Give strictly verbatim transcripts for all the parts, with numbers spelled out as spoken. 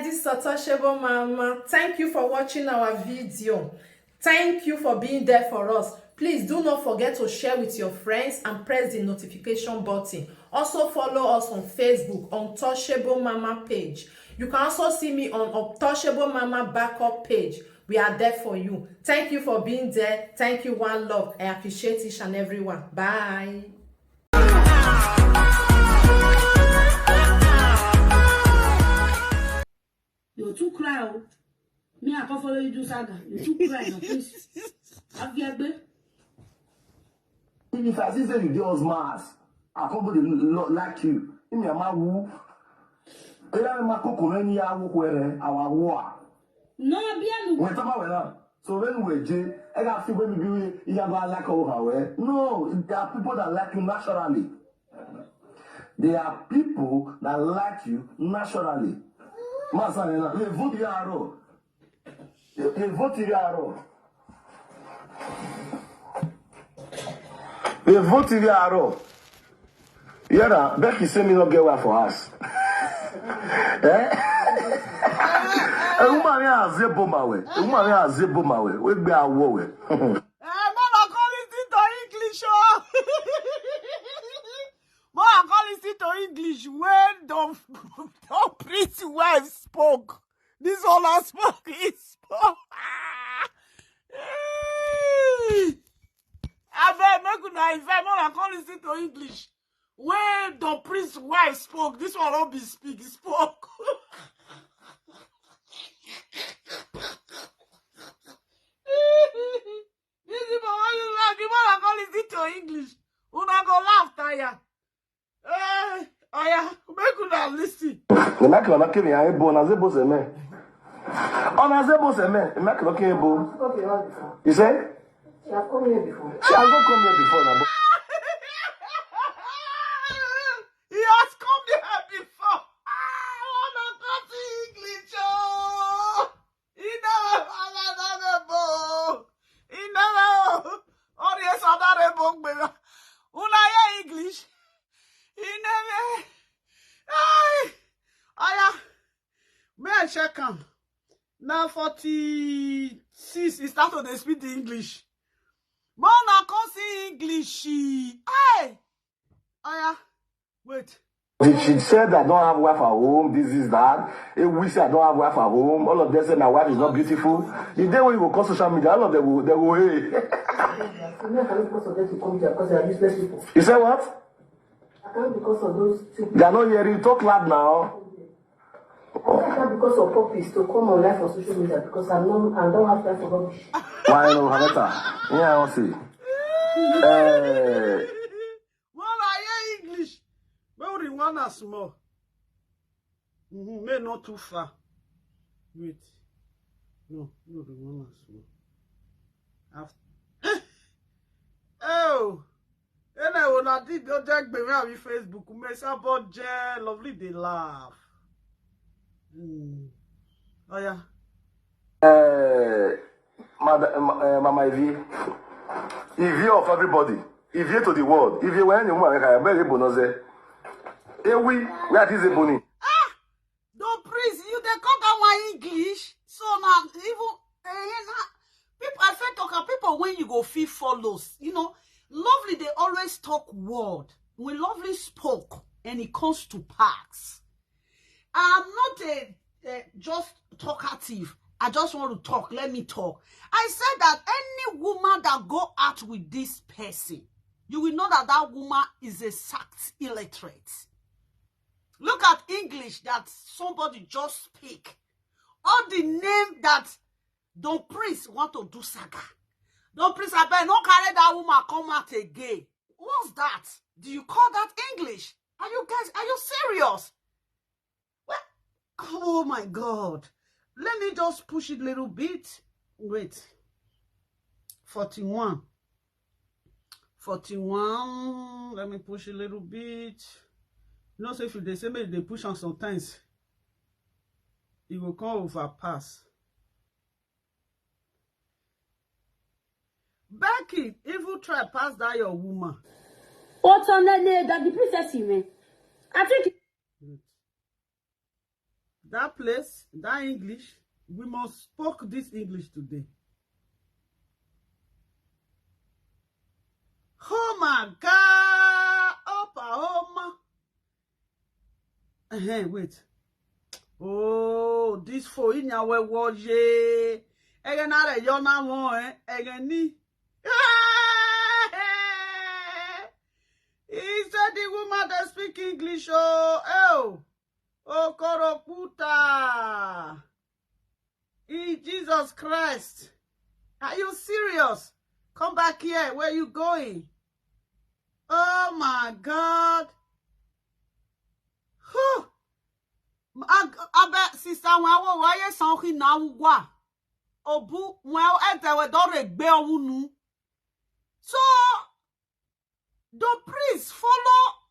This is Untouchable Mama. Thank you for watching our video. Thank you for being there for us. Please do not forget to share with your friends and press the notification button. Also follow us on Facebook, Untouchable Mama page. You can also see me on Untouchable Mama backup page. We are there for you. Thank you for being there. Thank you, one love. I appreciate each and every one. Bye. You too cry o. Me, I come follow you do saga. You too cry now, please. Abiagbe. If I see say you dey us mass, I come go dey lo- like you. Imi ama wu. Ela ma koko meni ya wo kwere awa wo a. No, Abianu. When tama wena. So when we je, I got feel when we ya ba like o ha we. No, there are people that like you naturally. There are people that like you naturally. Masa na le vote ya ro. Le vote ya ro. Le vote ya ro. Yeah, na Becky say me no get wife for us. Eh? A woman here has a bomb away. A woman here has a bomb away. We be a war way. Eh, mama, come listen to English, oh. Mama, come listen to English. When don't, don't pretty wife spoke. This all I spoke, he spoke. I beg, make una invite, mama, come listen to English. When the priest wife spoke, this one no be speak, he spoke. This people, when you laugh, you wanna call it into English. Una go laugh, tire. Eh, oya, make una listen. The mic na kemi ya ebo na zebo se me. Oh, na zebo se me. The mic na kemi ebo. You say? She has come here before. She has not come here before na. He has come here before. Ah, I wanna talk English, oh. He never, I never, he never. Oh, yes, I never. Una hear English? He never. Ay, aya. May I check am? Now forty-six, he start to dey speak the English. But una come see English. Hey! Aya, wait. She, she said, "I don't have wife at home, this is that." If we say, "I don't have wife at home," all of them say, "My wife is not beautiful." The day when you go call social media, all of them will, they will, hey. You know, I cannot because of them to come here because they are useless people. You say what? I can't because of those two. They are not hearing you. Talk loud now. I can't because of puppies to come online for social media because I'm not, I don't have time for rubbish. Why no, Hameta? Yeah, I see. Eh, Well, I hear English. But we want us more. Mm-hmm. May not too far. Wait. No, no, the one as well. After. Oh! Ene wo na di do je gbe mi abi Facebook me sa bo je lovely dey laugh. Hmm. Oh yeah. eh, Mad- eh, Ma- eh, Mama Ivy. Ivy of everybody. Ivy to the world. Ivy when you want to very bonus. Eh, we, we are this boni. No, please, you dey come that one English. So now, even eh, na, people, I fit talk am, people when you go fit follow. You know, lovely, they always talk word. When lovely spoke, and it comes to pass. I'm not a, a just talkative. I just want to talk. Let me talk. I said that any woman that go out with this person, you will know that that woman is a sacked illiterate. Look at English that somebody just speak. All the name that Don Prince want to do saga. Don Prince, I bet no carry that woman come out again. What's that? Do you call that English? Are you guys, are you serious? Well, oh my God. Let me just push it a little bit. Wait. forty-one. forty-one. Let me push a little bit. You know, so if they say maybe they push on sometimes, it will come overpass. Becky, even try pass that your woman. What's on the name that the princess, man? I think That place, that English, we must spoke this English today. Oh my God, Oklahoma. Uh-huh, wait. Oh, this for in your way. Ege na re yo na won, eh? Ege ni. He said the woman that speak English. Oh, oh, Okoroputa. In Jesus Christ. Are you serious? Come back here. Where you going? Oh my God. Whew. Ab- Abe sister, when I was why something now wa. Obu, when I enter with don't regbe unu. So, the priest follow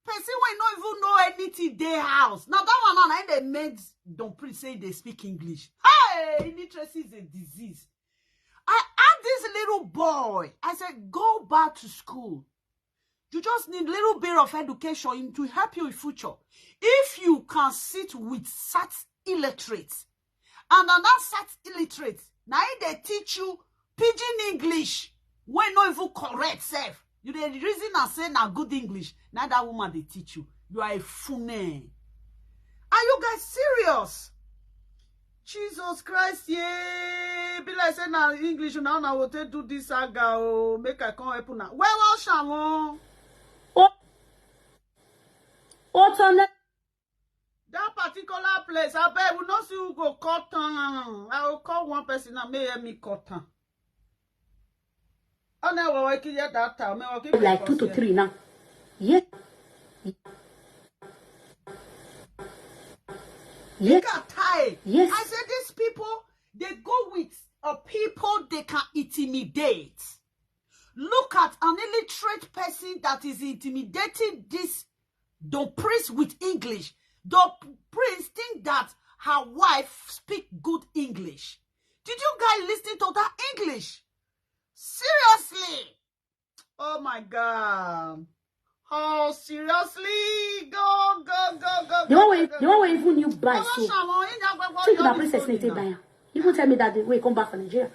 person wey no even know anything dey house. Now that one now, na im dey make Don Priest say they speak English. Hey, illiteracy is a disease. I had this little boy. I said, go back to school. You just need little bit of education to help you in future. If you can sit with such illiterates, and another such illiterate, now they teach you pidgin English wey no even correct sef. You dey reason and say na good English. Now that woman they teach you. You are a fool. Are you guys serious? Jesus Christ, yeah. Be like say na English now, now will take do this saga. Oh, make I come help una. Where was Shamon? Ó tán lẹ́ That particular place, I bet we not see who go cut down. I will call one person and may help me cut down. Oh no, we will kill that time. We will kill like two to three now. Yes. Yes. Look at Ty. Yes. I said these people, they go with uh, people they can intimidate. Look at an illiterate person that is intimidating this the priest with English. The priest think that her wife speak good English. Did you guys listen to that English? Seriously? Oh my God. Oh, seriously? Go, go, go, go, The go, one way, go, the one way even you buy Go, so. Sharon, in your way, Think all na this princess money need to now. Buy am. Even tell me that the way come back from Nigeria,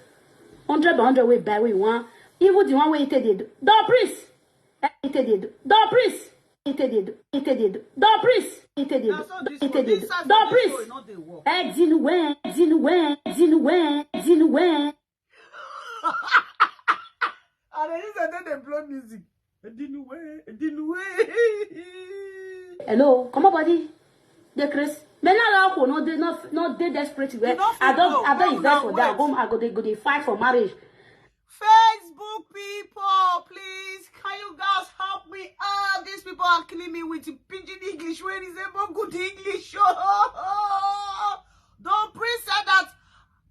hundred by hundred way buy way one. Even the one way take dey do. The priest, eh, he take dey do. The priest, he take dey do. He take dey do. The priest, he take dey Na do. so this He one, take dey this do. side The for this priest. show, e no dey work. Edinwe, Edinwe, Edinwe, Edinwe. And then he said, then they blow music. Edinwe, Edinwe. Hello, come on, body. The Chris. Me na la ko no dey no no dey desperate well. You no fit I don't go. I don't Calm invest down, for that. wait. Go I go dey go dey fight for marriage. Facebook people, please, can you guys help me out? These people are killing me with pidgin English when it's about good English. The priest said that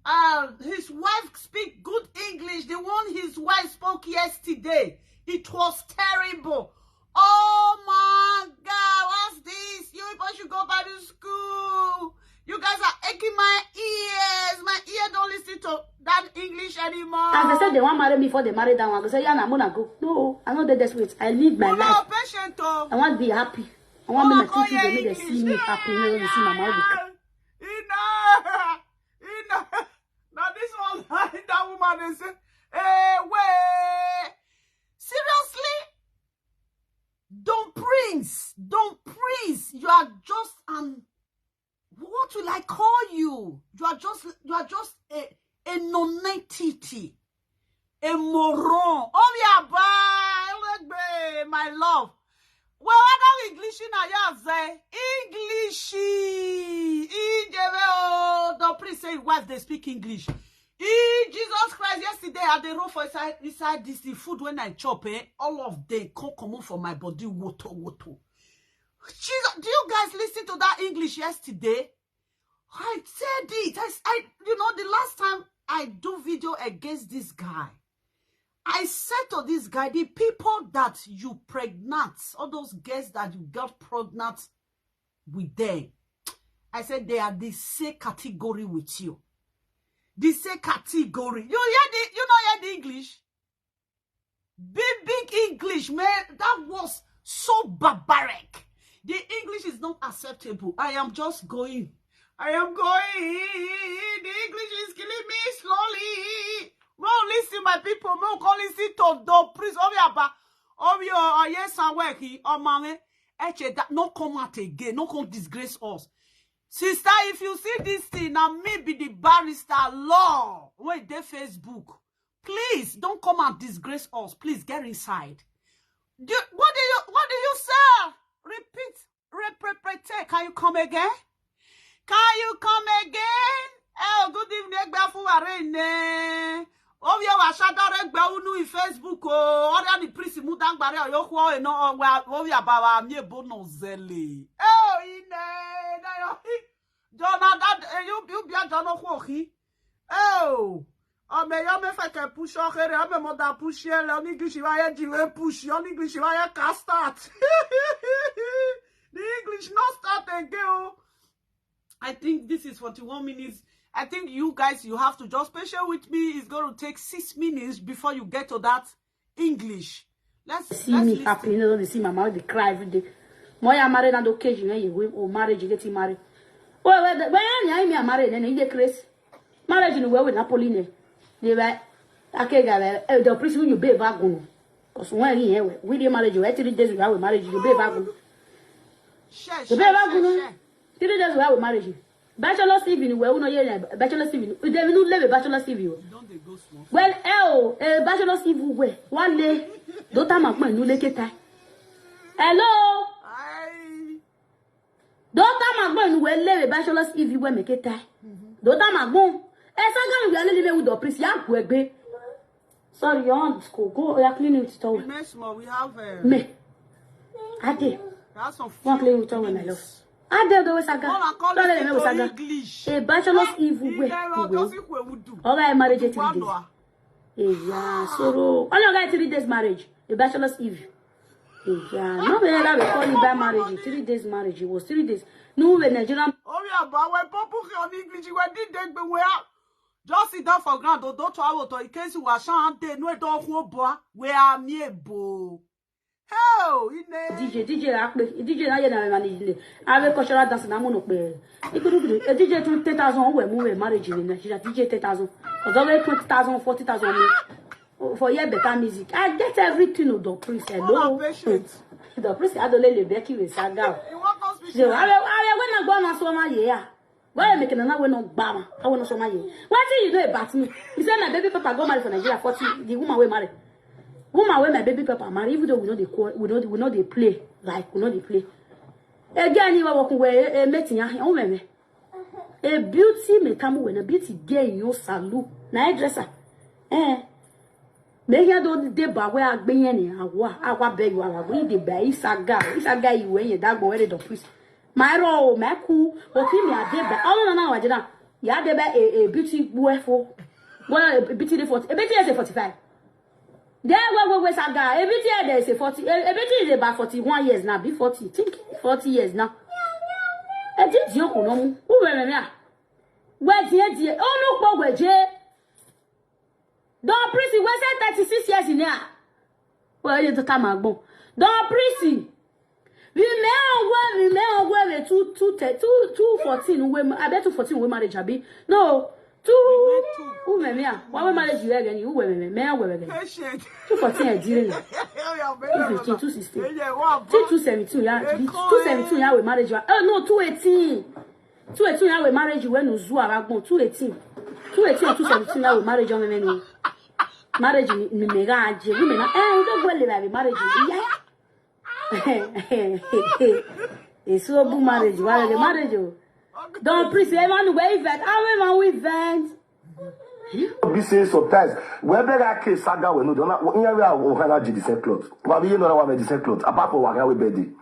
uh, his wife speak good English. The one his wife spoke yesterday, it was terrible. Oh my God, what's this? You people should go back to school. You guys are aching my ears. My ear don't listen to that English anymore. As they said they want marry me before they marry that one, I go say yeah, na mona go. No, I no dey desperate. I live my Una life. patient o. I want to be happy. I want make my Oh, two children make they see me happy. Make they see my mouth. Enough. Enough. Now this one, that woman they say, hey, wait. Seriously? Don't prince. Don't prince. You are just an, what will I call you? You are just, you are just a, a non-entity. A moron. Oh, yeah, bye. My love. Well, I don't English in Ayaze. English. Ijebe o. The priest say wife they speak English. Eh, Jesus Christ, yesterday I dey roll for inside, inside this the food when I chop, eh? All of them come comot for my body, woto, woto. Jesus, do you guys listen to that English yesterday? I said it. I, I, you know, the last time I do video against this guy, I said to this guy, the people that you pregnant, all those girls that you got pregnant with them, I said they are the same category with you. The same category. You hear the, you know, hear the English? Big, big English, man. That was so barbaric. The English is not acceptable. I am just going I am going. The English is killing me slowly. Mo listen, my people. Mo call listen to Don Prince. Obi Aba. Obi o, oye sanweki. Omame. Eche, that no come out again. No come disgrace us. Sister, if you see this thing, now me be the barrister law. Wait, the Facebook. Please don't come and disgrace us. Please get inside. Do, what do you what do you say? Repeat, repeat, repeat. Can you come again? Can you come again? Oh, good evening, Egbe Afuware ne. Obi o wa shadore gbe unu in Facebook o. Ora ni prisi mu dangbare oyokwo eno owa obi abawa mi ebo no zele. Oh, ine. Jonah, that eh, you you be a Jonah Kwohi. Oh, ome yo me feke push okere, ome mother push ele, on English wa ye jiwe push, on English wa ye cast start. The English not start again. Oh. I think this is forty-one minutes. I think you guys, you have to just patient with me. It's going to take six minutes before you get to that English. Let's See let's me listen. Happy, you know, they see my mouth, they cry every day. Moya married and occasion, eh, you will marriage, you get married. Well, well, well, yeah, me married, and you get Chris. Marriage in the way with Napoli, ne. They were, I can't get eh, the prison you be vagun. Because when he, eh, with the marriage, you had three days without marriage, you be vagun. Share, The share, be share, vagun. share. Three days without marriage. Bachelor's Eve in the way, no, yeah, Bachelor's Eve. They will live a Bachelor's Eve. Don't they go small? Well, eh, oh, eh, Bachelor's Eve, where? One day, don't time my man, no, like it. Hello? I Don't time my man, well, live a Bachelor's Eve, where make it. Don't time my man. Eh, Sangha, we are living with the priest, yeah, we be. Sorry, your hand is cold. Go, yeah, clean it with towel. Remain small. We have uh, Me. Ade. We have some Go and clean few with towel, my love. minutes. Ade, do we Saga. All I call Don't let is me know, to Saga. English. A Bachelor's Eve, we Ilé wa we ọjọ́ sí kò ewu dùn. All right, marriage three Wá days. lọ. Yeah, so. All your guys three days marriage. A Bachelor's Eve. Yeah, no, we never call it by marriage. Three days marriage. It was three days. No, we Nigerian Orí àbọ̀ àwọn ẹ̀bọ́n búkẹ́ on English wẹ̀ dídé gbé wẹ̀ á. Just sit down for ground o, don't travel to in case you are shan de no e don kun obo a. Where are me ebo? Hell, ine. D J, D J akpe, D J na ye na manage le. Ave cultural dance na mo no pe. Ikudukudu, a D J twenty thousand we mu we marriage in Nigeria. D J ten thousand. Cause over twenty thousand, forty thousand me. Oh, for hear better music. I get everything of the priest. All Hello. are patient. The priest adole le beki we saga. You want us to So I will, I will when I go on so my year. Why you making another way no bama? I want so my year. What do you know about me? He said my baby papa got married for Nigeria forty. The woman we married. Woman where my baby papa married, even though we know they call, we know we know they play, like we know they play. Again, you are walking where a meeting. A beauty me come when a beauty gay in your salon. Na dresser. Eh. Me here do de ba we agbe yen ni awa awa be you are we de ba isaga isaga you when you that go where the priest. My ro my cool. But me a de ba all na na wajina. Ya de ba a a beauty boy for. Well, a beauty de forty. A beauty is a forty-five. There we we we saga. A beauty there is a forty. A, a beauty is about forty-one years now. Be forty. Think forty years now. A did you know? Who were me? Where dear dear? Oh no, go where J. Don Prissy, we say thirty-six years in here. Well, you to come and go. Don Prissy. We may on we we may on we we two two te- two two fourteen we ma- I bet two fourteen we marriage abi. No. Two. Who me me ah? Why we marriage you again? Who we me me me we again? Patient. Two fourteen I didn't. Orí àbọ̀ Two fifteen, two sixteen. Ẹyẹ wà bọ́. Two two seventeen ya. Two seventeen ya we marriage. Oh no, two eighteen. Two eighteen ya we marriage when no zu aragbon two eighteen. Two eighteen or two seventeen ya we marriage on me no. Marriage ni ni me ga je. We me na eh don't go le marriage. Yeah. It's so good marriage. Why the marriage? Oh? Don Prissy, Emmanuel, where event? How Emmanuel event? Be say sometimes we be that case saga we no don na we we o hana ji the same cloth. Wa bi no na wa the same cloth. Apart from wa we be the.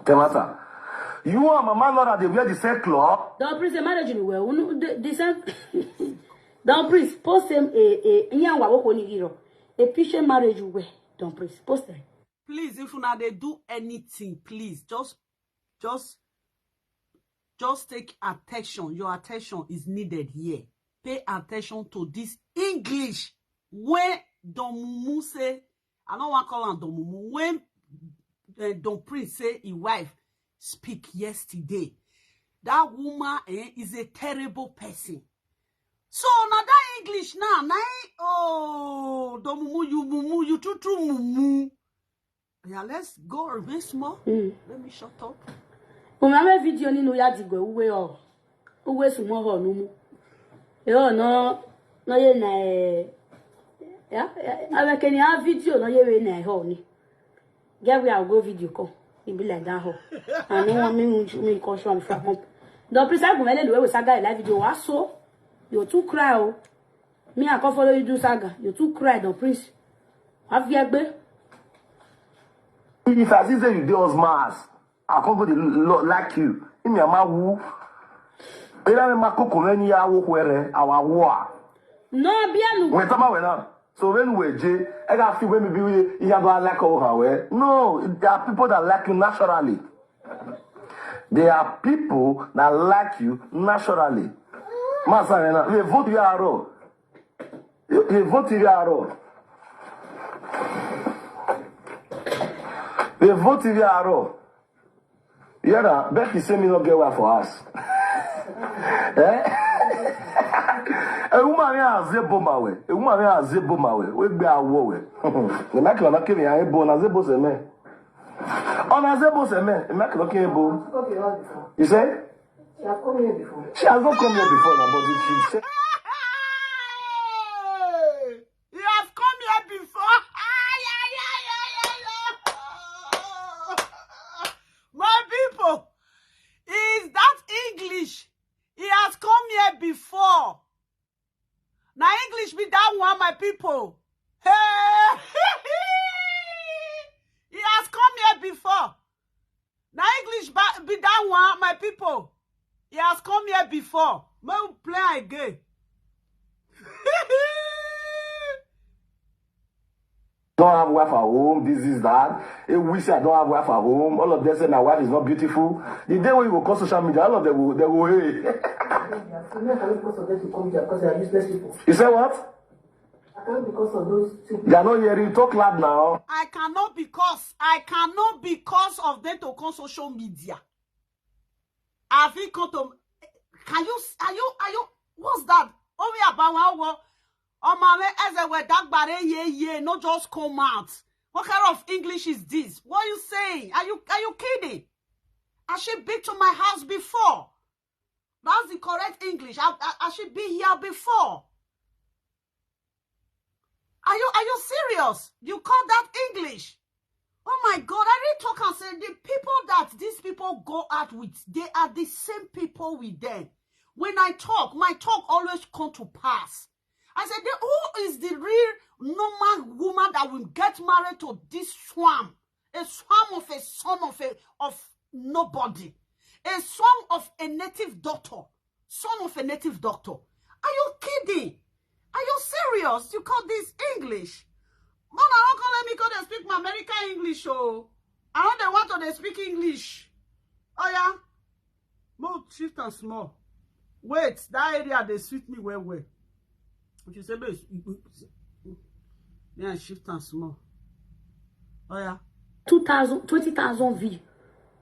Temata. You and mama Nora dey wear the same cloth. Don Prissy, marriage ni we. Unu the, the same. Don Prissy, post him a a nyan wa wo ko ni giro. A picture marriage we. Don Prissy, post him. Please, if una dey do anything, please just just just take attention. Your attention is needed here. Pay attention to this English. When Don Mumu say, I don't want call am Don Mumu. When uh, Don Prince say his wife speak yesterday, That woman, eh, is a terrible person. So now that English now, now, oh, the mumu, you mumu, you true true mumu. Yeah, let's go a bit small. Mm. Let me shut up. Umame video ni nuya digwe uwe o. Uwe sumo ho numu. Yo no no ye na eh. Yeah, yeah. Awe keni a video no ye we na ho ni. Get where I go video come. It be like that ho. I no want me me call show am for come. Don Prince, I go mele we saga live video wa so. You too cry o. Me, I come follow you do saga. You too cry, Don Prince. Have you ever? If I see say you dey us mass, I come go dey lo- like you. Imi ama wu. Ira me ma koko me ni ya wo kwere awa wo a. No, be a lu. When tama we na. So when we je, I got feel when we be we, you have a lack of how we. No, there are people that like you naturally. There are people that like you naturally. Masa na, we vote you are. You, you vote you are. We vote you are. Yeah, na, Becky say me no get wife for us. Eh? A woman here has a boma we. A woman here has a boma we. We be a war we. The make na ke me a bo na ze bo se me. Ona ze bo se me. The make na ke bo. You say? She has come here before. She has not come here before, na, but she said. He has come here before. Ay, ay, ay, ay, ay, ay. My people, is that English? He has come here before. Now English be that one, my people. Hey, he has come here before. Now English ba- be that one, my people. He has come here before. May we play again. Don't have wife at home, this is that. If we say I don't have wife at home, all of them say my wife is not beautiful. The day when you go call social media, all of them will, they will hey. You say what? I can't because of those two. They are not hearing. Talk loud now. I cannot because I cannot because of them to come social media. I think come to can you are you are you what's that? Only about one word. Oh my man, as I were that bad, yeah, yeah, not just come out. What kind of English is this? What are you saying? Are you are you kidding? Has she been to my house before? That's the correct English. I, I, has she been here before? Are you are you serious? You call that English? Oh my God! I really talk and say the people that these people go out with, they are the same people with them. When I talk, my talk always come to pass. I said, who is the real normal woman that will get married to this swam? A swam of a son of a of nobody, a son of a native doctor, son of a native doctor. Are you kidding? Are you serious? You call this English? Man, I don't call me call they speak my American English. Oh, I don't they want to they speak English. Oh yeah, more shift and small. Wait, that area they suit me well well. If you say, babe, yeah, shift and small. Oh yeah. Two thousand, twenty thousand V.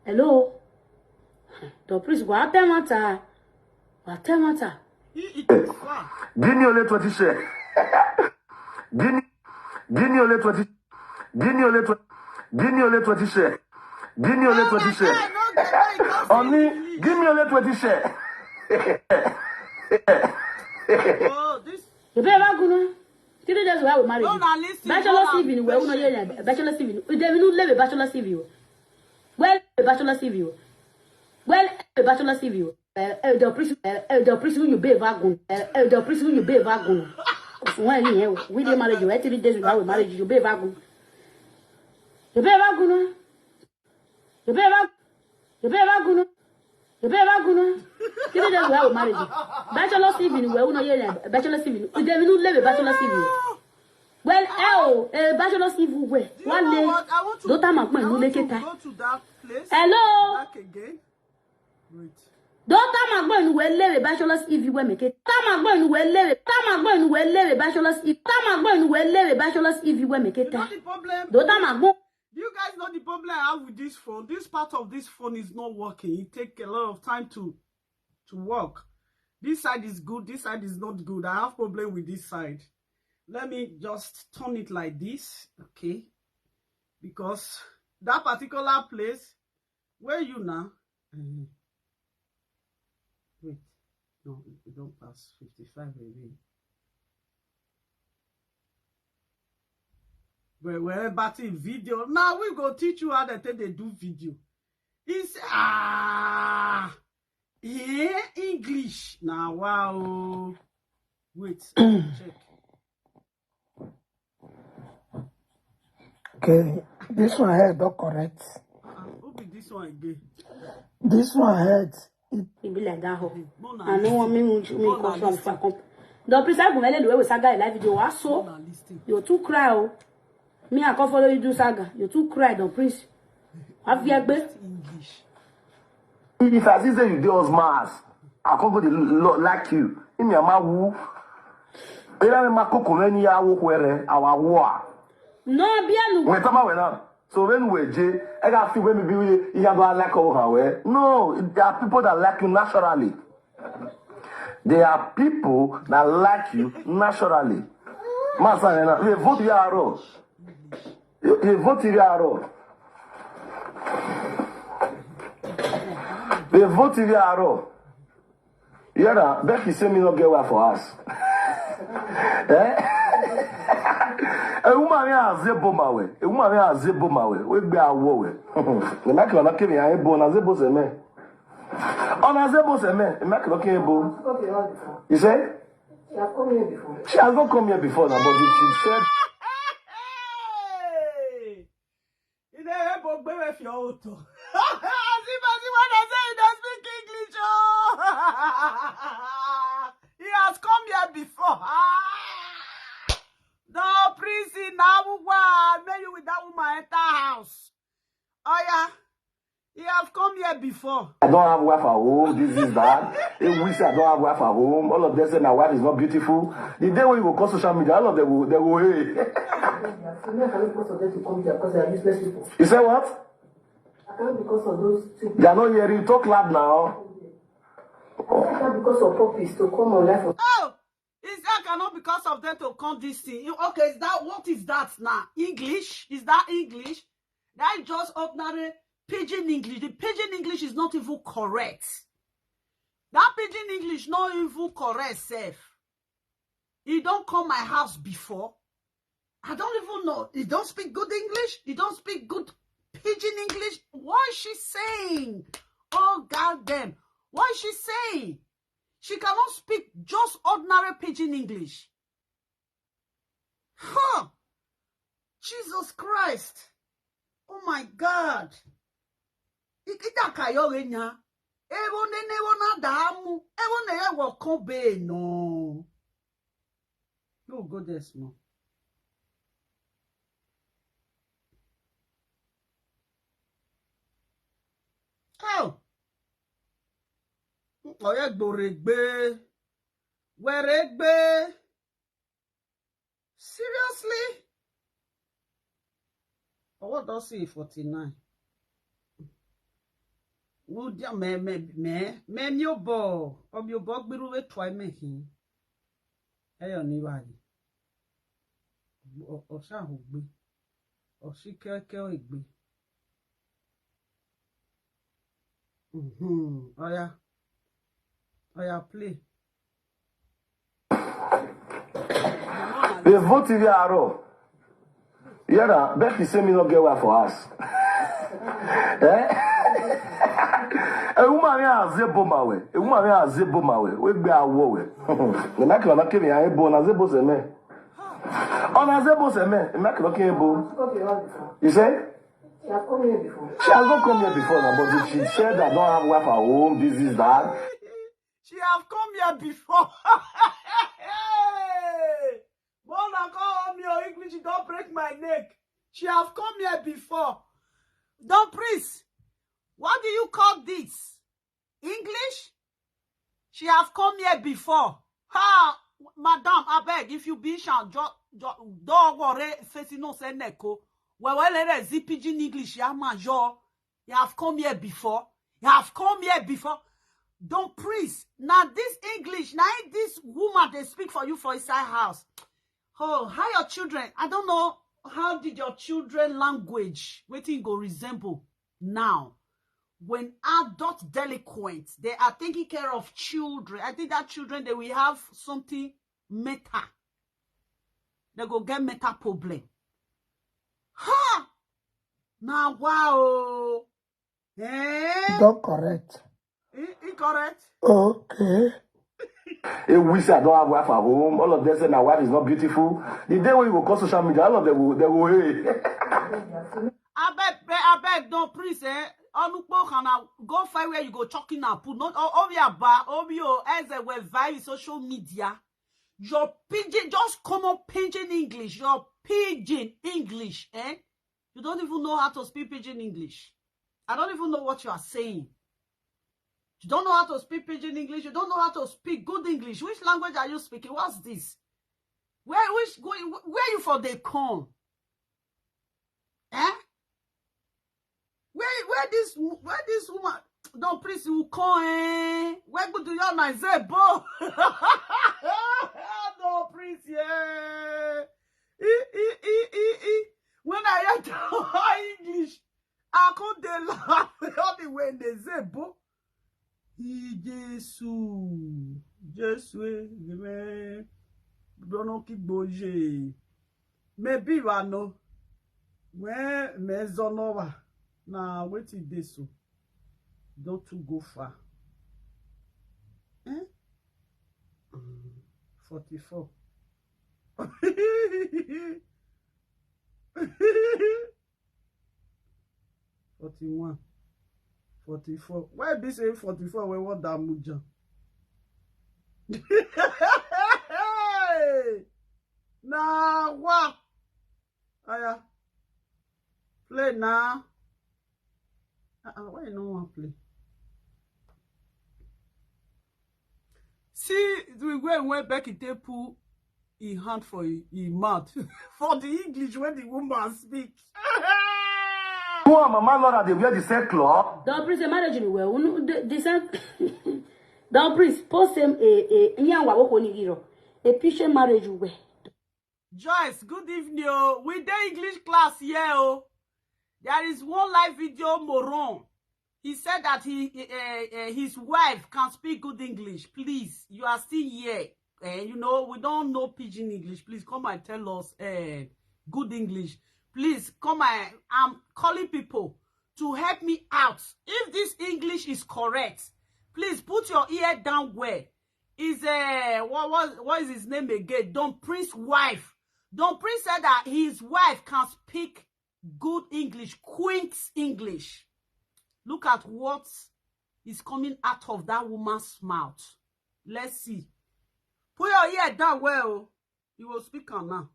Hello? The priest go out there matter. Go out there matter. He it is far. Give me only twenty share. Give me, give me only twenty. Give me only twenty. Give me only twenty share. Give me only twenty share. Only, give me only twenty share. Oh, this. You pay back, you know? Three days why we marry. No, you. Now listen, bachelor Stephen, we no hear. Bachelor Stephen, we dey no live a bachelor Stephen. Well, a bachelor Stephen. Well, a bachelor Stephen. Uh, uh, the prison, uh, uh, the prison you be vagun. Uh, uh, the prison you be vagun. When you we dey marriage you, three days why we marry you, you be vagun. You be vagun, no? You be vagun. You be vagun, no? You be vagun, no? Three days why we marry you. Bachelor Stephen, we no hear. Bachelor Stephen, we dey no live a bachelor Stephen. Well, oh, uh, bachelor Stephen, we. One day, daughter, my man, no make it. Hello. Back again. Dota magbo inu we lere bachelor's Eve we make it. Dota magbo inu we lere. Dota magbo inu we lere bachelor's Eve. Dota magbo inu we lere bachelor's Eve we make it. You know the problem? Dota magbo. Do you guys know the problem I have with this phone? This part of this phone is not working. It take a lot of time to to work. This side is good, this side is not good. I have problem with this side. Let me just turn it like this, okay? Because that particular place where you now, eh, wait, no, you don't pass fifty-five already. Well, well, but in video now we go teach you how they take they do video. It's ah, eh, English now. Wow, wait, check. Okay, this one here don't correct. Ah, who be this one again? This one here, it, E be like that hoe. Mona, I no want me much me come from Sakom. The precise woman the way we saga live video was so. Mona, listen. You too cry oh. Me I come follow you do saga. You too cry don prince. Have you ever? English. If I see say you dey Osmas, I come go dey lo- like you. Imi ama wu. Ira me ma koko me ni ya wo kwere awa wo a. No be a When tama we na. So when we je, I got feel when we be we you go like o ha we. No, there are people that like you naturally. There are people that like you naturally. Masa na we vote ya ro. You vote ya ro. We vote ya ro. Yeah, na Becky say me no get wife for us. Eh? A woman me a zebo mawe. A woman me a zebo mawe. We be a wo we. The make na ke me a ebo na zebo se me. Ona zebo se me. The make na ke ebo. You say? She has come here before. She has not come here before now, but she said Hey! You dey help Ogbewe for your auto. See, see what I say, you don't speak English. Oh. He has come here before. Ah! The prison now, why may you with that woman enter house? Oh yeah, he have come here before. I don't have wife at home, this is that. They wish I don't have wife at home. All of them say my wife is not beautiful. The day when you go call social media, all of them will, they will hey. You know, I cannot because of them to come here because they are useless people. You say what? I can't because of those people. They are not hearing. Talk loud now. I can't because of puppies to come online for Oh, is that cannot because of them to come this thing? You- Okay, is that what is that now? English? Is that English? That is just ordinary pidgin English. The pidgin English is not even correct. That pidgin English not even correct, sef. He don't come my house before. I don't even know. He don't speak good English. He don't speak good pidgin English. What is she saying? Oh God damn! What is she saying? She cannot speak just ordinary pidgin English. Huh? Jesus Christ! Oh my God! Ikita kayo renya. Ewo nene wo na damu. Ewo ne ewo kobe no. No go there small. Oh. Oye gboregbe. Weregbe. Seriously? Owo don see forty-nine. No dia me me me me mi obo. Obi obo gbiru we twa me hin. Eyo ni wa yi. O sha ho gbe. O shi keke o gbe. Mhm. Oya. Oya play. They vote in the arrow. Yeah, na Becky say me no get wife for us. Eh? A woman me a zebo mawe. A woman me a zebo mawe. We be a wo we. The make na ke me a ebo na zebo se me. Ona zebo se me. The make na ke ebo. Come here all the time. You say? She has come here before. She has not come here before now, but she said I don't have wife at home, this is that. She have come here before. Mona call me your English, you don't break my neck. She have come here before. Don't priest. What do you call this? English? She have come here before. Ha, madam, I beg, if you be shan, jo, jo, don't worry, face no say neko. Well, well, let us see pidgin English, ya major. You have come here before. You have come here before. Don Prince, now this English, now this woman they speak for you for inside house. Oh, how your children? I don't know. How did your children language waiting go resemble now? When adult delinquents, they are taking care of children. I think that children, they will have something meta. They go get meta problem. Ha! Now, wow. Eh? Don't correct. Incorrect. Okay. A wish I don't have wife at home. All of them say my wife is not beautiful. The day when you go call social media, all of them will, they will hey. Abeg, abeg, Don Prince, eh? Onukpo kana go find where you go chucking and put. Not obi aba, obi o, as a web via social media. Your pidgin, just common pidgin English. Your pidgin English, eh? You don't even know how to speak pidgin English. I don't even know what you are saying. You don't know how to speak pidgin English. You don't know how to speak good English. Which language are you speaking? What's this? Where which where you for they come? Eh? Where where this where this woman? Don Prince will come, eh? Where go do you my zebo? Don Prince, yeah. E, e, e, e, e. When I hear the English, I come dey laugh all the way in the zebo. Jesu, Jesu, amen. Don't keep boje. Maybe you are no. When me zonova na wetin dey so. Don't too go far. Eh? Mm, forty-four. Forty-one. Forty-four. Why be say forty-four when what that mujan? Hey! Now what? Aya. Play now. Uh-uh, why you no want play? See the way when Becky take put him hand for him, him mouth for the English when the woman speak. Poor mama Laura, they wear the same cloth. Don Prince, marriage you well. Unu the, the same. Don Prince, post him a a nyanwa woko ni giro. A picture marriage you well. Joyce, good evening. Oh. We dey English class here. Oh. There is one live video, moron. He said that he uh, uh, his wife can speak good English. Please, you are still here. Uh, you know, we don't know pidgin English. Please come and tell us uh, good English. Please come and I'm calling people to help me out. If this English is correct, please put your ear down where is uh, what was what is his name again? Don Prince wife. Don Prince said that his wife can speak good English, quaint English. Look at what is coming out of that woman's mouth. Let's see. Put your ear down well. You will speak am now.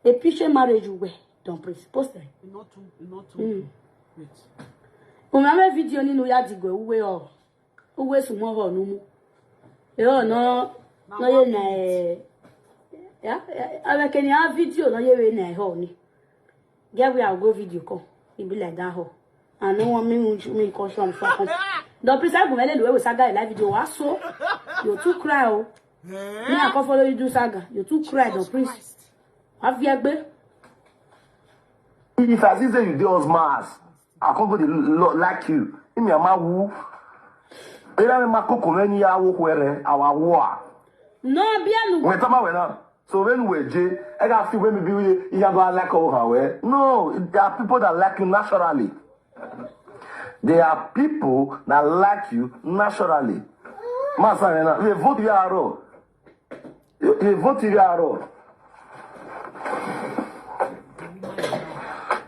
A picture marriage you well. Don Prince, post it. Not too, not too. Mm. Wait. Umame video ni nuya digwe uwe o. Uwe sumo ho numu. Yo no no ye na eh. Ya, ya, awe kenya video no ye we na ho ni. Get where I go video come. It be like that ho. I no want me me caution for. Don Prince, I go mele we saga live video wa so. You too cry oh. Me I come follow you do saga. You too cry Don Prince. Have you agbe? If I see say you dey us mass, I come go dey lo- like you. Imi ama wu. Era me ma koko many ya wo kwere awa wo a. No bia nu. When tama we na. So when we je, I got feel when we be we ya go like o ha we. No, there are people that like you naturally. There are people that like you naturally. Masa na, we vote ya ro. We vote ya ro.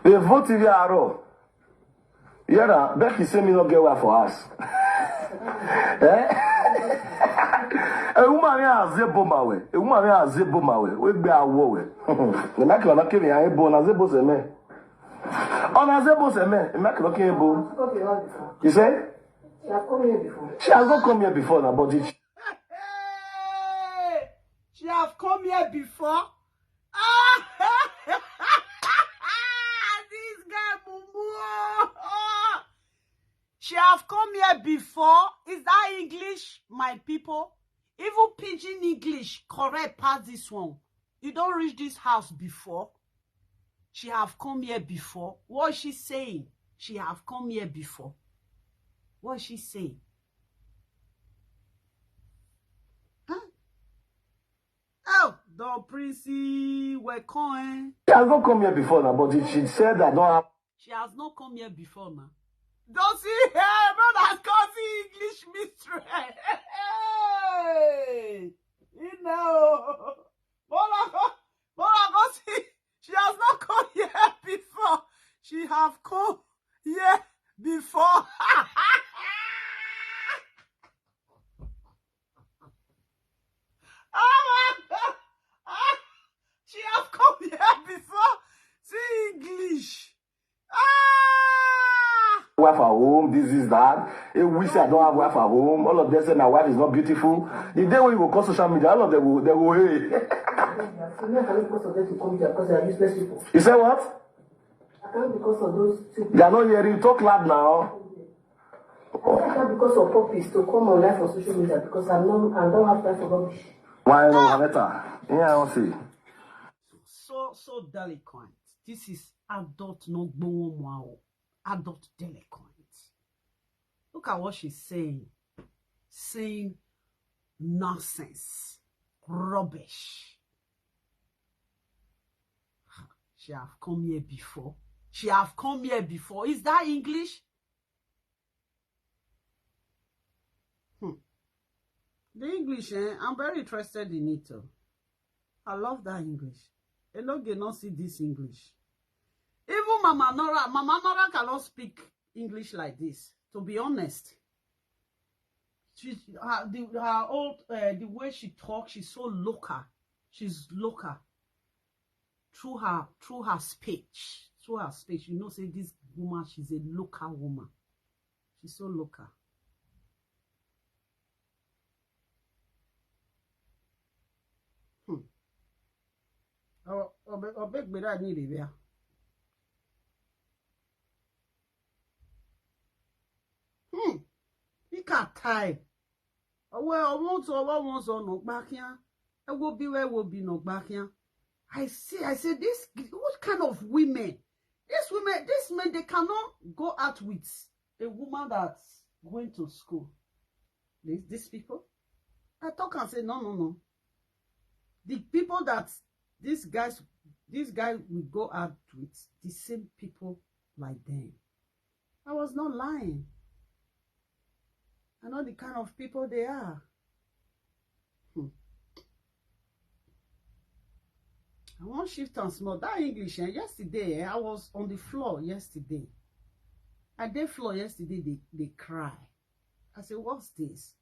We vote ya ro. Yeah, na, Becky say me no get wife for us. Eh? A woman ya zebo mawe. A woman ya zebo mawe. We gbe awo we. The make na kiri ya ebo na zebo se me. Ona zebo se me. The make na kiri ebo. You say? She has come here before. She has not come here before now, but it, Hey! She have come here before. Ah! This guy, Mumu. She have come here before. Is that English, my people? Even pidgin English correct pass this one. You don't reach this house before. She have come here before. What is she saying? She have come here before. What is she saying? Huh? Oh, the Prissy, welcome. She has not come here before now, but if she said I don't have She has not come here before now. Don't see her, brother, cousin English mistress. Hey, you know. Bola, go- Bola, go see. She has not come here before. She have come here before. Oh my God. Ah, she have come here before. See English. Ah! Wife at home, this is that. If we say I don't have wife at home, all of them say my wife is not beautiful. The day when you go call social media, all of them will, they will hey. Because of them to come here because they are useless people. You say what? I can't because of those two. They are not hearing you. Talk loud now. I can't because of puppies to come online for social media because I'm not, I don't have time for rubbish. Why no matter? Yeah, I don't see. So so delinquent. This is adult no gbowon. Adult delinquent. Look at what she's saying. Saying nonsense, rubbish. She have come here before. She have come here before. Is that English? Hmm. The English, eh? I'm very interested in it. Oh. I love that English. Enoge not see this English. Even Mama Nora, Mama Nora cannot speak English like this. To be honest, she her, the, her old uh, the way she talks, she's so local. She's local. Through her through her speech, through her speech, you know, say this woman, she's a local woman. She's so local. Hmm. Oh, oh, big, oh, big, big, I need it there. Hmm. He can't tie. Ọwọ́ ọwọ́ tó ọwọ́ wọn sọ nà gbákíá. Ẹ wo bí wẹ́ wo bí nà gbákíá. I see, I say this, what kind of women? These women, these men, they cannot go out with a woman that's going to school. These, these people, I talk and say no, no, no. The people that these guys, these guys will go out with, the same people like them. I was not lying. I know the kind of people they are. Hmm. I wan shift am small. That English, eh, yesterday, eh, I was on the floor yesterday. I dey floor yesterday, they, they cry. I say, what's this?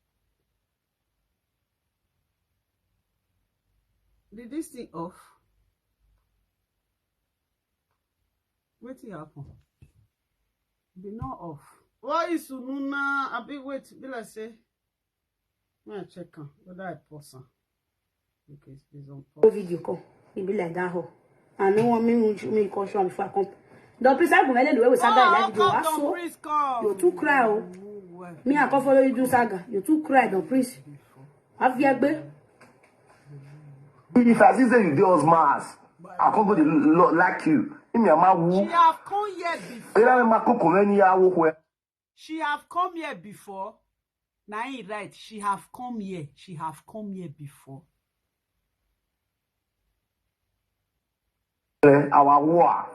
Did this thing off? Wetin happen? Be not off. Why is Ununa? I be wait, be like say. May I check am whether I pause am. Okay, it's on pause. Video call. E be like that hoe. I no want me me call show am before I come. Don Prince, I go mele the way we saga that video. Come, Don Aso, Prince, come. You too cry o. Me, I come follow you do saga. You too cry, Don Prince. Aviagbe. If I see say you dey us mass, I come go dey lo- like you. Imi ama She wu. have come here before. Ira me ma koko me ni ya wo kwe. She have come here before. Na him right. She have come here. She have come here before. Our war.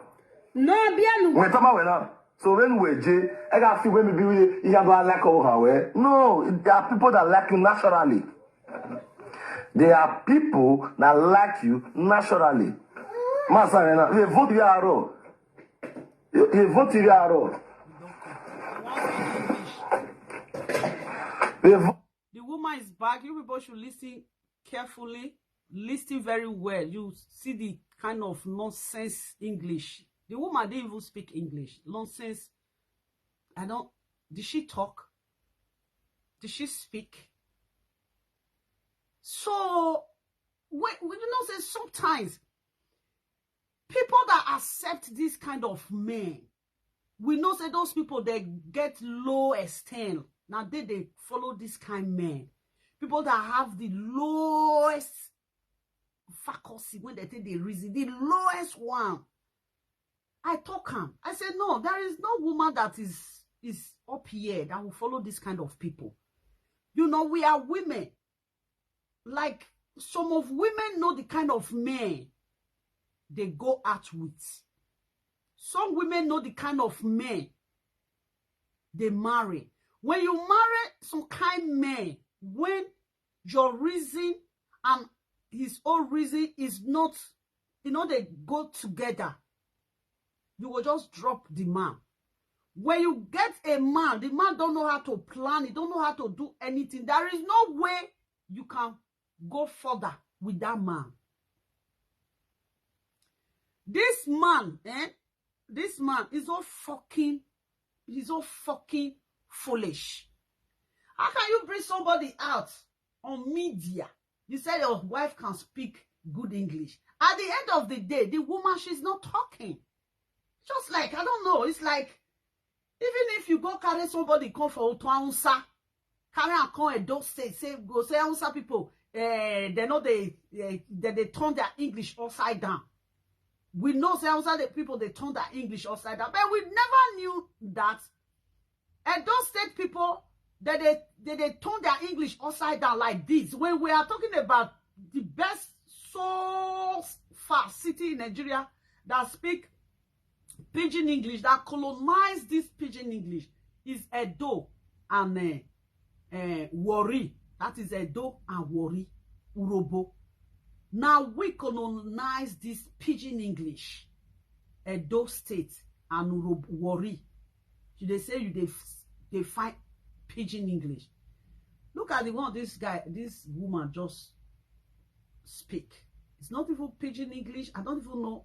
No, Bianu. When tama we na. So when we je, I got feel when we be we ya go like oh how we. No, there are people that like you naturally. There are people that like you naturally. Masa na we vote we are all. You vote we are all. We vote The woman is back. You people should listen carefully. Listen very well. You see the kind of nonsense English. The woman didn't even speak English. Nonsense. I don't. Did she talk? Did she speak? So, we, we you know say sometimes people that accept this kind of men, We know say those people, they get low esteem. Now they, they follow this kind men. People that have the lowest faculty when they take the reason, the lowest one. I talk am. I say, no, there is no woman that is, is up here that will follow this kind of people. You know, we are women. Like, some of women know the kind of men they go out with. Some women know the kind of men they marry. When you marry some kind men, when your reason and his own reason is not, you know, they go together, you will just drop the man. When you get a man, the man don't know how to plan, he don't know how to do anything. There is no way you can go further with that man. This man, eh? This man is so fucking, he's so fucking foolish. How can you bring somebody out on media? You say your wife can speak good English. At the end of the day, the woman, she's not talking. Just like, I don't know, it's like, even if you go carry somebody come for Otuansa, carry and come Edo State, say, go say Hausa people, eh, they know they, eh, they, they turn their English upside down. We know say Hausa the people, they turn their English upside down, but we never knew that Edo State people, that they, they, they turn their English upside down like this. When we are talking about the best, so far city in Nigeria that speak pidgin English, that colonize this pidgin English, is Edo and, uh, uh, Warri. That is Edo and Warri, Urhobo. Now we colonize this pidgin English, Edo State and Urhobo, Warri. You, they say you, they, they find pidgin English. Look at the one this guy, this woman just speak. It's not even pidgin English. I don't even know.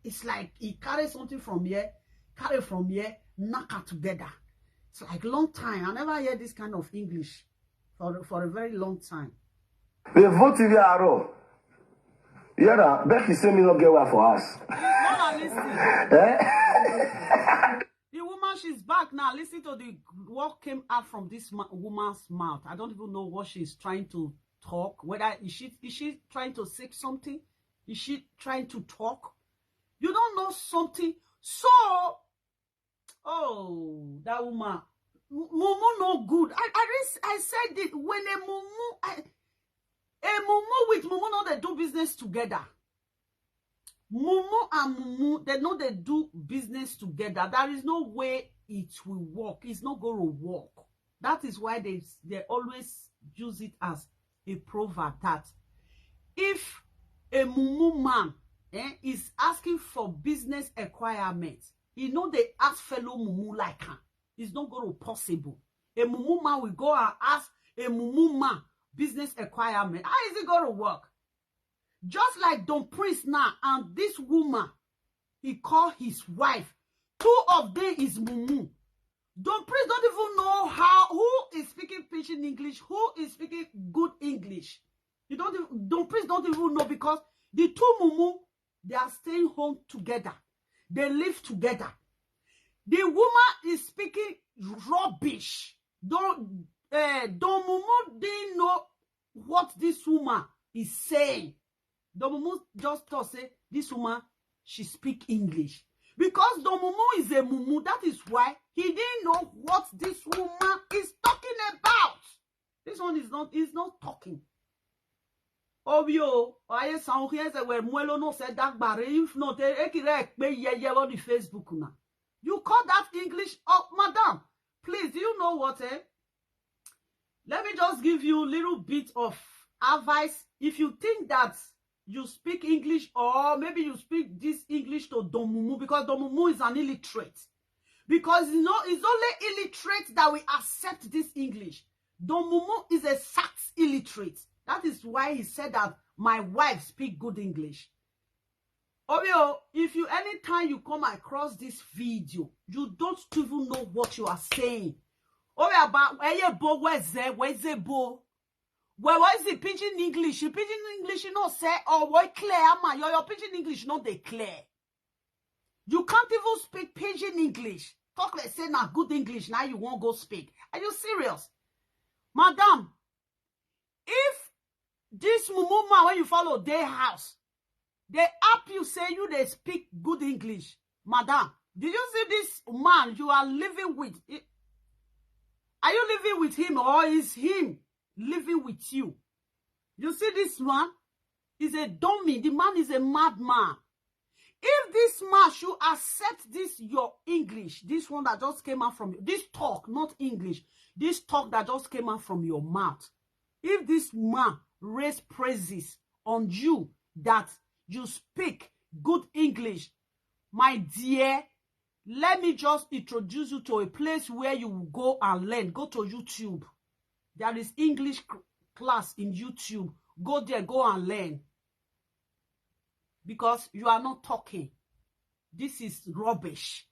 It's like he carry something from here, carry from here, knock it together. It's like long time. I never hear this kind of English for, for a very long time. They vote in the arrow. Yeah, na, Becky say me no get one for us. Mama, listen. Eh? The woman, she's back now. Listen to the, what came out from this ma- woman's mouth. I don't even know what she's trying to talk. Whether is she, is she trying to say something? Is she trying to talk? You don't know something. So, oh, that woman, M- Mumu no good. I, I, re- I said it when a Mumu, I, a Mumu with Mumu no they do business together. Mumu and Mumu, they know they do business together. There is no way it will work. It's not going to work. That is why they, they always use it as a proverb that if a Mumu man, eh, is asking for business requirements, he know they ask fellow Mumu like her. It's not going to possible. A Mumu man will go and ask a Mumu man business requirement. How is it going to work? Just like Don Prince now and this woman, he called his wife. Two of them is Mumu. Don Prince don't even know how, who is speaking pidgin English, who is speaking good English. You don't even, Don Prince don't even know because the two Mumu, they are staying home together. They live together. The woman is speaking rubbish. Don, uh, Don Mumu didn't know what this woman is saying. Don Mumu just thought say this woman, she speak English. Because Don Mumu is a Mumu, that is why he didn't know what this woman is talking about. This one is not, is not talking. Obio, aye sound here say we muelo no say that bare. If not, eh, ekire pe yeye on the Facebook now. You call that English? Oh, madam, please, do you know what, eh? Let me just give you a little bit of advice. If you think that you speak English, or maybe you speak this English to Don Mumu, because Don Mumu is an illiterate. Because, you know, it's only illiterate that we accept this English. Don Mumu is a sax illiterate. That is why he said that my wife speak good English. Obio, if you, anytime you come across this video, you don't even know what you are saying. Obio, about, eh, yeah, bo, where's there? Where's it, bo? Well, what is it? Pidgin English. You Pidgin English, you know, say, oh, what clear, man. Your, your Pidgin English, not they clear. You can't even speak Pidgin English. talk like say na good English, now you won't go speak. Are you serious? Madam, if this mumu man when you follow their house, they help you say you they speak good English. Madam, did you see this man you are living with? I- Are you living with him or is him living with you? You see this man is a dummy. The man is a madman. If this man should accept this your English, this one that just came out from you, this talk, not English, this talk that just came out from your mouth, if this man raise praises on you that you speak good English, my dear, let me just introduce you to a place where you will go and learn. Go to YouTube. There is English cl- class in YouTube. Go there, go and learn. Because you are not talking. This is rubbish.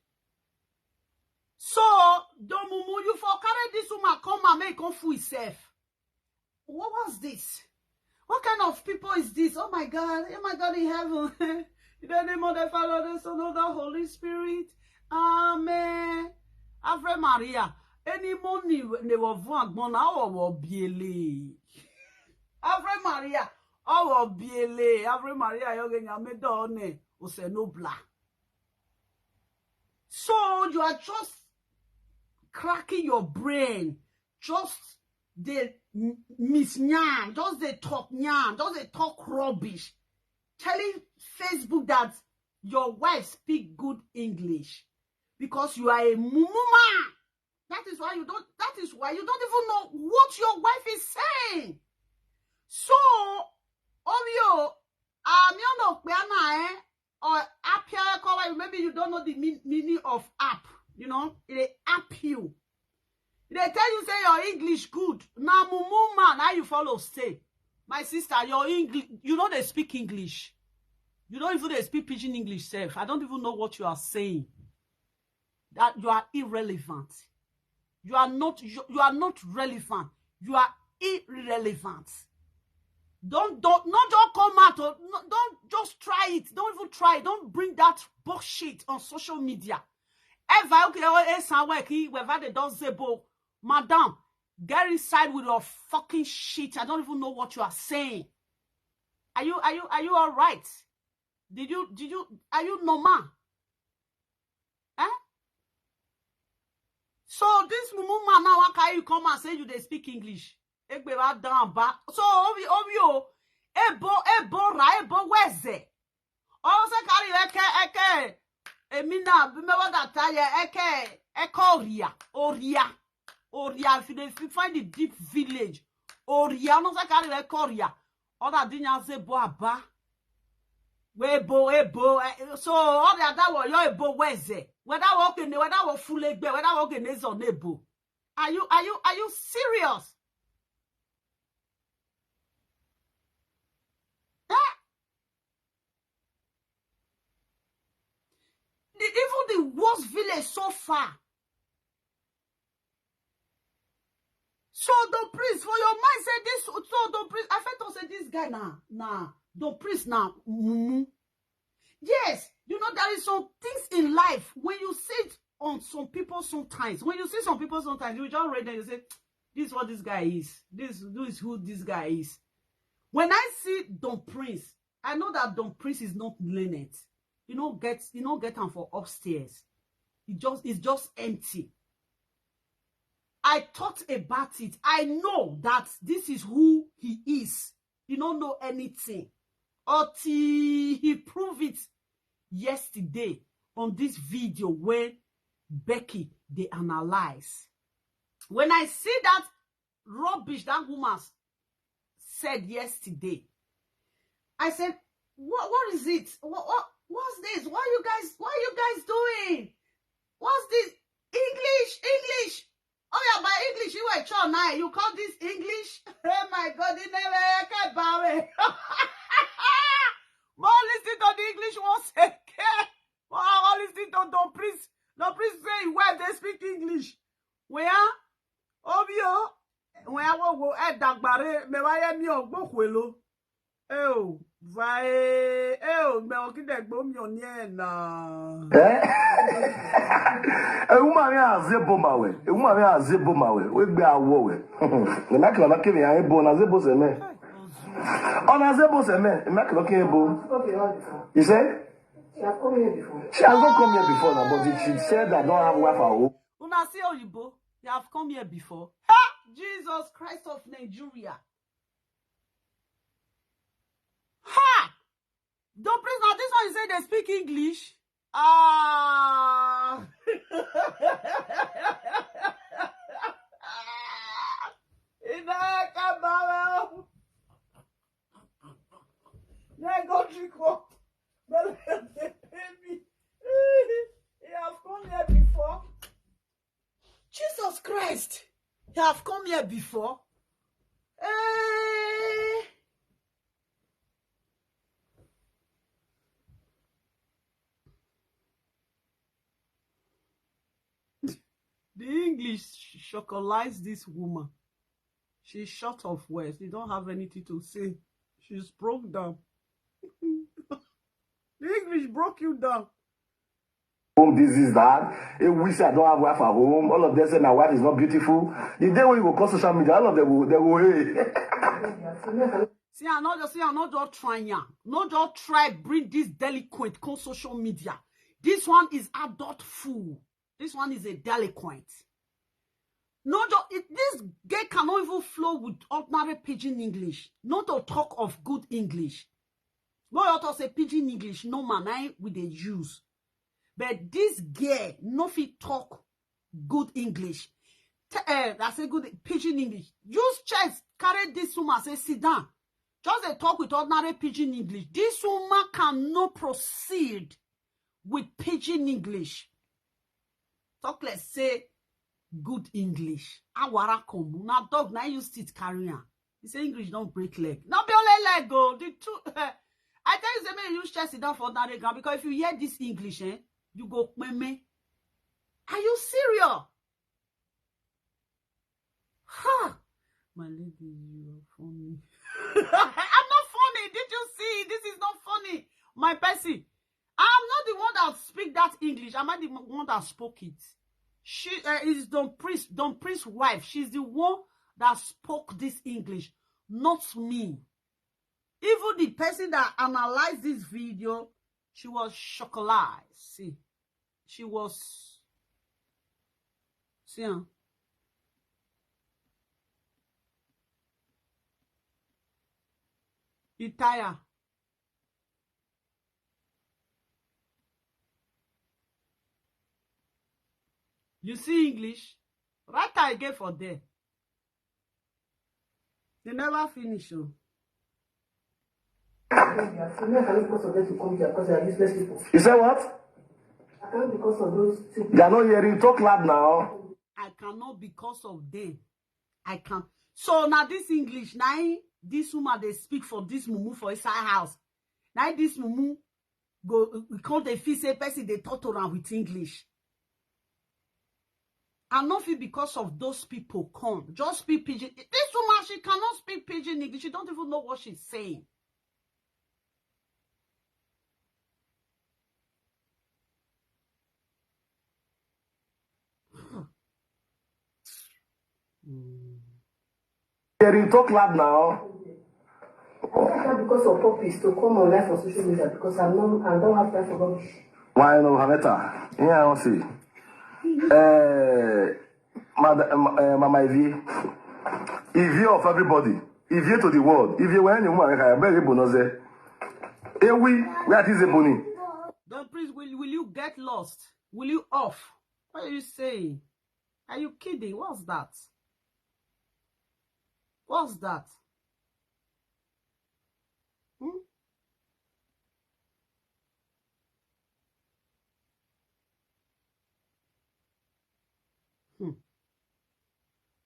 So, Don Mumu, you for carry this woman come and make come fool himself. What was this? What kind of people is this? Oh my God, oh my God in heaven. In the name of the Father, the Son, of the Holy Spirit. Amen. Ave Maria. Any money they were one gbona or were biele. Ave Maria. Or were biele. Ave Maria, you get your medone. Ose no bla. So you are just cracking your brain. Just the miss nyan. Just the talk nyan. Just the talk rubbish. Telling Facebook that your wife speak good English because you are a mumuma. That is why you don't. That is why you don't even know what your wife is saying. So, Omio, I'm your no eh? Or app here, maybe you don't know the mean, meaning of app. You know, it app you. They tell you say your English good. Now, mumu man, how you follow say, my sister, your English, you know they speak English. You don't even they speak pidgin English self. I don't even know what you are saying. That you are irrelevant. You are not. You, you are not relevant. You are irrelevant. Don't don't not don't come out. Or, no, don't just try it. Don't even try. Don't bring that bullshit on social media. Ever okay? Oh, eh, somewhere key wherever they don't zebo, madam, get inside with your fucking shit. I don't even know what you are saying. Are you are you are you all right? Did you did you are you normal? Eh? So this mumu man now, how can you come and say you they speak English? Egbe wa dan ba. So obi obi o. Ebo ebo ra ebo weze. O se carry eke eke. Emi na bi me wa da ta ye eke eke oria oria oria. If you dey fi- find the deep village, oria no se carry eke oria. Other thing I say bo aba. We bo ebo. Eh, so all the other one, you're ebo weze. Whether we okay, whether we full egbe, whether we okay, nezo nebo. Are you are you are you serious? Eh? The, even the worst village so far. So the priest for your mind say this. So the priest, I felt to say this guy now, nah, the priest now, mumu. Yes, you know there is some things in life when you see it on some people sometimes. When you see some people sometimes, you just read them, you say, "This is what this guy is. This, this is who this guy is." When I see Don Prince, I know that Don Prince is not learned. You know, get you know, get him for upstairs. It just it's just empty. I thought about it. I know that this is who he is. He don't know anything until he proved it yesterday on this video when Becky they analyze. When I see that rubbish that woman said yesterday, I said, "What? What is it? What? What? What's this? What are you guys? What are you guys doing? What's this? English, English." Oh yeah, by English you were sure now. You call this English? Oh my God, you never can bow it. More listen to the English once again. More listen to Don Prince. Don Prince say where they speak English. Where? Obio. Where wo wo e dagbare me wa ye mi ogbo kwelo. Eo, vai, eo, me okidegbo mi oniena. Eh? A woman here has a bomb away. A woman here has a bomb away. We be a war way. The make na kill ya ebo na zebo se me. Ona zebo se me. The make na kill ebo. You say? She has come here before. She has not come here before now, but she said I don't have wife at home. Una see Oyibo, they have come here before. Ha! Jesus Christ of Nigeria. Ha! Don't please now, this one you say they speak English. Ah. Inaka Baba. They go trick one. But they pay me. He have come here before. Jesus Christ. He have come here before. Eh. The English chocolize this woman. She's short of words. They don't have anything to say. She's broke down. The English broke you down. Home, this is that. A wish I don't have wife at home. All of them say my wife is not beautiful. The day when you go call social media, all of them will, they will hey. She has come here. See, I not just see, I not just try am. Not just try bring this delinquent come social media. This one is adult fool. This one is a delinquent. No, just it, this guy cannot even flow with ordinary pidgin English. Not to talk of good English. No, you talk say pidgin English, no man, I we dey use. But this girl no fit talk good English. T- eh, I say good pidgin English. Use chest, carry this woman, say sit down. Just dey talk with ordinary pidgin English. This woman cannot proceed with pidgin English. Talk like say good English. Awara come. Na dog na use teeth carry am. He say English don't break leg. Not be only leg go. The two. I tell you, say make you use chest sit down for ordinary ground, because if you hear this English, eh, you go meme. Are you serious? Ha! My lady, you are funny. I'm not funny. Did you see? This is not funny. My person, I'm not the one that speak that English. Am I the one that spoke it? She uh, is Don Prince, Don Prince wife. She's the one that spoke this English, not me. Even the person that analyzed this video, she was chocolated. See, she was. See, huh? Itaya. You see English? Write am again for there. They never finish. Oh. Yes, you know, I cannot because of them to come here because they are useless people. You say what? I cannot because of those two. They are not hearing. Talk loud now. I cannot because of them. I can. So now this English, now this woman they speak for this mumu for inside house. Now this mumu go we call the feel say person they talk to around with English. I not feel because of those people come. Just speak pidgin. This woman, she cannot speak pidgin English. She don't even know what she's saying. Hearing. Talk loud now. I can't because of puppies to come online for social media because I'm not, I don't have time for rubbish. Why no, Hameta? Yeah, I don't see. Uh, Mad- um, uh, Mama Ivy. Ivy of everybody. Ivy to the world. Ivy where any woman can bury bonoze. Ewi, where is the boni? Don't please, will, will you get lost? Will you off? What are you saying? Are you kidding? What's that? What's that? Hmm? Hmm.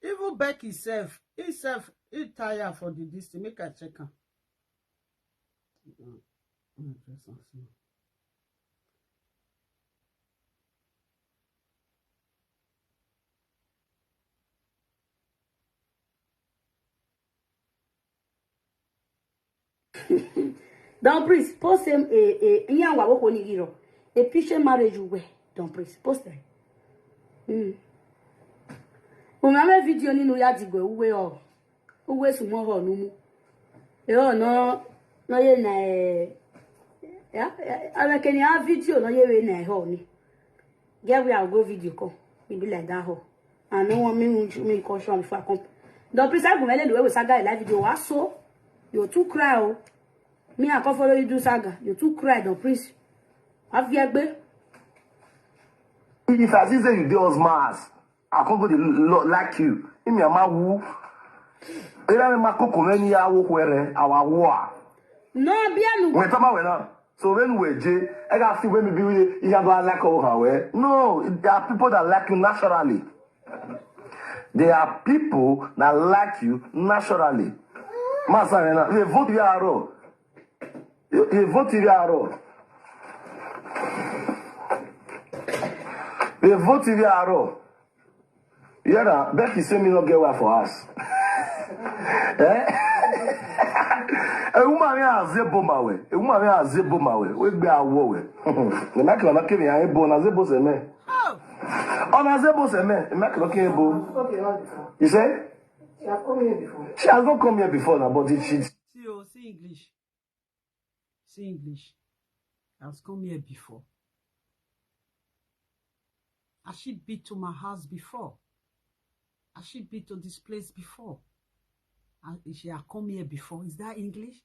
Even Becky self, he self, he tire for the this thing. Make I check am. Mm, mm, dress am small. Don Prince, post him a a nyan wa woko ni giro. A picture marriage we. Don Prince, post them. Hmm. Umame video ni no ya digwe uwe o. Uwe sumo ho numu. E o no no ye na eh. Ya, ya, ala keni a video no ye we na ho ni. Get where I go video call. E be like that ho. I no want me me caution before I come. Don Prince, I go mele the way we saga live video. Wa so you too cry o. Me I come follow you do saga. You too cry, Don Prince. Afiagbe. If I see say you dey us mass, I come go dey lo- like you. Imi ama wu. Era me ma koko meni ya wo kwere awa wo a. No be anu. When tama we na. So when we je, I got see when me be we you have like o ha we. No, there are people that like you naturally. There are people that like you naturally. Masa na, they vote you are. They vote you are. They vote you are. Yeah, na Becky say me no get wife for us. Eh? A woman me a zebo ma we. A woman me a zebo ma we. We be a wo we. The make na ke me a ebo na zebo se me. Oh, Oh, na zebo se me. The make na ke ebo. Okay, all the time. You say? She has come here before. She has not come here before now, but it, she see, oh, see English. See English. Has come here before. Has she been to my house before? Has she been to this place before? And she has come here before. Is that English?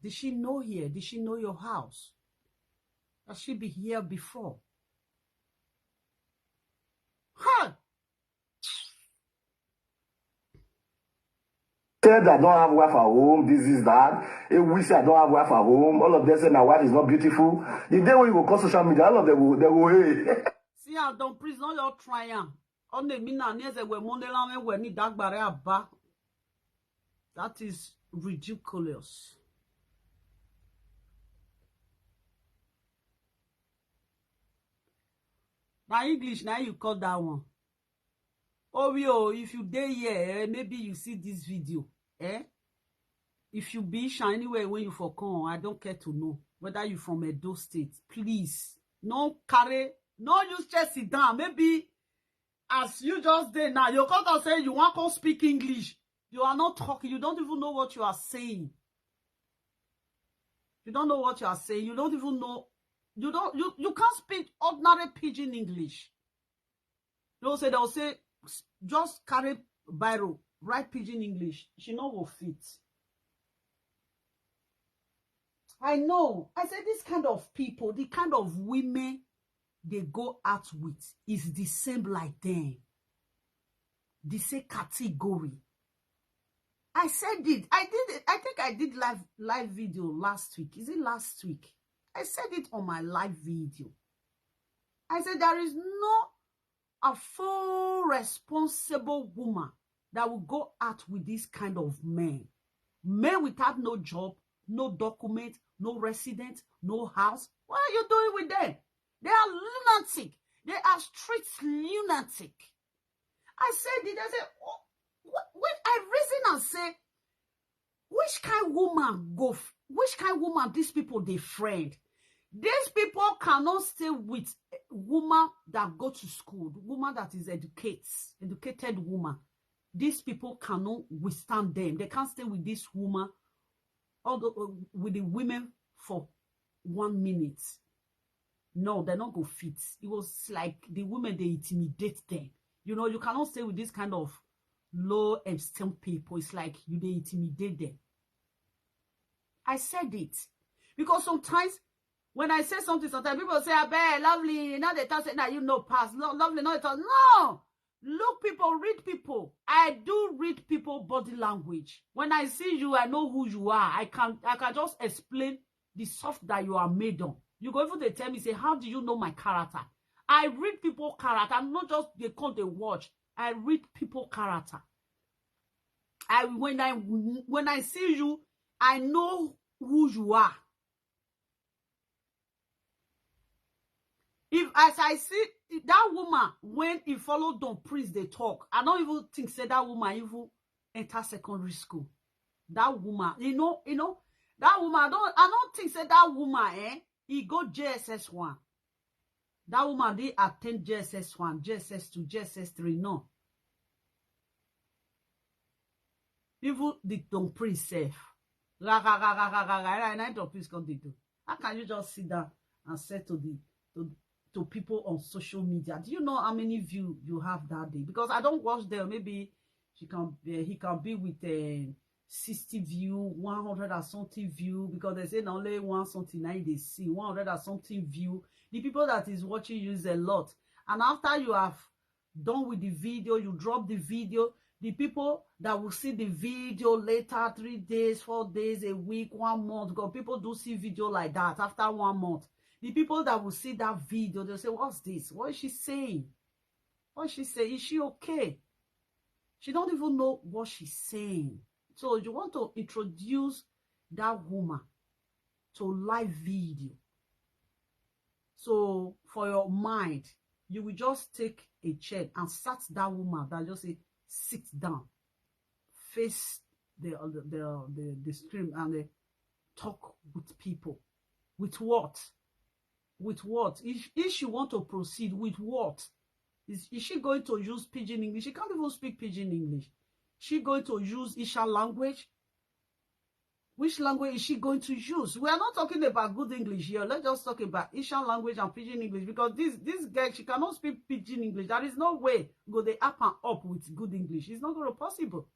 Did she know here? Did she know your house? Has she been here before? Huh! Said I don't have wife at home, this is that. If we say I don't have wife at home, all of them say my wife is not beautiful. The day when you go call social media, all of them will, they will hey. See how Don Prince, not your trial. On the mina near the we Monday lam we need that bare abba. That is ridiculous. Now English, now you call that one. Oh, yo, if you dey here, eh, maybe you see this video, eh? If you be Isha anywhere when you for come, I don't care to know whether you from Edo State. Please, no carry, no use chest sit down. Maybe as you just dey now, you come talk say you want to speak English. You are not talking. You don't even know what you are saying. You don't know what you are saying. You don't even know. You don't. You you can't speak ordinary pidgin English. They'll say they'll say "S- just carry biro, write pidgin English. She no go fit. I know. I said this kind of people, the kind of women they go out with is the same like them. The same category. I said it. I did it. I think I did live live video last week. Is it last week? I said it on my live video. I said there is no a full responsible woman that will go out with this kind of men. Men without no job, no document, no resident, no house. What are you doing with them? They are lunatic. They are street lunatic. I said it. I said, oh, wh- when I reason and say, which kind woman go? f- Which kind woman these people they friend? These people cannot stay with a woman that go to school, woman that is educated, educated woman. These people cannot withstand them. They can't stay with this woman, or the, uh, with the women for one minute. No, they're not go fit. It was like the women they intimidate them. You know, you cannot stay with this kind of low esteem people. It's like you they intimidate them. I said it because sometimes when I say something, sometimes people say, "I bet lovely." Now they talk say, "Now you know pass." Lo- lovely, no, they talk. No, look, people, read people. I do read people body language. When I see you, I know who you are. I can I can just explain the soft that you are made on. You go even they tell me say, "How do you know my character?" I read people character. I'm not just they come they watch. I read people character. I when I when I see you, I know who you are. If as I see that woman when he followed Don Priest they talk, I don't even think say that woman even enter secondary school. That woman, you know, you know, that woman, I don't, I don't think say that woman, eh, he go J S S one. That woman dey attend J S S one, J S S two, J S S three, no. Even the Don Prince sef. Ra, ra, ra, ra, ra, ra, ra, ra, na Don Prince come dey do. How can you just sit down and say to the, to, to people on social media, do you know how many view you have that day? Because I don't watch them. Maybe she can, uh, he can be with, uh, sixty view, one hundred and something view, because they say na only one something na they see, one hundred and something view. The people that is watching you is a lot. And after you have done with the video, you drop the video, the people that will see the video later, three days, four days, a week, one month, because people do see video like that after one month. The people that will see that video, they'll say, "What's this? What is she saying? What is she saying? Is she okay?" She don't even know what she's saying. So you want to introduce that woman to live video. So for your mind, you will just take a chair and sat that woman that just say, "Sit down, face the, the, the, the screen and, uh, talk with people." With what? With what? If, if she want to proceed, with what? Is, is she going to use Pidgin English? She can't even speak Pidgin English. She going to use Isha language? Which language is she going to use? We are not talking about good English here. Let's just talk about Isha language and Pidgin English, because this, this girl, she cannot speak Pidgin English. There is no way go they up and up with good English. It's not gonna possible,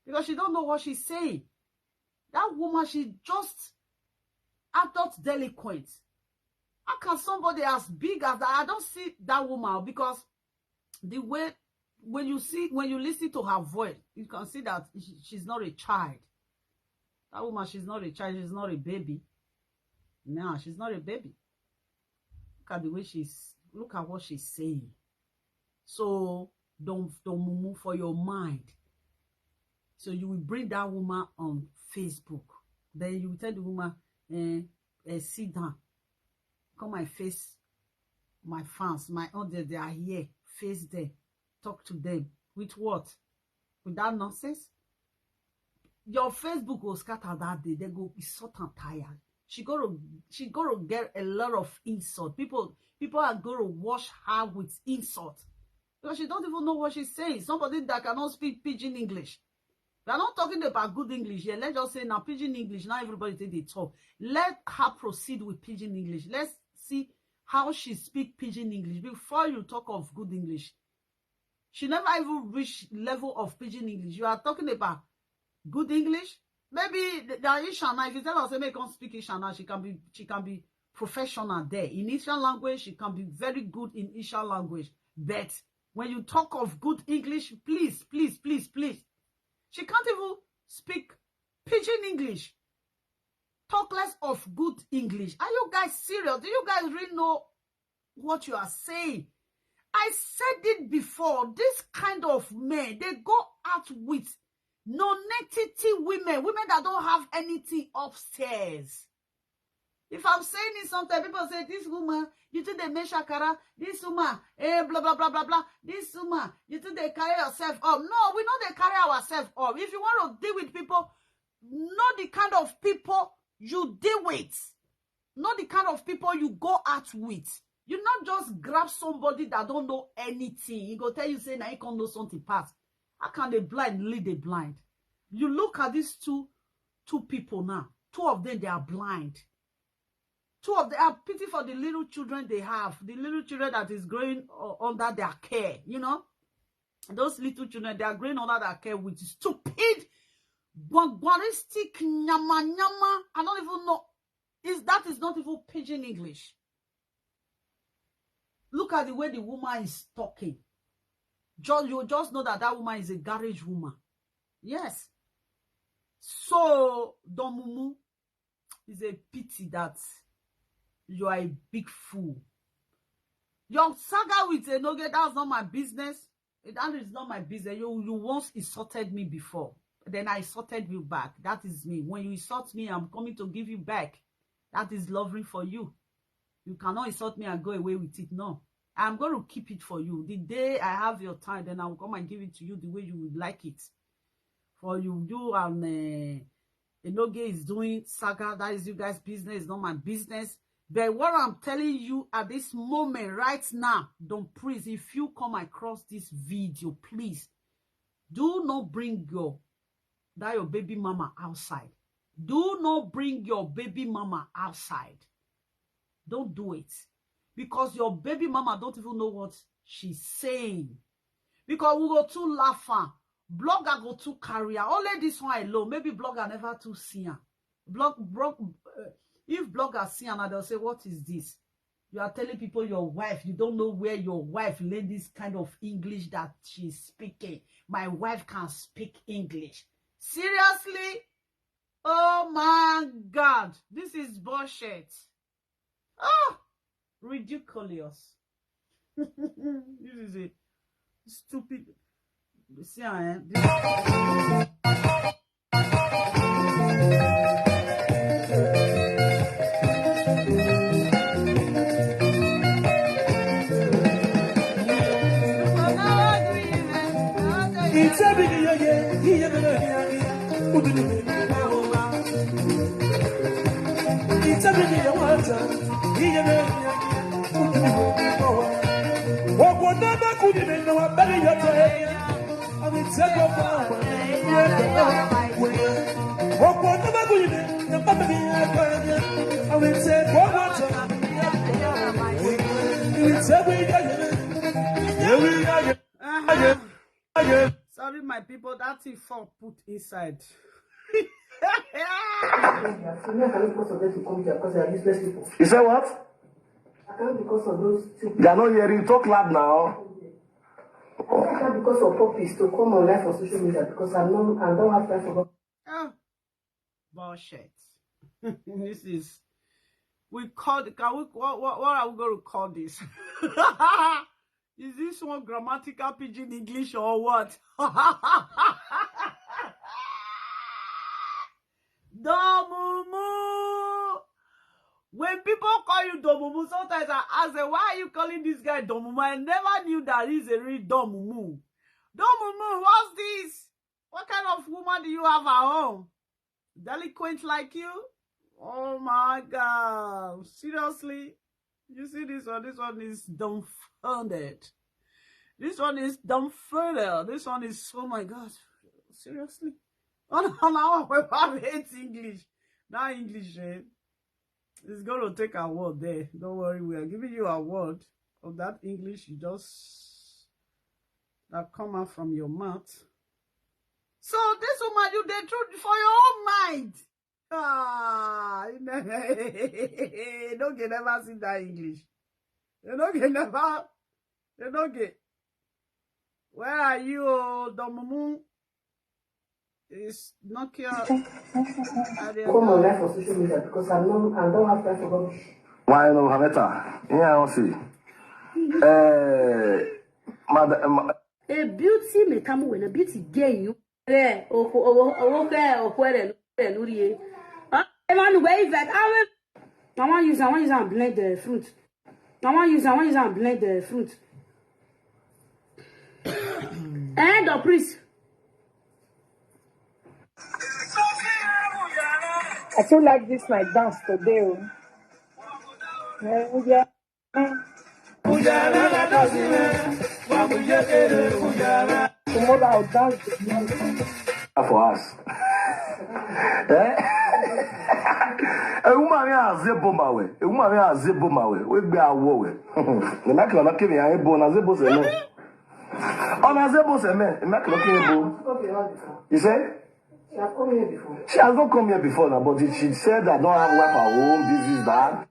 because she don't know what she's saying. That woman, she just adult delinquent. How can somebody as big as that? I don't see that woman, because the way, when you see, when you listen to her voice, you can see that she, she's not a child. That woman, she's not a child. She's not a baby. No, she's not a baby. Look at the way she's, look at what she's saying. So don't, don't move for your mind. So you will bring that woman on Facebook. Then you will tell the woman, eh, eh, "Sit down. Come and face my fans, my audience. They are here. Face them. Talk to them." With what? With that nonsense? Your Facebook will scatter that day. They go insult and tired. She gonna, she gonna get a lot of insult. People, people are gonna wash her with insult, because she don't even know what she's saying. Somebody that cannot speak Pidgin English. We are not talking about good English here. Let's just say now Pidgin English. Now everybody think they talk. Let her proceed with Pidgin English. Let's see how she speak Pidgin English before you talk of good English. She never even reach level of Pidgin English. You are talking about good English. Maybe the, the Ishana, if you tell her, say, "Make come speak Ishana," she can be, she can be professional there. In Ishan language, she can be very good in Ishan language. But when you talk of good English, please, please, please, please. She can't even speak Pidgin English. Talk less of good English. Are you guys serious? Do you guys really know what you are saying? I said it before. This kind of men, they go out with non-entity women, women that don't have anything upstairs. If I'm saying it sometimes, people say, "This woman, you think they make shakara? This woman, eh, blah, blah, blah, blah, blah. This woman, you think they carry yourself up?" No, we know they carry ourselves up. If you want to deal with people, know the kind of people you deal with. Know the kind of people you go out with. You not just grab somebody that don't know anything. He go tell you, say, "Now you can't know something past." How can the blind lead the blind? You look at these two, two people now. Two of them, they are blind. Two of them, I pity for the little children they have. The little children that is growing, uh, under their care, you know? Those little children, they are growing under their care with stupid, guanguaristic, nyama, nyama. I don't even know. Is, that is not even Pidgin English. Look at the way the woman is talking. Just, you just know that that woman is a garage woman. Yes. So, Don Mumu, is a pity that you are a big fool. Your saga with Enoge, that's not my business. That is not my business. You, you once insulted me before. Then I insulted you back. That is me. When you insult me, I'm coming to give you back. That is loving for you. You cannot insult me and go away with it. No. I'm going to keep it for you. The day I have your time, then I will come and give it to you the way you would like it. For you, you and, uh, Enoge is doing saga. That is you guys' business, not my business. But what I'm telling you at this moment, right now, don't please, if you come across this video, please do not bring your that your baby mama outside. Do not bring your baby mama outside. Don't do it. Because your baby mama don't even know what she's saying. Because we go too laugh am. Blogger go too carry am. Only this one alone. Maybe blogger never too see am. Blog, blog, uh, if blogger see am, they'll say, "What is this?" You are telling people your wife, you don't know where your wife learned this kind of English that she's speaking. My wife can speak English. Seriously? Oh my God. This is bullshit. Ah, ridiculous. This is a stupid. See, I am. Uh-huh. Sorry, my people, that thing for put inside. You know, I cannot because of them to come here because they are useless people. You say what? I cannot because of those two people. They are not hearing. Talk loud now. I can't because of puppies to come online for social media because I'm not, I don't have time for. Oh, bullshit. This is, we call the, can we, what, what, what are we going to call this? Is this one grammatical pidgin English or what? Domumu. When people call you Domumu, sometimes I ask them, "Why are you calling this guy Domumu? I never knew that he's a real Domumu." Domumu, what's this? What kind of woman do you have at home? Delinquent like you? Oh my God. Seriously? You see this one? This one is dumbfounded. This one is dumbfounded. This one is, oh my God. Seriously? On our web, I hate English. Now English, eh? It's going to take a word there. Don't worry, we are giving you a word of that English you just, that come out from your mouth. So this woman, you dey true for your own mind. Ah, you know, you no get never see that English. You no get never, you no get. Where are you, oh, Domumu? Is Nokia. Come online for social media because I know I don't have time for rubbish. Why no, Hameta? Yeah, I don't see. Eh, madam, eh, ma- A beauty me come when a beauty gay you. Eh, oh, oh, oh, oh, okay, oh, where, where, where, where, ah, I want to wave that. I will. I want use, I want use and blend the fruit. I want use, I want use and blend the fruit. End of priest. I feel like this my dance today, oh. Eh, yeah. Tomorrow I'll dance with you. For us. Eh? A woman here has a bomb away. A woman here has a bomb away. We be our war. The Michael Anakemi, I born as a boss. On as a boss, man. The Michael Anakemi. You say? She has come here before. She has not come here before now, but she said, "I don't have wife at home, this is that."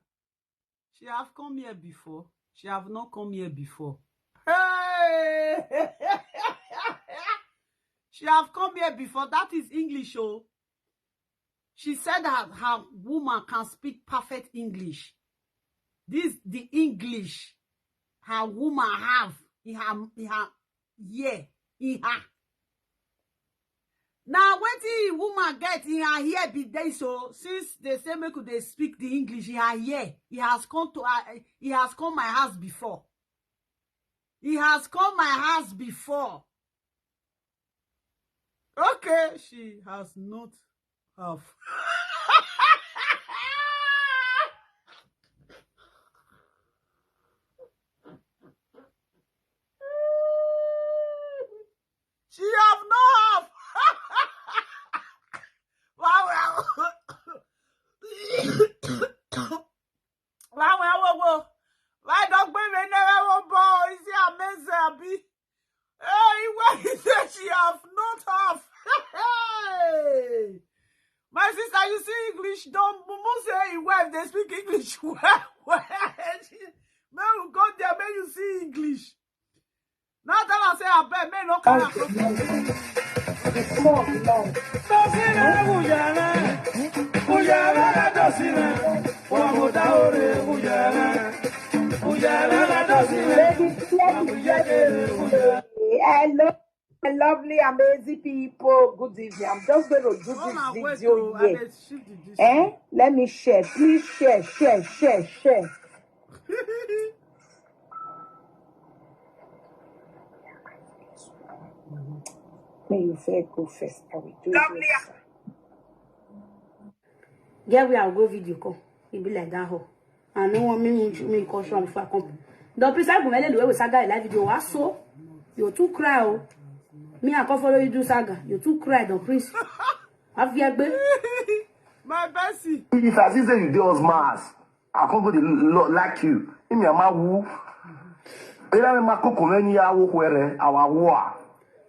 She have come here before. She have not come here before. Hey! She have come here before. That is English, oh. She said that her woman can speak perfect English. This the English her woman have in her, in her ear, in her. Now, wetin woman get in her ear be dey so, since they say make they speak the English in her ear, he has come to her, he has come my house before. He has come my house before. Okay, she has not Half. She have no half. Wow, wow. Wow, wow, wow, wow. Why don't we never one boy? Is it amazing, Abi? Hey, why is that she have not half? Hey! My sister, you see English? Don't mumu say his wife, they speak English well, well. May we go there, may you see English. Now tell us, say, I bet, may no come out. Hello, my lovely, amazing people. Good evening. I'm just going to do this video here. Eh? Let me share. Please share, share, share, share. May you fair go first. I will do this. Get where I go video call. E be like that hoe. I no want me, me, me call Sean before I come. Don Prince, I go make the way we saga live video. What so? You too cry, oh. Me, I come follow you do saga. You too cry, Don Prince. Have you ever? My Bessie. If I see say you dey us mass, I come go dey lo- like you. If me ama wu. Ira me ma koko me ni ya wo kwere, awa wo a.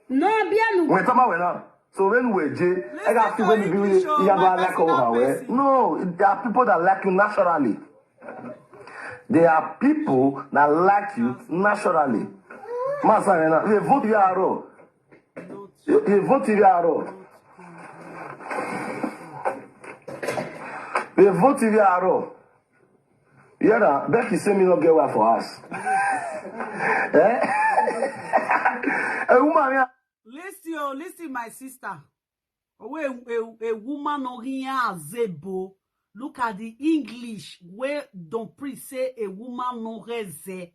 No, be a no. When tama we na. So when we je, I got feel when you be ya ba like over we. No, there are people that like you naturally. There are people that like you naturally. Masa na, we vote you are. They vote you are. They vote you are. Yeah, na Becky say me no get wife for us. Eh? A woman, yeah. Listen, oh, listen, my sister. Oh, a, a, a woman no here azebo. Look at the English where Don Prince say a woman no reze.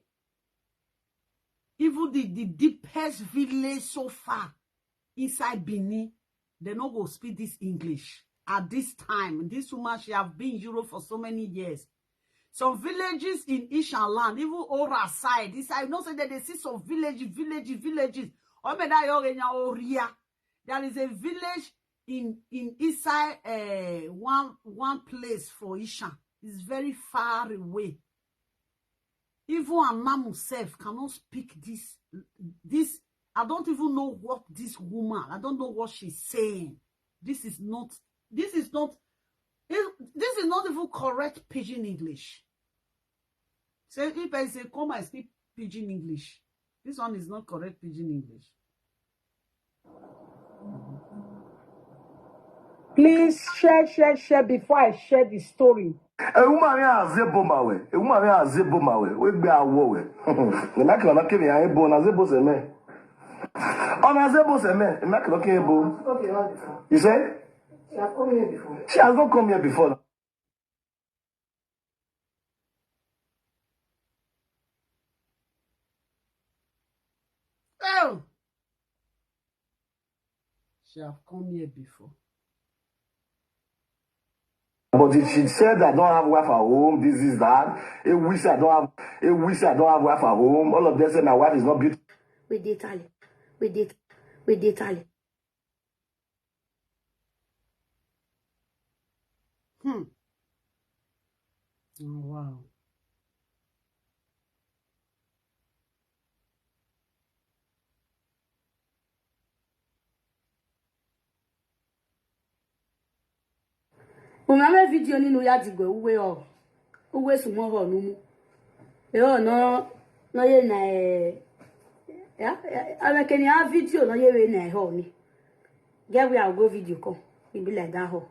Even the, the deepest village so far inside Benin, they no go speak this English. At this time, this woman, she have been in Europe for so many years. Some villages in Ishan land, even Ora side, this I know say that they see some villages, villages, villages. Omedayo Oria. There is a village in in inside uh, one one place for Ishan. It's very far away. Even Anamu self cannot speak this. This I don't even know what this woman. I don't know what she's saying. This is not. This is not. This is not even correct pidgin English. Say if I say come and speak pidgin English. This one is not correct pidgin English. Please share, share, share before I share the story. A woman here has a bomb away. A woman here has a bomb away. We be a war way. The make na make me a bomb na zebo se me. On a zebo se me. The make na ke bomb. You say? She has come here before. She has not come here before. Oh. She have come here before. But if she said, "I don't have wife at home, this is that," it wish I don't have, it wish I don't have wife at home. All of them say my wife is not beautiful. We dey tally. We dey, we dey tally. Hmm. Oh, wow. Umame video ni no ya digwe uwe o. Uwe sumo ho numu. E o no no ye na e. Ya, ya, ame ke ni a video no ye we na e ho ni. Get where I go video call. E be like that ho.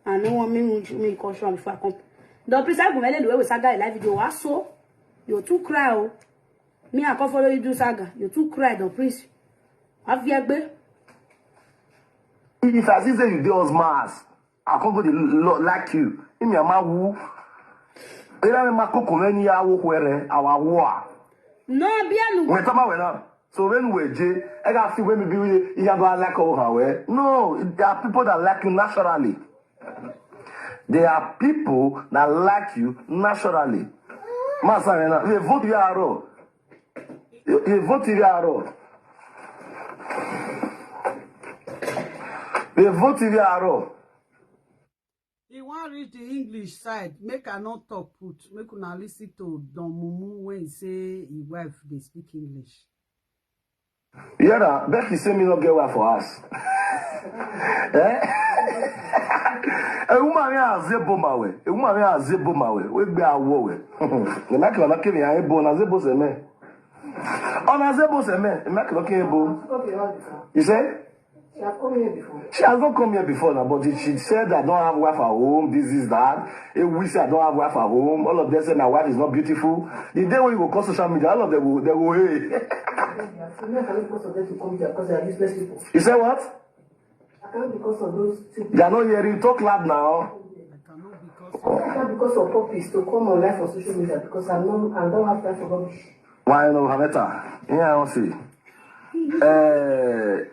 I no want me me call from before I come. Don Prince, I go make the way we saga live video. What so? You too cry o. Me, I come follow you do saga. You too cry, Don Prince. Have you ever? If I see say you dey us mass, I come go dey lo- like you. If me ama wu. Ira me ma koko me ni ya wo kwere, awa wo a. No, be a no. When tama we na. So when we je, I got feel when me be we ya ba like over we. No, there are people that like you naturally. There are people that like you naturally. Master, you vote you are wrong. You vote you are wrong. You vote you are wrong. He wan read the English side. Make I not talk put. Make una listen to Don Mumu when he say his wife dey speak English. Yeah, na Becky say me no get wife for house. Eh? A woman here has a boma we. A woman here has a boma we. We be a wo we. The make la make me a bo na ze bo se me. Ona ze bo se me. The make la ke bo. You say? She has come here before. She has not come here before now, but she said, "I don't have wife at home, this is that." If we say, "I don't have wife at home," all of them say, "My wife is not beautiful." The day when you go call social media, all of them will, they will, hey. Yes, you know, I cannot because of them to come here because they are useless people. You say what? I cannot because of those two They are not hearing. Talk loud now. I cannot because I cannot because of puppies to come on live on social media because I know I don't have time for rubbish. Why no, Hameta? Yeah, I don't see. Eh,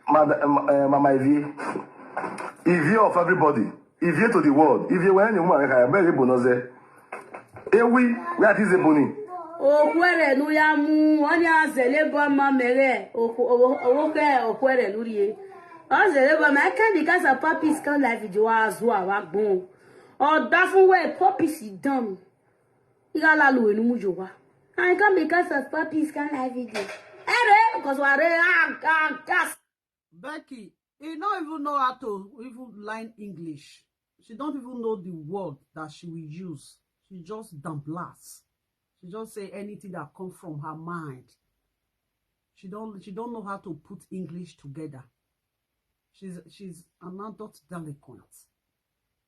Mad- eh, Mama Ivy, Ivy of everybody, Ivy to the world, Ivy when you want to very bonoze. Ewi, where is the boni? Okwere nu ya mu onye azele bo ma mere okwere okwere nu rie. Azele bo ma ka bi ka sa papis kan live video azu awa gbon. O da fun we papis dam. Iga la lu enu mu jo wa. An ka bi ka sa papis kan live video. Ere ko so are a a gas. Becky, he don't even know how to even line English. She don't even know the word that she will use. She just dumblast. She just say anything that comes from her mind. She don't she don't know how to put English together. She's she's an adult delinquent.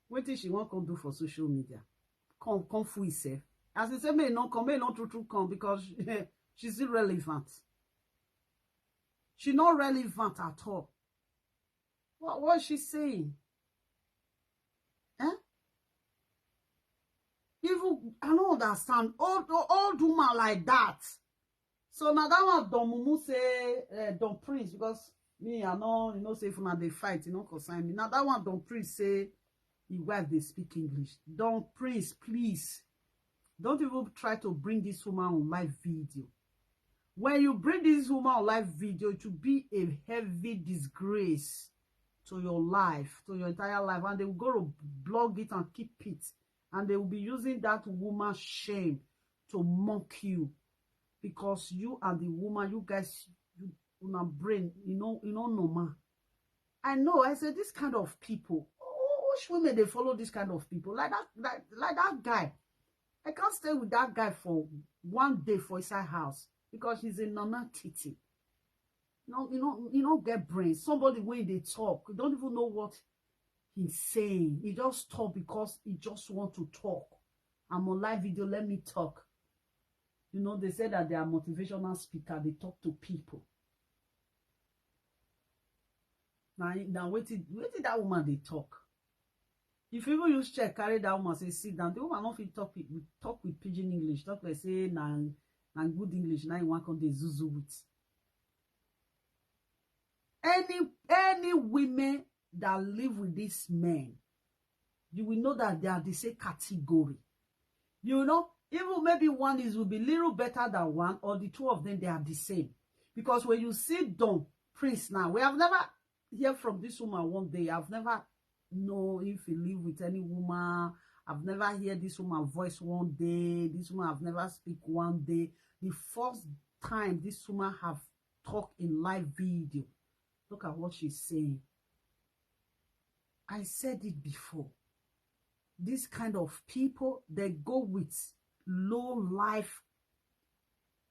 What did she want to do for social media? Come come for herself. As I say, may not come, may not true true come because she's irrelevant. She not relevant at all. What was she saying? Eh? Even I don't understand. Old old woman like that. So now that one Don Mumu say uh, Don Prince because me I know you know say if una dey fight, you know concern me. Now that one Don Prince say his wife dey speak English. Don Prince, please don't even try to bring this woman on live video. When you bring this woman on live video, it will be a heavy disgrace to your life, to your entire life, and they will go to blog it and keep it, and they will be using that woman's shame to mock you because you and the woman, you guys, you una brain, you know, you know, normal. I know. I said this kind of people. Which women they follow this kind of people like that, like, like that guy. I can't stay with that guy for one day for inside house because he's a nana titi. No, you know, you don't get brain. Somebody when they talk, you don't even know what he's saying. He just talk because he just want to talk. I'm on live video. Let me talk. You know, they said that they are motivational speaker. They talk to people. Now, now wait till wait till that woman they talk. If you even use chair, carry that woman, say sit down. The woman not fit talk with talk with pidgin English. Talk like say na na good English. Now you want come dey zuzu with. Any any women that live with these men, you will know that they are the same category. You know, even maybe one is will be little better than one, or the two of them they are the same. Because when you see Don Prince now, we have never hear from this woman one day. I've never know if he live with any woman. I've never hear this woman voice one day. This woman I've never speak one day. The first time this woman have talk in live video. Look at what she's saying. I said it before. This kind of people, they go with low life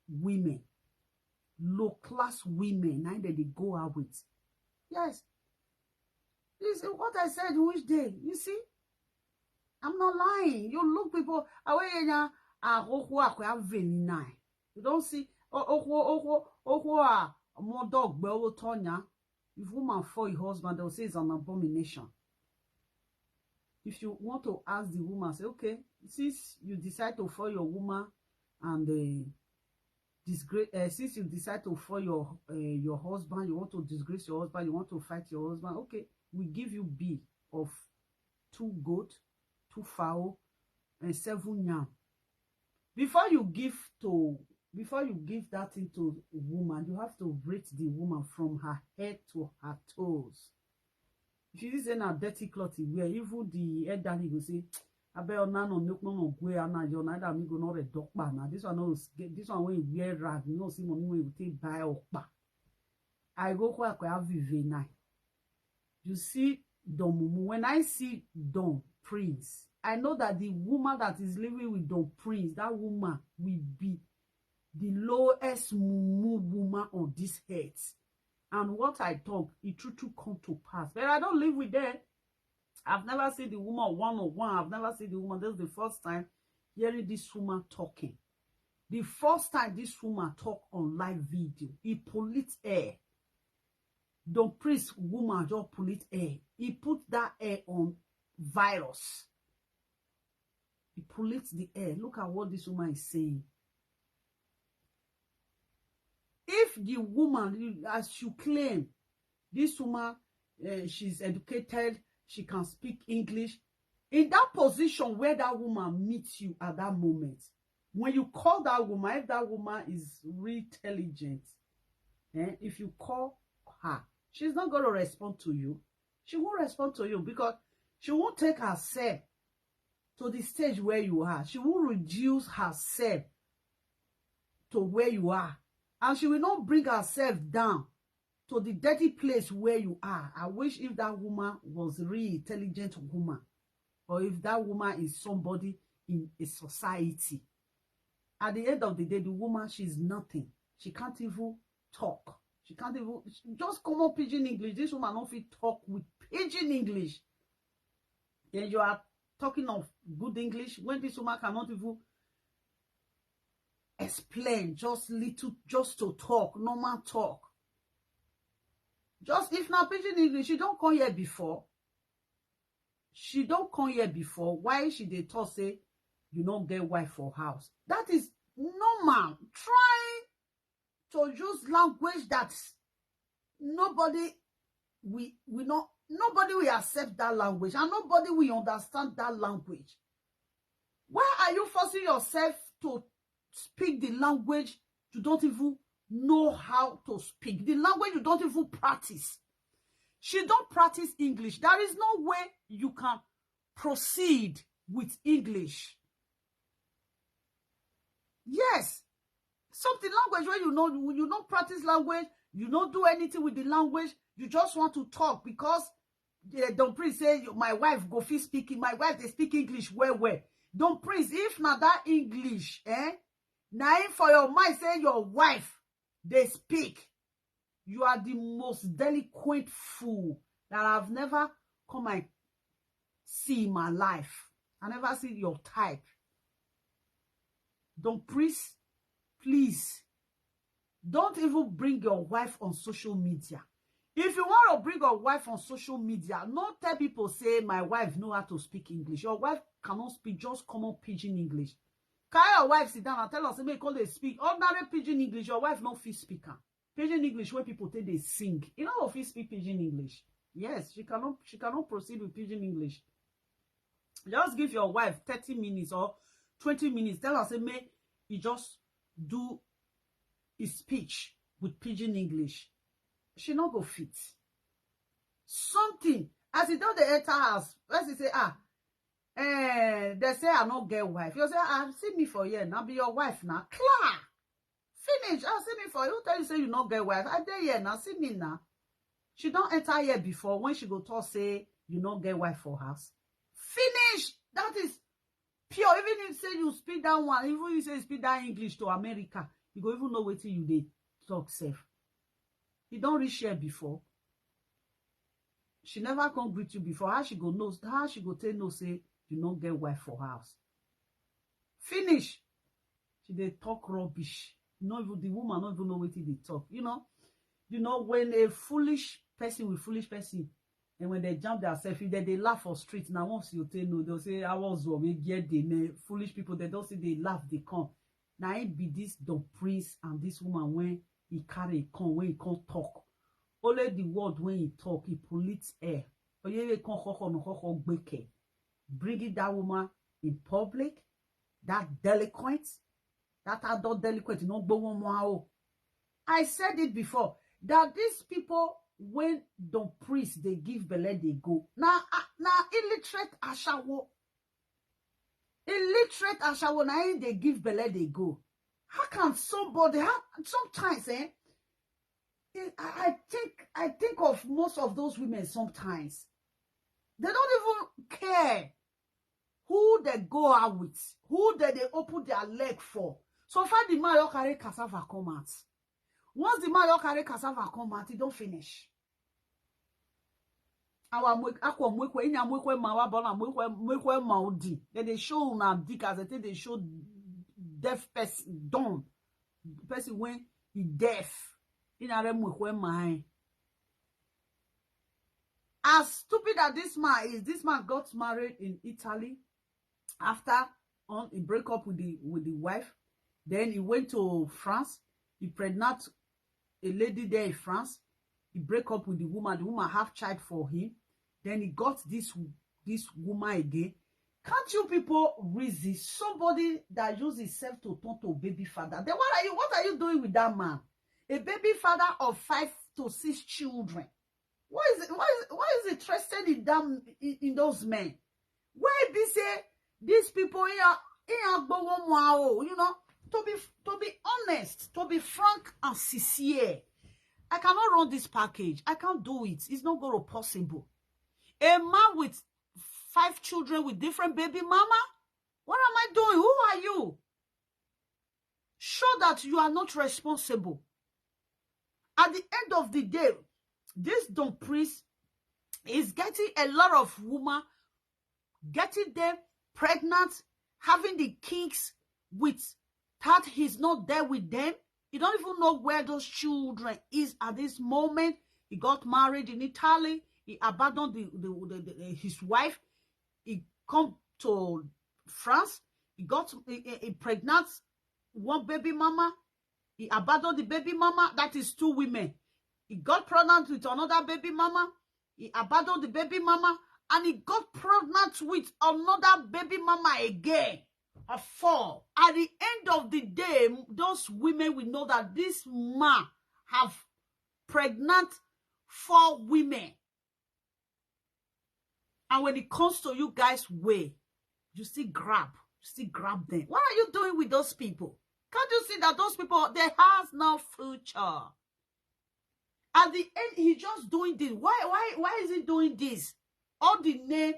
women, low class women, and then they go out with. Yes. You see what I said which day? You see? I'm not lying. You look people away. You don't see. Oh, oh, oh, oh, oh, oh, ah, more dog, bell, Tonya. If woman for your husband, they'll say it's an abomination. If you want to ask the woman, say, okay, since you decide to for your woman and uh, disgrace, uh, since you decide to for your uh, your husband, you want to disgrace your husband, you want to fight your husband, okay, we give you B of two goat, two fowl, and seven yam. Before you give to before you give that thing to woman, you have to rate the woman from her head to her toes. If you say na dirty cloth you wear, even the elderly go say, "Abeg, una no make no go and your neither me go no red dog pa na. This one no get this one when you wear rag, you know see money when you take buy okpa." I go kwa kwa vive na. You see Don Mumu. When I see Don Prince, I know that the woman that is living with Don Prince, that woman will be the lowest mumu woman on this earth. And what I talk, it true true come to pass. But I don't live with them. I've never seen the woman one on one. I've never seen the woman. This is the first time hearing this woman talking. The first time this woman talk on live video, he pollute air. Don Prince woman just pollute air. He put that air on virus. He pollutes the air. Look at what this woman is saying. If the woman, as you claim, this woman, uh, she's educated, she can speak English, in that position where that woman meets you at that moment, when you call that woman, if that woman is really intelligent, eh, if you call her, she's not going to respond to you. She won't respond to you because she won't take herself to the stage where you are. She will reduce herself to where you are. And she will not bring herself down to the dirty place where you are. I wish if that woman was a really intelligent woman, or if that woman is somebody in a society. At the end of the day, the woman, she's nothing. She can't even talk. She can't even, just common pidgin English. This woman don't fit talk with pidgin English. Then you are talking of good English when this woman cannot even explain, just little, just to talk, normal talk. Just if na pidgin English, she don't come here before. She don't come here before. Why she dey talk say you no get wife for house? That is normal. Trying to use language that nobody we we not nobody will accept that language, and nobody will understand that language. Why are you forcing yourself to speak the language you don't even know how to speak, the language you don't even practice? She don't practice English. There is no way you can proceed with English. Yes. Something language where you know you don't practice language, you don't do anything with the language, you just want to talk because they don't please say, "My wife go fit speaking, my wife they speak English well well." Don't please, if not that English, eh? Now for your mind say your wife they speak, you are the most delinquent fool that I've never come and see in my life. I never see your type. Don't please, please, don't even bring your wife on social media. If you want to bring your wife on social media, not tell people say my wife know how to speak English. Your wife cannot speak just common pidgin English. Carry your wife sit down and tell us make they speak ordinary pidgin English. Your wife no fit speak am. Pidgin English when people take they sing. You know if you speak pidgin English. Yes, she cannot she cannot proceed with pidgin English. Just give your wife thirty minutes or twenty minutes. Tell her say make he just do his speech with pidgin English. She not go fit. Something as he don't the enter house, as he say, ah, eh, they say I not get wife. You say, ah, see me for here now, be your wife now. Clear. Finish. I see me for you. Tell you say you not get wife. I dey here now. See me now. She don't enter here before when she go talk say you not get wife for house. Finish. That is pure. Even if say you speak that one, even if say you speak that English to America, you go even know wetin you dey talk sef. You don't reach here before. She never come greet you before. How she go know? How she go take know say you no get wife for house? Finish. She dey talk rubbish. You know, even the woman not even know wetin they talk. You know, you know when a foolish person with foolish person, and when they jump themselves, if they, they laugh for street now, once you take know, they'll say, "I was we get the name." Foolish people, they don't see they laugh, they come. Now it be this Don Prince and this woman when he carry come, when he come talk. Only the word when he talk, he pollute air. Oyeye kan koko no koko gbeke. bringing that woman in public, that delinquent, that adult delinquent, no go one more. I said it before that these people, when the priest they give belle they go. Now, now illiterate ashawo, illiterate ashawo, now they give belle they go. How can somebody? How, sometimes, eh? I think I think of most of those women sometimes. They don't even care who they go out with, who they, they open their leg for. So far the man you carry cassava come out. Once the man you carry cassava come out, he don't finish. Our akwa mwekwe, inya mwekwe mawa bona mwekwe mwekwe maudi. Then they show una dick as they think they show deaf person, dumb person when he deaf. In a mwekwe mind. As stupid as this man is, this man got married in Italy. After on, he break up with the with the wife. Then he went to France. He pregnant a lady there in France. He break up with the woman. The woman have child for him. Then he got this this woman again. Can't you people reason? Somebody that use himself to turn to baby father. Then what are you what are you doing with that man? A baby father of five to six children. What is it? What is what is interested in them in, in those men? Where be say these people here here go one more, you know, to be to be honest, to be frank and sincere. I cannot run this package. I can't do it. It's not gonna possible. A man with five children with different baby mama. What am I doing? Who are you? Show that you are not responsible. At the end of the day, this Don Prince is getting a lot of woman, getting them pregnant, having the kinks with that he's not there with them. He don't even know where those children is at this moment. He got married in Italy. He abandoned the, the, the, the- his wife. He come to France. He got he, he- he pregnant one baby mama. He abandoned the baby mama. That is two women. He got pregnant with another baby mama. He abandoned the baby mama and he got pregnant with another baby mama again. A four. At the end of the day, those women will know that this man have pregnant four women. And when it comes to you guys' way, you still grab, you still grab them. What are you doing with those people? Can't you see that those people, they has no future? At the end, he's just doing this. Why, why, why is he doing this? All the name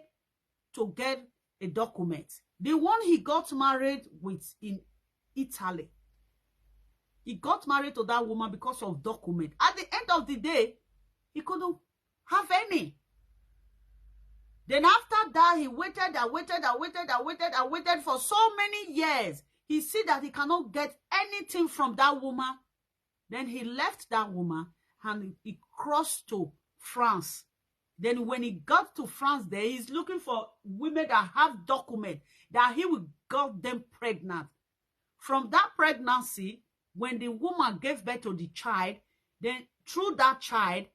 to get a document. The one he got married with in Italy. He got married to that woman because of document. At the end of the day, he couldn't have any. Then after that, he waited and waited and waited and waited and waited for so many years. He see that he cannot get anything from that woman. Then he left that woman and he crossed to France. Then when he got to France, there he's looking for women that have document that he will got them pregnant. From that pregnancy, when the woman gave birth to the child, then through that child,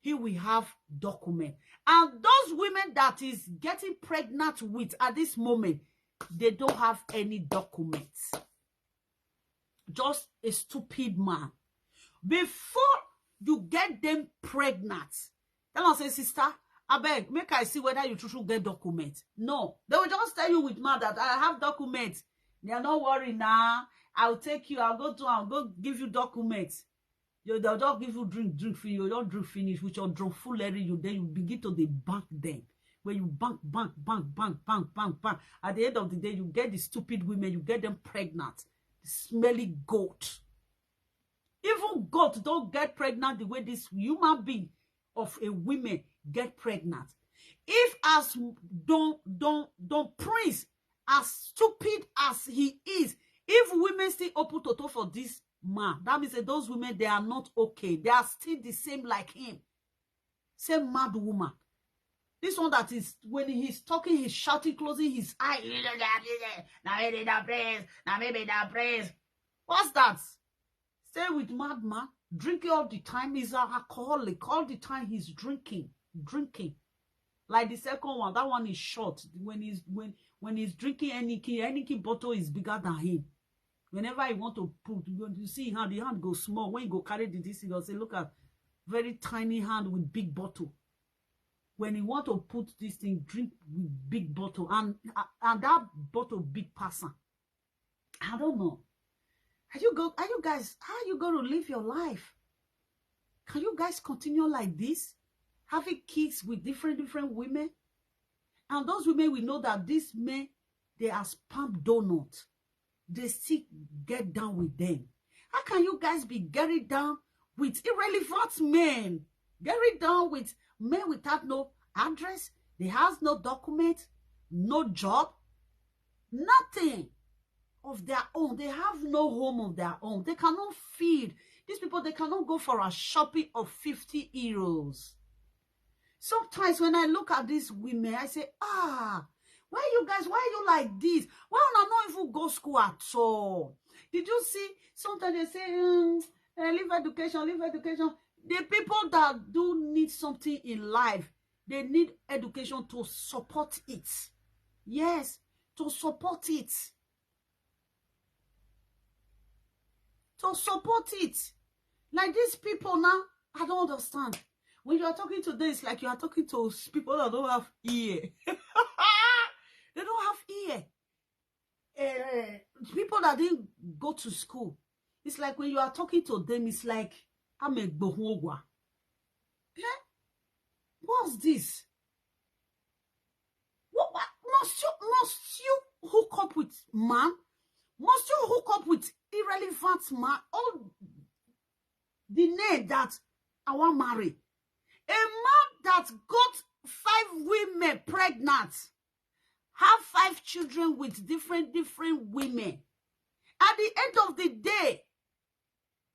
he will have document. And those women that is getting pregnant with at this moment, they don't have any documents. Just a stupid man. Before you get them pregnant, tell us, say, sister, I beg, make I see whether you true true get document. No, they will just tell you with mouth that I have document. They are not worried now. I'll take you. I'll go to. I'll go give you document. You they'll just give you drink, drink for you. Don't drink finish with your drunk foolery. You then you begin to the bank them. Where you bank, bank, bank, bank, bank, bank, bank. At the end of the day, you get the stupid women. You get them pregnant. Smelly goat. Even goat don't get pregnant the way this human being of a women get pregnant. If as don don don prince, as stupid as he is, if women still open toto for this man, that means that those women, they are not okay. They are still the same like him. Same mad woman. This one that is when he's talking, he's shouting, closing his eye. Now maybe that praise, now maybe that praise. What's that? Stay with madman, drinking all the time. He's an alcoholic. All the time he's drinking, drinking. Like the second one, that one is short. When he's when when he's drinking Heineken, Heineken bottle is bigger than him. Whenever he want to put, you see hand, the hand go small. When he go carry the this, he go say, "Look at very tiny hand with big bottle." When he want to put this thing, drink with big bottle, and and that bottle big person. I don't know. Are you go? Are you guys? How are you going to live your life? Can you guys continue like this, having kids with different different women? And those women, we know that these men, they are sperm donors. They still get down with them. How can you guys be getting down with irrelevant men? Getting down with men without no address. They has no document, no job, nothing of their own. They have no home of their own. They cannot feed these people. They cannot go for a shopping of fifty euros. Sometimes when I look at these women, I say, "Ah, why you guys, why you like this? Why una not even go school at all?" Did you see? Sometimes they say, mm, eh, "Leave education, leave education." The people that do need something in life, they need education to support it. Yes, to support it. To support it. Like these people now, I don't understand. When you are talking to them, it's like you are talking to people that don't have ear. They don't have ear. Eh, people that didn't go to school. It's like when you are talking to them, it's like, "I'm a gbohungwa." Eh? What's this? What, what? Must you must you hook up with man? Must you hook up with irrelevant man? All the name that I want marry. A man that got five women pregnant, have five children with different different women. At the end of the day,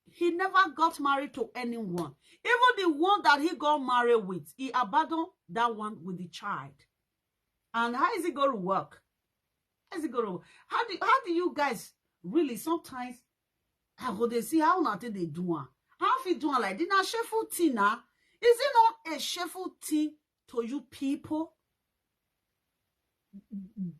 he never got married to anyone. Even the one that he got married with, he abandoned that one with the child. And how is it going to work? How is it going to work? How do how do you guys really sometimes? I go they see how nothing they do one. How if you do one like this? Now shameful thing now. Is it not a shameful thing to you people?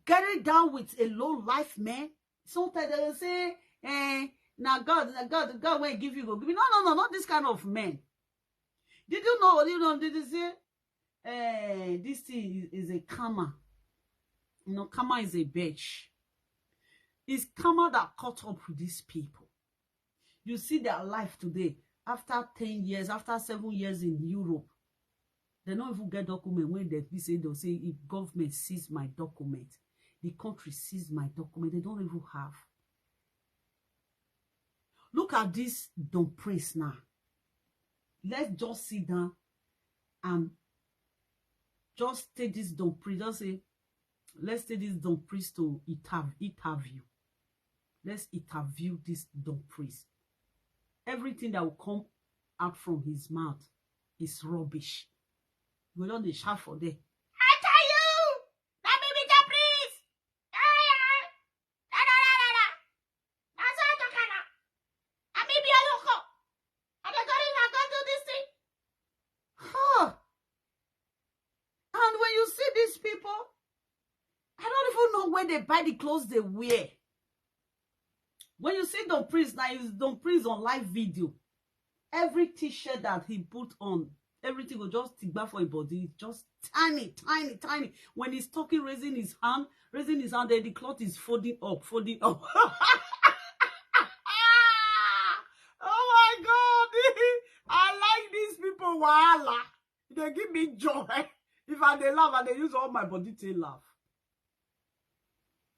Getting down with a low life man. Sometimes they will say, eh, "Now God, now God, God will give you go give you." No, no, no, not this kind of men. Did you know? You know, did you say, eh, this thing is, is a karma? You know, karma is a bitch. It's karma that caught up with these people. You see their life today, after ten years, after seven years in Europe, they don't even get document. When they be say, they'll say, "If government seize my document, the country seize my document." They don't even have. Look at this Don Prince now. Let's just sit down and just take this Don Prince. Just say, let's take this Don Prince to interv- interview. Let's interview this Don Prince. Everything that will come out from his mouth is rubbish. We don't dey shout for there. I tell you, that baby Don Prince. Ah, yeah. Da, da, da, da, da. That's how I talk now. I may be a local. I don't know if I go do this thing. Huh. And when you see these people, I don't even know where they buy the clothes they wear. When you see Don Prince now, is Don Prince on live video. Every t-shirt that he put on, everything will just tigba for his body. Just tiny, tiny, tiny. When he's talking, raising his hand, raising his hand, then the cloth is folding up, folding up. Oh my God. I like these people. Wahala. They give me joy. If I dey laugh, I dey use all my body to laugh.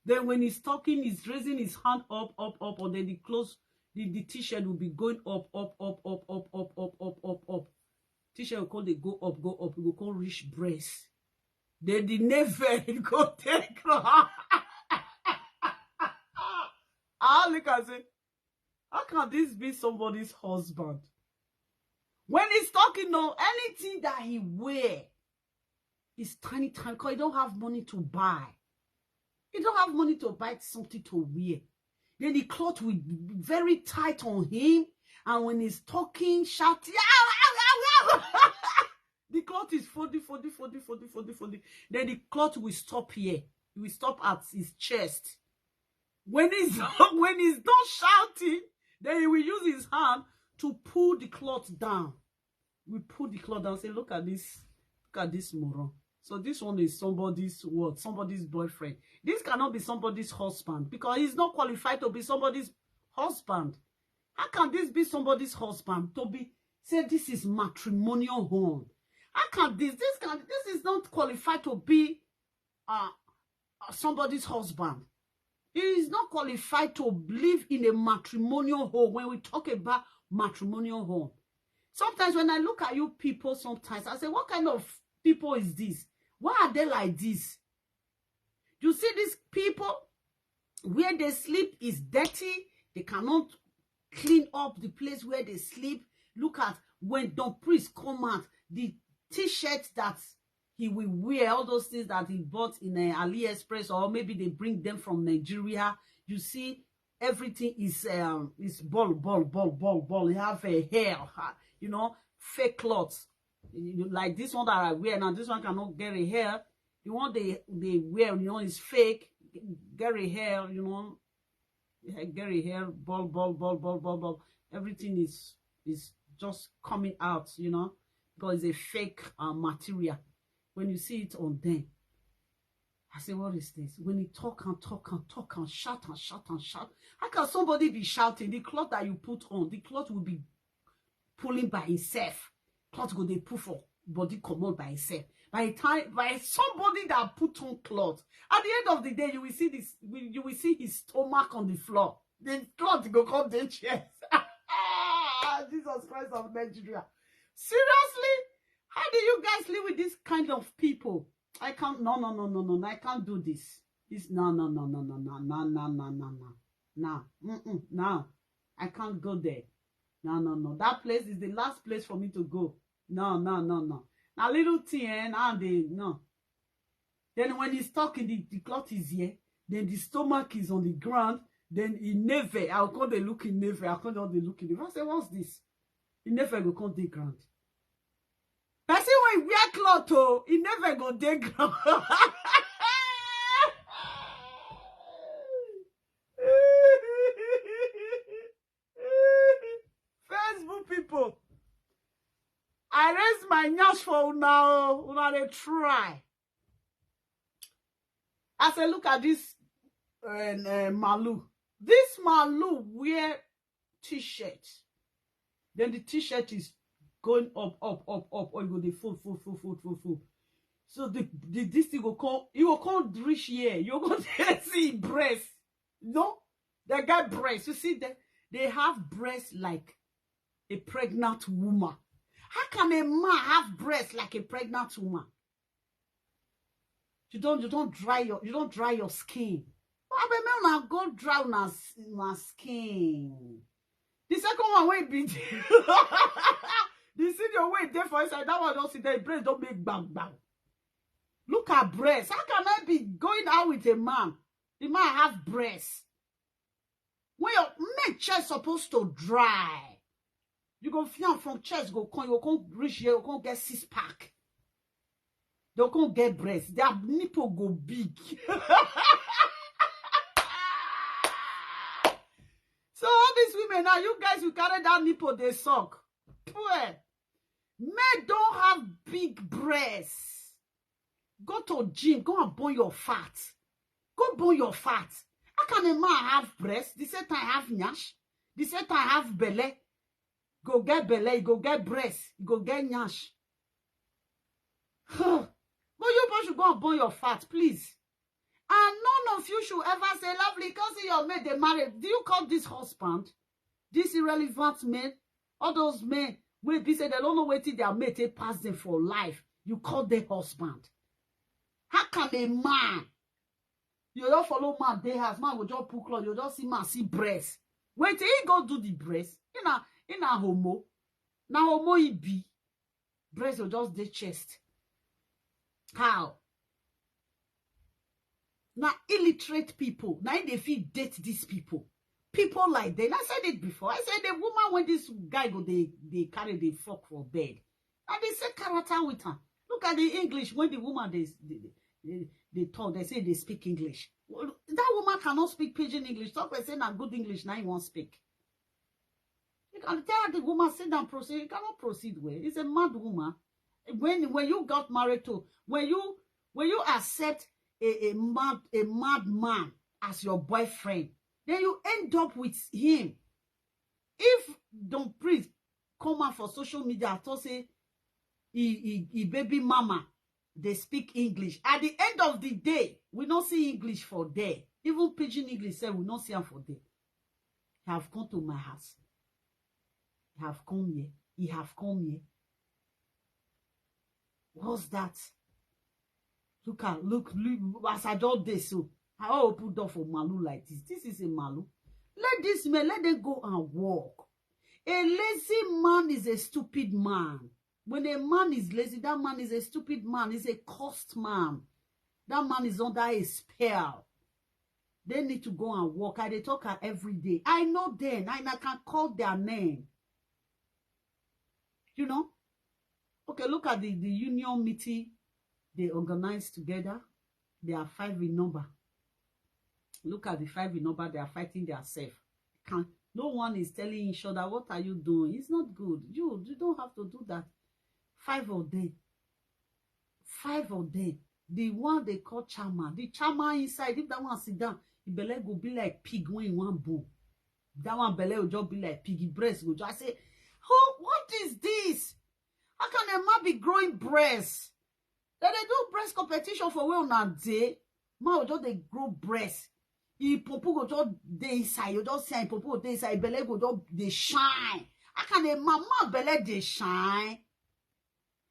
Then when he's talking, he's raising his hand up, up, up, and then the clothes, the, the t-shirt will be going up, up, up, up, up, up, up, up, up, up. T-shirt will call they go up, go up, it will call reach breast. Then the never go take. I look and say, how can this be somebody's husband? When he's talking, no, anything that he wear is tiny, tiny, because he don't have money to buy. He don't have money to buy something to wear. Then the cloth will be very tight on him. And when he's talking, shout, "Yeah, yeah, yeah, yeah." cloth is folding, folding, folding, folding, folding, folding. Then the cloth will stop here. It will stop at his chest. When he's when he's done shouting, then he will use his hand to pull the cloth down. We pull the cloth down. Say, look at this, look at this moron. So this one is somebody's what? Somebody's boyfriend. This cannot be somebody's husband because he's not qualified to be somebody's husband. How can this be somebody's husband? To be say this is matrimonial home. How can this this can this is not qualified to be uh, uh, somebody's husband. He is not qualified to live in a matrimonial home. When we talk about matrimonial home, sometimes when I look at you people, sometimes I say, what kind of people is this? Why are they like this? You see, these people, where they sleep is dirty. They cannot clean up the place where they sleep. Look at when Don Priest come out, the t-shirt that he will wear, all those things that he bought in uh, AliExpress, or maybe they bring them from Nigeria. You see, everything is um, is ball, ball, ball, ball, ball. He have a hair, ha, you know, fake clothes. You know, like this one that I wear now, this one cannot get a hair. The one they they wear, you know, is fake. Get a hair, you know, get a hair, ball, ball, ball, ball, ball, ball. Everything is is just coming out, you know, because it's a fake uh, material. When you see it on them, I say, what is this? When he talk and talk and talk and shout and shout and shout, how can somebody be shouting? The cloth that you put on, the cloth will be pulling by itself. Cloth go dey pull for body comot by itself. By the time by somebody that put on cloth, at the end of the day, you will see this. You will see his stomach on the floor. The cloth go come the chest. Jesus Christ of Nigeria. Seriously, how do you guys live with this kind of people? I can't. No, no, no, no, no, no. I can't do this. This no, no, no, no, no, no, no, no, no, no, no, no. Mm-mm, no. I can't go there. No, no, no. That place is the last place for me to go. No, no, no, no. Now little thing, eh? Now they no. Then when he's talking, the, the cloth is here. Then the stomach is on the ground. Then he never. I'll call the look in never. I'll call the look in never. I say, what's this? He never go come the ground. Person when wear cloth, oh, he never go the ground. Facebook people, I raise my nyash for una, oh, una dey try. I say, look at this uh, uh, Malu. This Malu wear t-shirt. Then the t-shirt is going up, up, up, up, or you go dey fold, fold, fold, fold, fold, fold. So the, the this thing go come, you go come reach here. You go see breast. No, they get breast. You see, they, they have breast like a pregnant woman. How can a man have breast like a pregnant woman? You don't you don't dry your you don't dry your skin. Abeg, make una go dry una s- una skin. The second one wey be the senior wey dey for inside, that one don see the brain don make bang bang. Look at breast. How can I be going out with a man? The man have breast. When your make chest supposed to dry. You go feel am from chest go come, you go come reach here, you go come get six pack. They go come get breast. Their nipple go big. So all these women now, you guys will carry that nipple, they suck. Poor. Men don't have big breasts. Go to gym, go and burn your fat. Go burn your fat. How can a man have breast? The same time have nyash. The same time have belly. Go get belly, go get breast, go get nyash. But you both should go and burn your fat, please. And none of you should ever say, lovely, come see your mate, they married. Do you call this husband? This irrelevant men? All those men will be say they don't know what their mate take pass them for life. You call them husband. How can a man? You don't follow man, they has man will just put clothes, you don't see man, see breast. Wait till he go do the breast. In a in a homo. Now homo he be. Breast will just the chest. How? Now illiterate people. Now they feel date these people. People like them. I said it before. I said the woman when this guy go they they carry the fuck for bed. And they say character with her. Look at the English when the woman they they, they, they talk, they say they speak English. Well, that woman cannot speak pidgin English. Talk like say na good English now you won't speak. You can tell the woman sit down, proceed. You cannot proceed well. It's a mad woman. When when you got married to, when you when you accept a, a mad a mad man as your boyfriend, then you end up with him. If Don Prince come out for social media and talk say he, he, he baby mama they speak English, at the end of the day we not see English for there. Even pidgin English say we not see am for there. He have come to my house. He have come here. He have come here. What's that? Look at look, look as I just dey so. I wan open door for Malu like this. This is a Malu. Let this man, let them go and work. A lazy man is a stupid man. When a man is lazy, that man is a stupid man, is a cursed man. That man is under a spell. They need to go and work. I dey talk am every day. I know them, and I can call their name. You know? Okay, look at the, the union meeting they organize together. They are five in number. Look at the five in number. They are fighting themselves. Can no one is telling each other, "What are you doing? It's not good. You you don't have to do that." Five of them. Five of them. The one they call chairman. The chairman inside, if that one sit down, the belle go be like pig when you want bone. That one belle will just be like piggy breast. Go just say, "Who? What is this? How can a man be growing breasts?" Then they do breast competition for where una dey. Man will just they grow breast. He popo go just dey inside. You just see him popo dey inside. Belle go just they shine. How can a man, man belle they shine?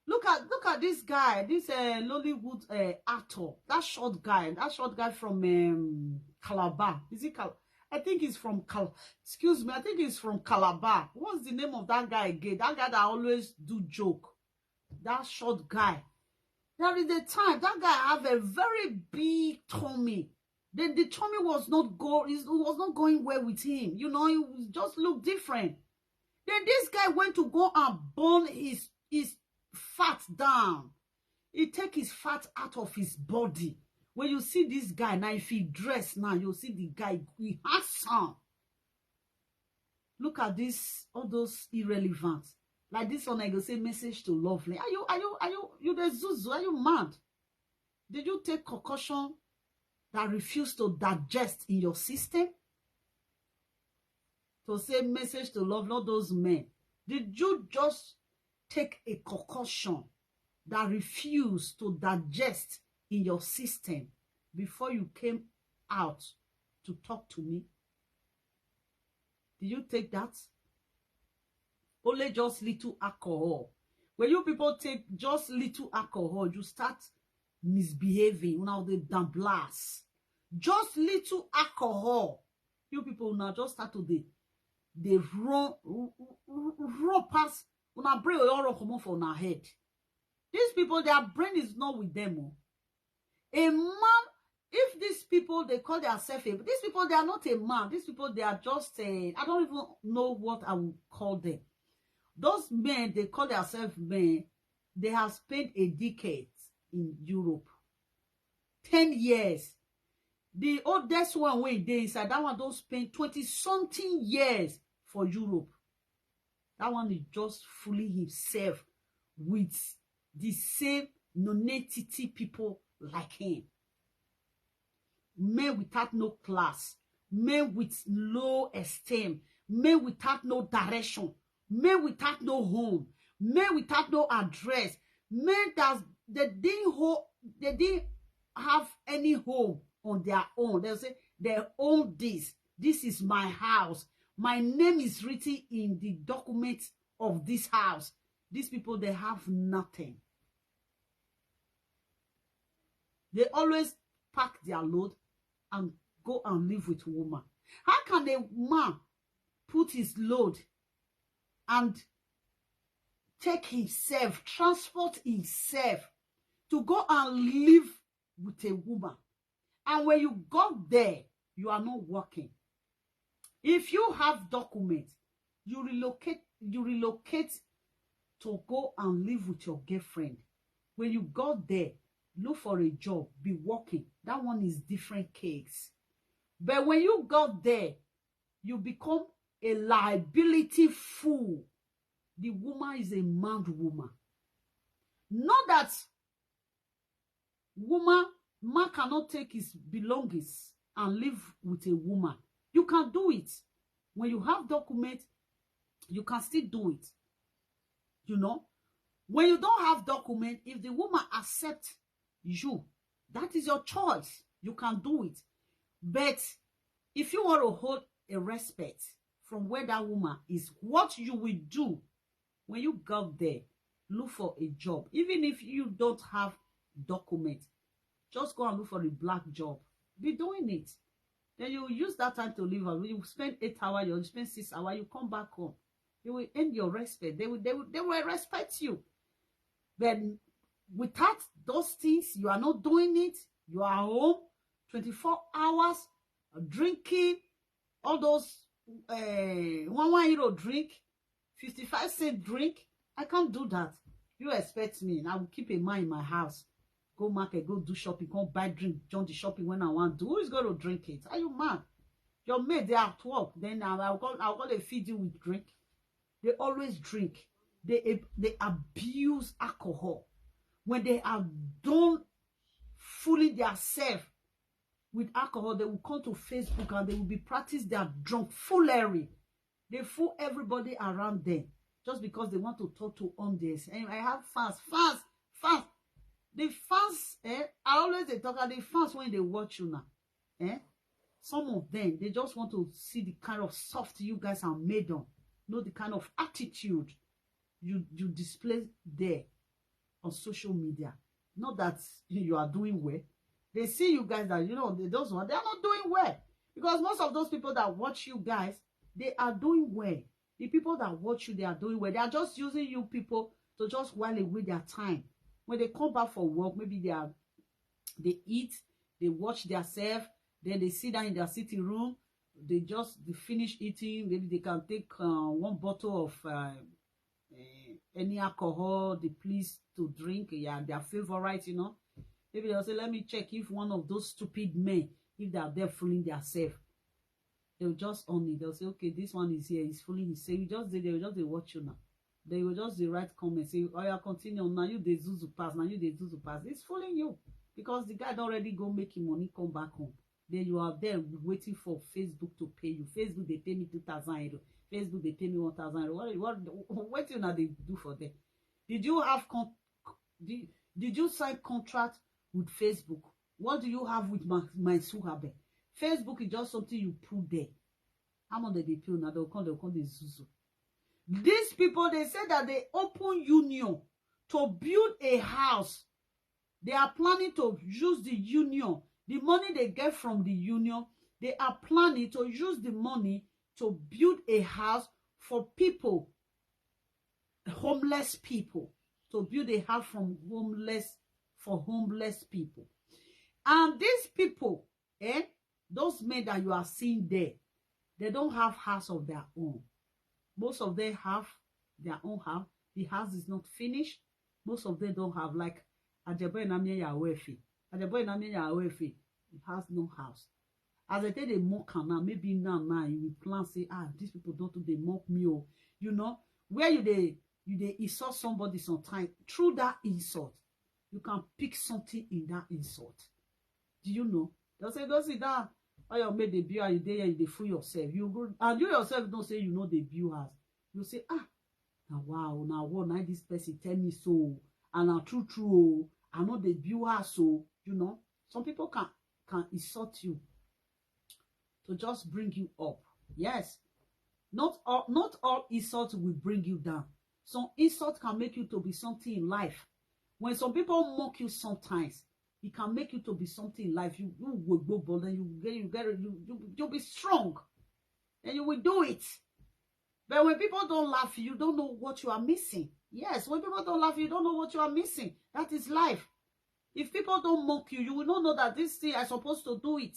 Look at look at this guy, this uh, Nollywood uh, actor, that short guy, that short guy from um, Calabar. Is it Cal? I think he's from Cal. Excuse me, I think he's from Calabar. What's the name of that guy again? That guy that always do joke. That short guy. There is a time that guy have a very big tummy. Then the tummy was not go. It was not going well with him. You know, he was- just looked different. Then this guy went to go and burn his his fat down. He take his fat out of his body. When you see this guy now, if he dress now, you see the guy he handsome. Look at this, all those irrelevant. Like this one, I go say message to lovely. Are you are you are you you the zuzu? Are you mad? Did you take concussion that refuse to digest in your system? To say message to love, not those men. Did you just take a concussion that refuse to digest in your system before you came out to talk to me? Did you take that? Only just little alcohol. When you people take just little alcohol, you start misbehaving. Now they damn blast. Just little alcohol. You people now just start to they they run run past. Una brain will all run comot for una head. These people, their brain is not with them. Oh. A man, if these people they call themselves a, these people they are not a man. These people they are just a, I don't even know what I would call them. Those men they call themselves men. They have spent a decade in Europe, ten years. The oldest one wey dey inside that one don spend twenty something years for Europe. That one is just fooling himself with the same nonentity people like him. Men without no class, men with low esteem, men without no direction, men without no home, men without no address, men that they didn't hold, they didn't have any home on their own. They say they own this. This is my house. My name is written in the document of this house. These people, they have nothing. They always pack their load and go and live with woman. How can a man put his load and take himself, transport himself to go and live with a woman? And when you got there, you are not working. If you have documents, you relocate, you relocate to go and live with your girlfriend. When you got there, look for a job, be working. That one is different case. But when you got there, you become a liability fool. The woman is a mad woman. Not that woman, man cannot take his belongings and live with a woman. You can do it. When you have document, you can still do it. You know, when you don't have document, if the woman accept you, that is your choice. You can do it. But if you want to hold a respect from where that woman is, what you will do when you got there, look for a job. Even if you don't have document, just go and look for a black job. Be doing it. Then you use that time to leave her. You spend eight hours, you spend six hours, you come back home. You will earn your respect. They will, they will, they will respect you. But without those things, you are not doing it. You are home twenty-four hours, drinking all those uh, one one euro drink, fifty-five cent drink. I can't do that. You expect me? I will keep a man in my house. Go market, go do shopping, come buy drink, join the shopping when I want to. Who is going to drink it? Are you mad? Your maid, they are at work. Then I'll, I'll, call, I'll call they feed you with drink. They always drink. They, they abuse alcohol. When they are done fooling themselves with alcohol, they will come to Facebook and they will be practice their drunk foolery. They fool everybody around them just because they want to talk to audience. And I have fans, fans, fans. The fans, eh, I always they talk about the fans when they watch you now. Eh? Some of them, they just want to see the kind of soft you guys are made on. Know the kind of attitude you, you display there on social media. Not that you are doing well. They see you guys that, you know, they, those ones, they are not doing well. Because most of those people that watch you guys, they are doing well. The people that watch you, they are doing well. They are just using you people to just while away their time. When they come back for work, maybe they are, they eat, they watch themselves, then they sit down in their sitting room, they just they finish eating, maybe they can take uh, one bottle of uh, uh, any alcohol they please to drink, yeah, their favorite, you know. Maybe they'll say, let me check if one of those stupid men, if they are there fooling themselves. They'll just on it. They'll say, okay, this one is here, he's fooling, he's saying, just they, they'll just they watch you now. They will just the right comment, say, oh yeah, continue. Now you they zuzu pass, now you they zuzu pass. It's fooling you because the guy don't already go make him money, come back home. Then you are there waiting for Facebook to pay you. Facebook, they pay me two thousand euro. Facebook, they pay me one thousand euro. What, what, what you now they do for them? Did you have con did, did you sign contract with Facebook? What do you have with my, my Suhabe? Facebook is just something you put there. How much they pay now? They'll come, they'll come, they zuzu. These people, they say that they open union to build a house. They are planning to use the union, the money they get from the union, they are planning to use the money to build a house for people, homeless people, to build a house from homeless, for homeless people. And these people, eh, those men that you are seeing there, they don't have house of their own. Most of them have their own house. The house is not finished. Most of them don't have, like, Ajebo Enamie Yawefi. Ajebo Enamie Yawefi, he has no house. As I tell the mock am now, maybe now, now, you will plan say, ah, these people don't do they mock me, oh. You know, where you they, you they insult somebody sometime, through that insult, you can pick something in that insult. Do you know? They'll say, go sit down. All your made the beer, you there, you dey fool yourself. You go, and you yourself don't say you know the beer house. You say, ah, now wow, now what? Now this person tell me so, and now true, true, oh, I know the beer house, so, you know, some people can, can insult you to just bring you up. Yes, not all, not all insult will bring you down. Some insult can make you to be something in life. When some people mock you sometimes, it can make you to be something in life. You, you will go, but then you get, you get, you, you, you'll be strong. And you will do it. But when people don't laugh, you don't know what you are missing. Yes, when people don't laugh, you don't know what you are missing. That is life. If people don't mock you, you will not know that this thing, I supposed to do it.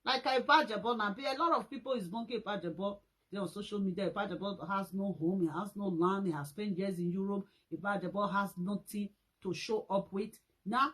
Like I Pajabo now, a lot of people is monkey Pajabo. They on social media. Ipajabo has no home, he has no land, he has spent years in Europe. Ipajabo has nothing to show up with. Now,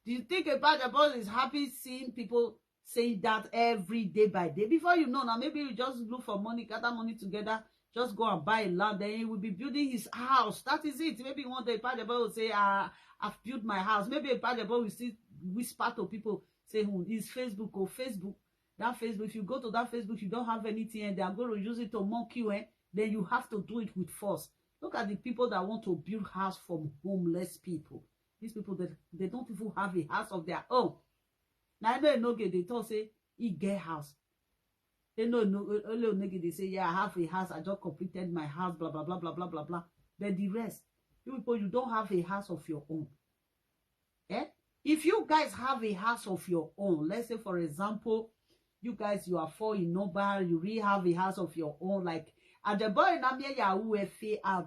do you think Ipajabo is happy seeing people saying that every day by day? Before you know, now maybe you just look for money, gather money together, just go and buy a land, then he will be building his house. That is it. Maybe one day Ipajabo will say, ah, I've built my house. Maybe Ipajabo will still whisper to people, say, hmm, it's Facebook or Facebook. That Facebook, if you go to that Facebook, you don't have anything, and they are going to use it to mock you, eh? Then you have to do it with force. Look at the people that want to build house from homeless people. These people, they, they don't even have a house of their own. Now, I know Enoge, they talk say he get house. They know, no, Ole Onege, they say, yeah, I have a house. I just completed my house, blah, blah, blah, blah, blah, blah, blah. But the rest, you people, you don't have a house of your own. Eh? If you guys have a house of your own, let's say, for example, you guys, you are four in number, you really have a house of your own. Like, Adeboye Namie Yahoo Efe at,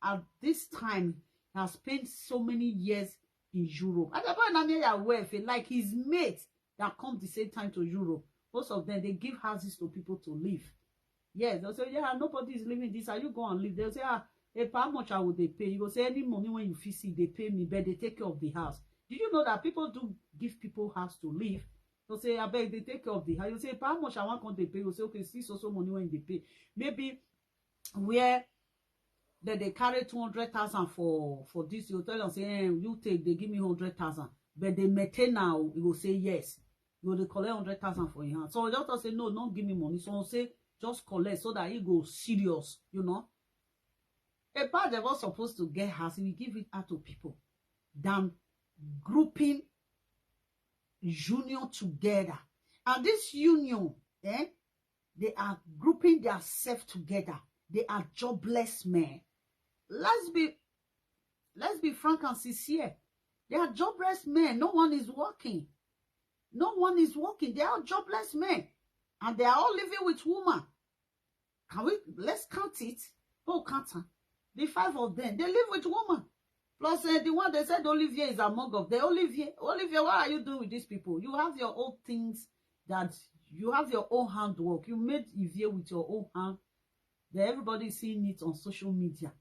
at this time has spent so many years in Europe. Adeboye Namie Yahoo Efe, like his mates that come the same time to Europe, most of them, they give houses to people to live. Yes, they'll say, yeah, nobody is living this. Are you go and live? They'll say, ah, eh, how much I would they pay? You go say, any money when you fit see, they pay me, but they take care of the house. Did you know that people do give people house to live? They'll say, I beg, they take care of the house. You say, how much I want, come they pay? You say, okay, see, so, so money when they pay. Maybe where that they carry two hundred thousand for, for this, you tell them, say, eh, you take, they give me hundred thousand. But they maintain now, you go say yes. You go dey collect hundred thousand for your hand. So just say, no, don't give me money. So say, just collect so that he go serious, you know. A part of us supposed to get house, we give it out to people than grouping union together. And this union, eh, they are grouping themselves together. They are jobless men. Let's be, let's be frank and sincere. They are jobless men. No one is working. No one is working. They are jobless men. And they are all living with woman. Can we, let's count it. Oh, count am. The five of them, they live with woman. Plus, eh, the one they said Olivier is among of them. Olivier, Olivier, what are you doing with these people? You have your own things that you have your own handwork. You made Ivier with your own hand. Then everybody is seeing it on social media.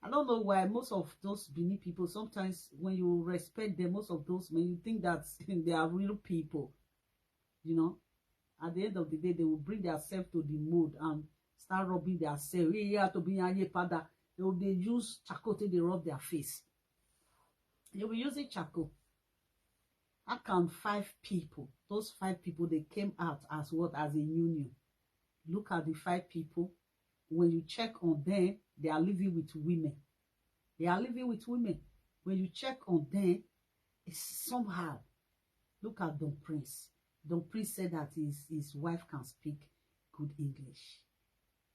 I don't know why most of those Benin people, sometimes when you respect them, most of those men, you think that they are real people. You know, at the end of the day, they will bring themselves to the mud and start rubbing themselves. Hey, yeah, to be a father, they will, they use charcoal till they rub their face. They will use it charcoal. How can five people, those five people, they came out as what? As a union. Look at the five people. When you check on them, they are living with women. They are living with women. When you check on them, it's somehow. Look at Don Prince. Don Prince said that his, his wife can speak good English.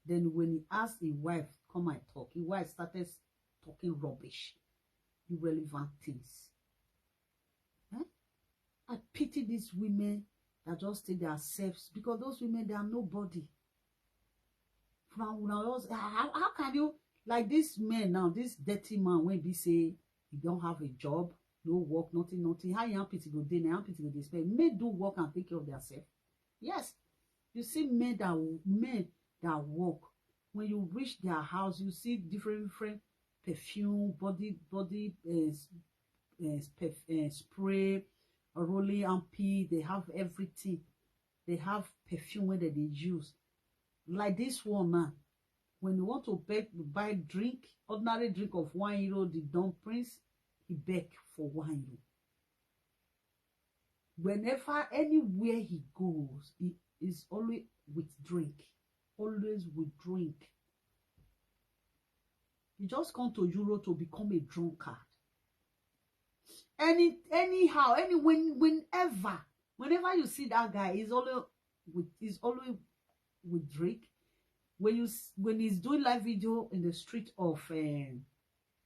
Then when he asked his wife, come and talk, his wife started talking rubbish, irrelevant things. Eh? I pity these women that just take themselves, because those women, they are nobody. From when I was, how, how can you, like this man now, this dirty man, when we say he don't have a job, no work, nothing, nothing. How your pity go dey? Now pity go dey spend. Men do work and take care of themselves. Yes, you see men that, men that work. When you reach their house, you see different, different perfume, body, body, uh, uh, perf, uh, spray, rolling armpit. They have everything. They have perfume where they, they use. Like this one now, when you want to beg, buy drink, ordinary drink of one euro, the Don Prince, he beg for one euro. Whenever, anywhere he goes, he is always with drink, always with drink. He just come to Europe to become a drunkard. Any, anyhow, any, when, whenever, whenever you see that guy, he's always with, he's always with drink. When you s-, when he's doing live video in the street of, um,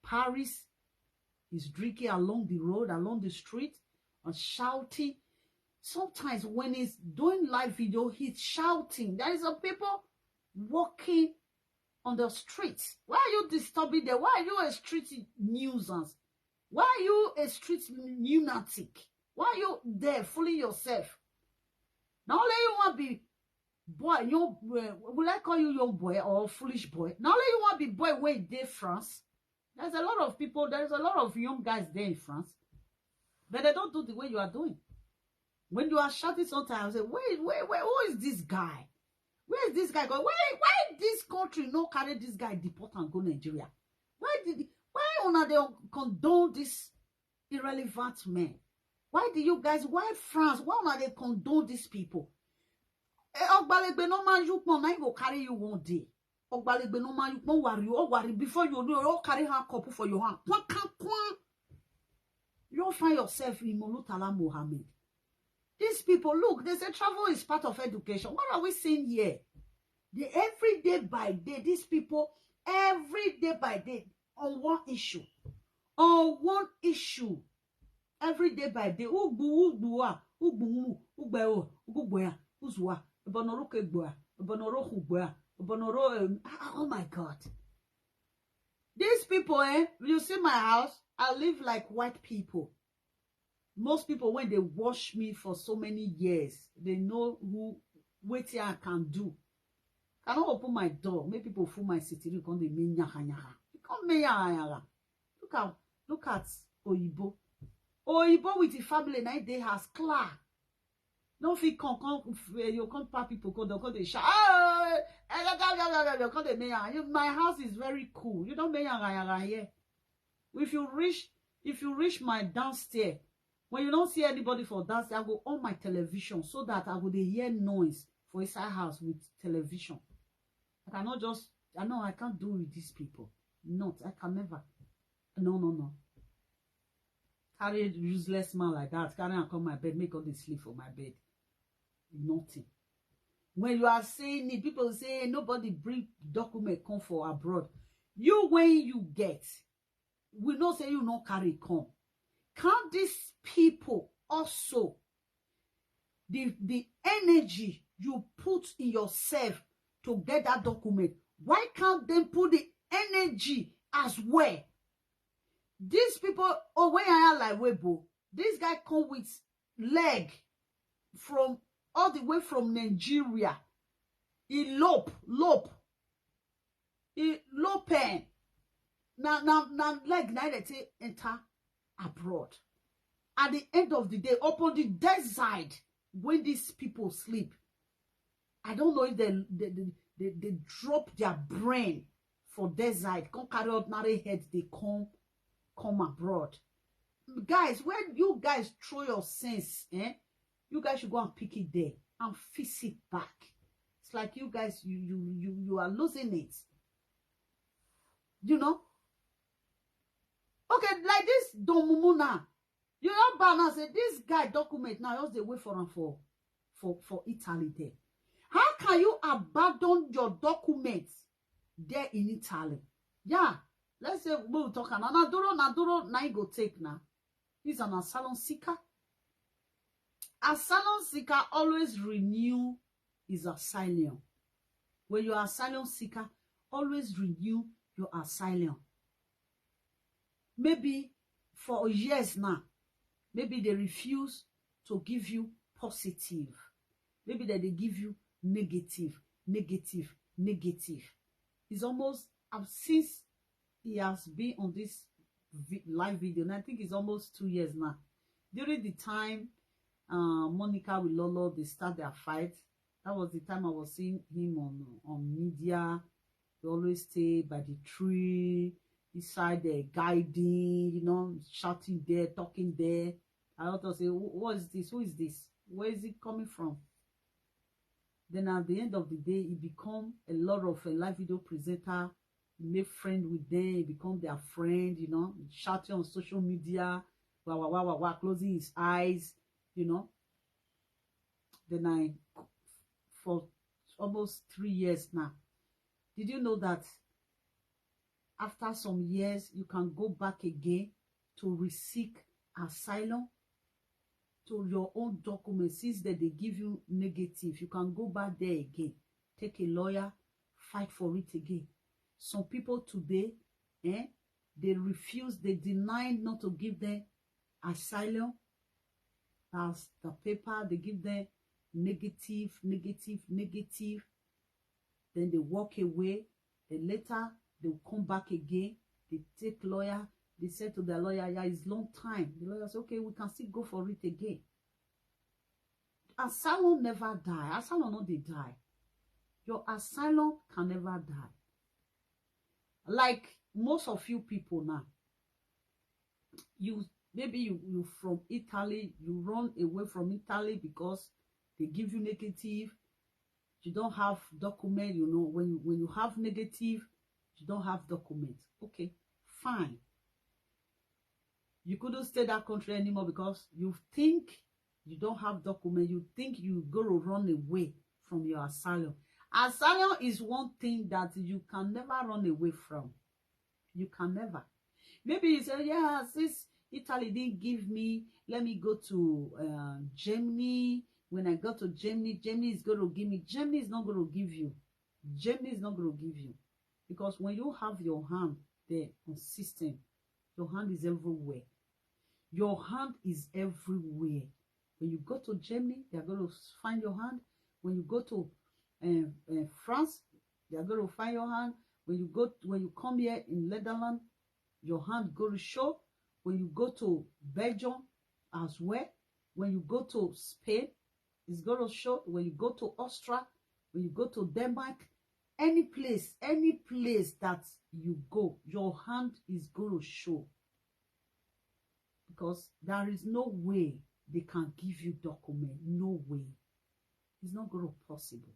Paris, he's drinking along the road, along the street, and shouting. Sometimes when he's doing live video, he's shouting. There is a people walking on the street. Why are you disturbing them? Why are you a street nuisance? Why are you a street lunatic? Why are you there fooling yourself? Now only you want be Boy, young, uh, will I call you young boy or foolish boy? Now let you want be boy wey dey France. There's a lot of people, there's a lot of young guys there in France, but they don't do the way you are doing. When you are shouting sometimes, I say, wait, wait, wait, who is this guy? Where is this guy going? Why, why this country no carry this guy deport and go Nigeria? Why did why una dey condone this irrelevant man? Why do you guys, why France, why una dey condone these people? Eh, Ogbalegbe no man you pon, na him go carry you one day. Ogbalegbe no man you pon worry, oh worry before you know, oh carry hand cup for your hand. Kwan, kwan, kwan. You don't find yourself in Molutala Mohammed. These people, look, they say travel is part of education. What are we seeing here? The every day by day, these people, every day by day, on one issue, on one issue, every day by day, ugbu ugbu a, ugbu mu, ugbe o, ugbu ya, uzua, ebonoruke gbua, ebonoruhu gbua, ebonoro. Um, ah, oh my God. These people, eh, you see my house, I live like white people. Most people, when they watch me for so many years, they know who, wetin I can do. I no open my door, make people full my city, you come dey make nyaha nyaha. You come make nyaha nyaha. Look at, look at Oyibo. Oyibo with the family, na dey house clear. No fit come, come, eh, you come pack people, come, come dey shout. Ah, eh, eh, eh, eh, eh, eh, come dey make nyaha. You, my house is very cool. You don't make nyaha nyaha here. If you reach, if you reach my downstairs, when you don't see anybody for downstairs, I go on my television so that I go dey hear noise for inside house with television. I cannot just, I know I can't do with these people. Not, I can never. No, no, no. Carry useless man like that, carry am come my bed, make all dey sleep for my bed. Nothing. When you are saying it, people say nobody bring document come for abroad. You, when you get, we know say you no carry come. Can't these people also, the the energy you put in yourself to get that document, why can't they put the energy as well? These people, oh, when I like Webo, this guy come with leg from all the way from Nigeria. He lope, lope, he lope. Na na na leg na dey take enter abroad. At the end of the day, upon the desert, when these people sleep, I don't know if they they, they, they, they drop their brain for desert, come carry ordinary head, they come come abroad. Guys, when you guys throw your sense, eh? You guys should go and pick it there and fix it back. It's like you guys, you you you you are losing it. You know? Okay, like this Don Mumu now. You don't ban and say this guy document now, just dey wait for am for for for Italy there. How can you abandon your documents there in Italy? Yeah, let's say we will talk am. Na duro, na duro, na him go take now. He's an asylum seeker. Asylum seeker always renew his asylum. When you're asylum seeker, always renew your asylum. Maybe for years now, maybe they refuse to give you positive. Maybe that they give you negative, negative, negative. It's almost, I've, since he has been on this vi- live video, and I think it's almost two years now. During the time uh, Monica with Lolo, they start their fight. That was the time I was seeing him on on media. He always stay by the tree, inside there, guiding, you know, shouting there, talking there. I want to say, "Who- what is this? Who is this? Where is it coming from?" Then at the end of the day, he become a lot of a live video presenter. He make friend with them. He become their friend, you know, shouting on social media, wah, wah, wah, wah, wah, closing his eyes, you know. Then I, for almost three years now. Did you know that after some years, you can go back again to reseek asylum? To your own documents, since that they give you negative, you can go back there again, take a lawyer, fight for it again. Some people today, eh, they refuse, they deny not to give them asylum. As the paper, they give them negative, negative, negative. Then they walk away. Then later they will come back again. They take lawyer. They said to their lawyer, "Yeah, it's long time." The lawyer said, "Okay, we can still go for it again." Asylum never die. Asylum no dey die. Your asylum can never die. Like most of you people now, you, maybe you, you from Italy, you run away from Italy because they give you negative, you don't have document. You know, when you, when you have negative, you don't have document. Okay, fine. You couldn't stay that country anymore because you think you don't have document. You think you go to run away from your asylum. Asylum is one thing that you can never run away from. You can never. Maybe you say, "Yeah, since Italy didn't give me, let me go to uh, Germany. When I go to Germany, Germany is going to give me." Germany is not going to give you. Germany is not going to give you. Because when you have your hand there on system, your hand is everywhere. Your hand is everywhere. When you go to Germany, they are going to find your hand. When you go to um, uh, France, they are going to find your hand. When you go, when you come here in Netherlands, your hand go to show. When you go to Belgium as well, when you go to Spain, it's going to show. When you go to Austria, when you go to Denmark, any place, any place that you go, your hand is going to show. Because there is no way they can give you document. No way. It's not going to possible.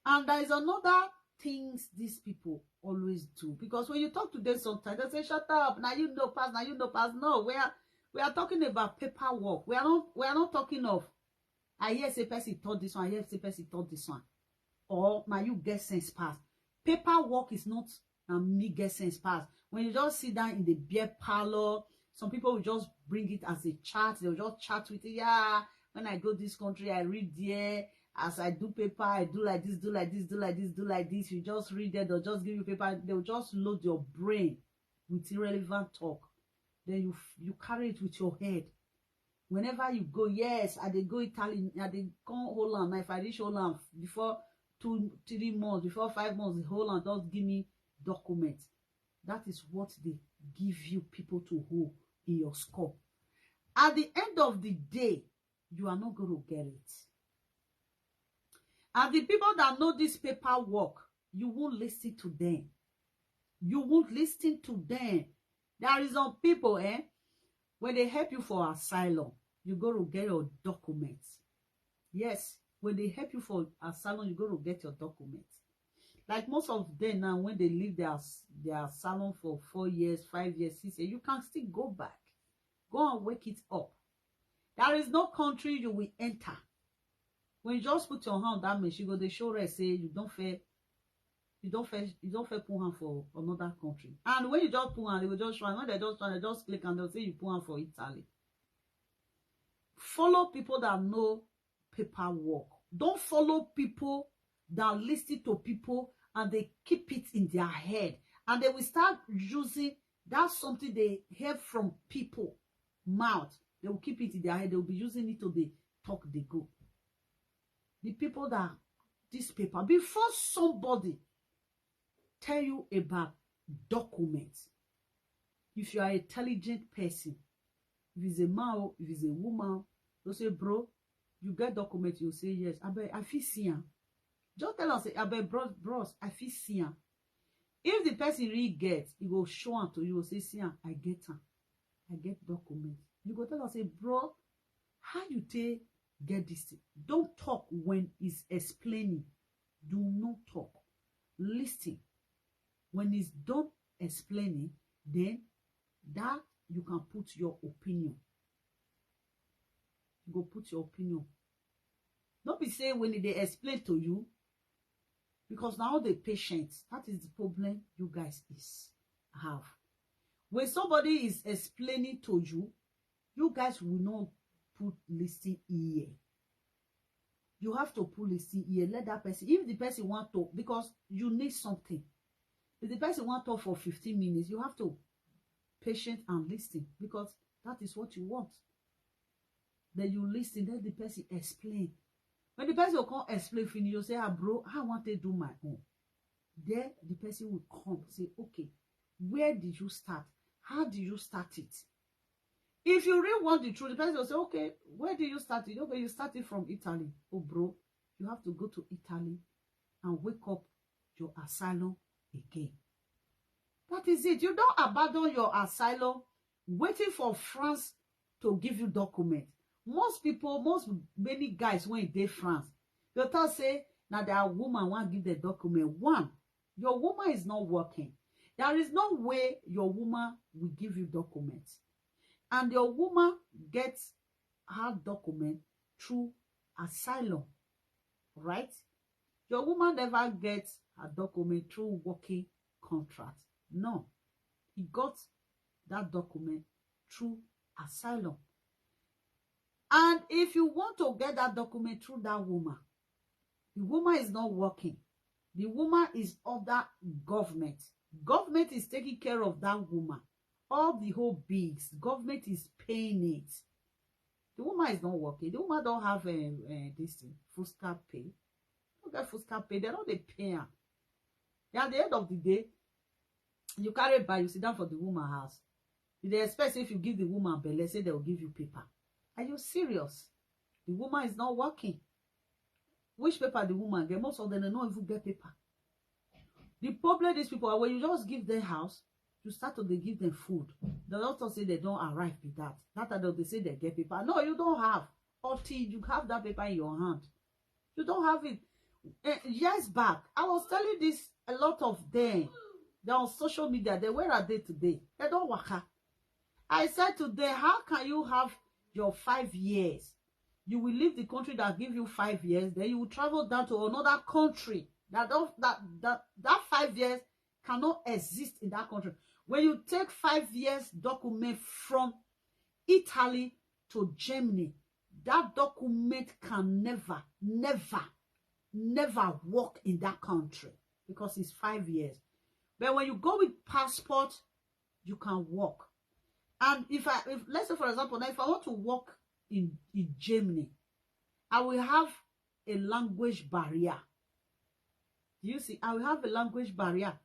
And there is another things these people always do. Because when you talk to them sometimes, they say, "Shut up. Now you know pass. Now you know pass." No, we are, we are talking about paperwork. We are not, we are not talking of, "I hear say person talk this one. I hear say person talk this one." Or now you get sense pass. Paperwork is not, "Now me get sense pass." When you just sit down in the beer parlor, some people will just bring it as a chat. They'll just chat with you. "Yeah, when I go this country, I read there. As I do paper, I do like this, do like this, do like this, do like this." You just read there. They'll just give you paper. They'll just load your brain with irrelevant talk. Then you, you carry it with your head. Whenever you go, "Yes, I dey go Italy. I dey come Holland. Now if I reach Holland before two, three months, before five months, the Holland just give me document." That is what they give you people to hold in your skull. At the end of the day, you are not going to get it. And the people that know this paperwork, you won't listen to them. You won't listen to them. There is some people, eh, when they help you for asylum, you go to get your documents. Yes, when they help you for asylum, you go to get your documents. Like most of them now, when they leave their, their asylum for four years, five years, six years, you can still go back. Go and wake it up. There is no country you will enter. When you just put your hand that means you go dey show rest say you don't fair, you don't fair, you don't fair put hand for another country. And when you just put hand, they will just try. When they just try, they just click and they'll say you put hand for Italy. Follow people that know paperwork. Don't follow people that listen to people and they keep it in their head. And they will start using that something they hear from people mouth. They will keep it in their head. They will be using it to the talk they go. The people that this paper, before somebody tell you about documents, if you are an intelligent person, if it's a man, if it's a woman, they'll say, "Bro, you get document?" You say, "Yes." "Abeg, I fit see am?" Just tell us, say, "Abeg, bros, bros, I fit see am?" If the person really get, he go show am to you, say, "See am, I get am. I get document." You go tell us, say, "Bro, how you take get this thing?" Don't talk when he's explaining. Do not talk. Listen. When he's done explaining, then that you can put your opinion. You go put your opinion. Don't be say when they explain to you, because now the patient, that is the problem you guys is have. When somebody is explaining to you, you guys will not put listening ear. You have to put listening ear. Let that person, if the person want to, because you need something. If the person want talk for fifteen minutes, you have to patient and listen, because that is what you want. Then you listen, then the person explain. When the person will come explain finish, you say, "Ah, bro, I want to do my own." Then the person will come say, "Okay, where did you start? How do you start it?" If you really want the truth, the person will say, "Okay, where do you start it?" "Okay, you started from Italy." "Oh, bro, you have to go to Italy and wake up your asylum again." That is it. You don't abandon your asylum waiting for France to give you document. Most people, most many guys when they France, they tell say now their woman won't give the document. One, your woman is not working. There is no way your woman will give you documents. And your woman gets her document through asylum, right? Your woman never gets her document through working contract. No, he got that document through asylum. And if you want to get that document through that woman, the woman is not working. The woman is under government. Government is taking care of that woman. All the whole bills, government is paying it. The woman is not working. The woman don't have a, a this thing, full stop pay. Don't get full stop pay. They don't dey pay her. Then at the end of the day, you carry by, you sit down for the woman house. You dey expect if you give the woman belle, say they will give you paper. Are you serious? The woman is not working. Which paper the woman get? Most of them don't even get paper. The problem these people are when you just give them house, you start to dey give them food. The doctor say they don't arrive with that. That time they say they get paper. No, you don't have. Until you have that paper in your hand, you don't have it. Eh, years back, I was telling this a lot of them. They're on social media. They, where are they today? They don't work. I said to them, "How can you have your five years? You will leave the country that give you five years, then you will travel down to another country that don't, that that that five years cannot exist in that country." When you take five years document from Italy to Germany, that document can never, never, never work in that country because it's five years. But when you go with passport, you can work. And if I, if, let's say for example, now if I want to work in in Germany, I will have a language barrier. Do you see? I will have a language barrier.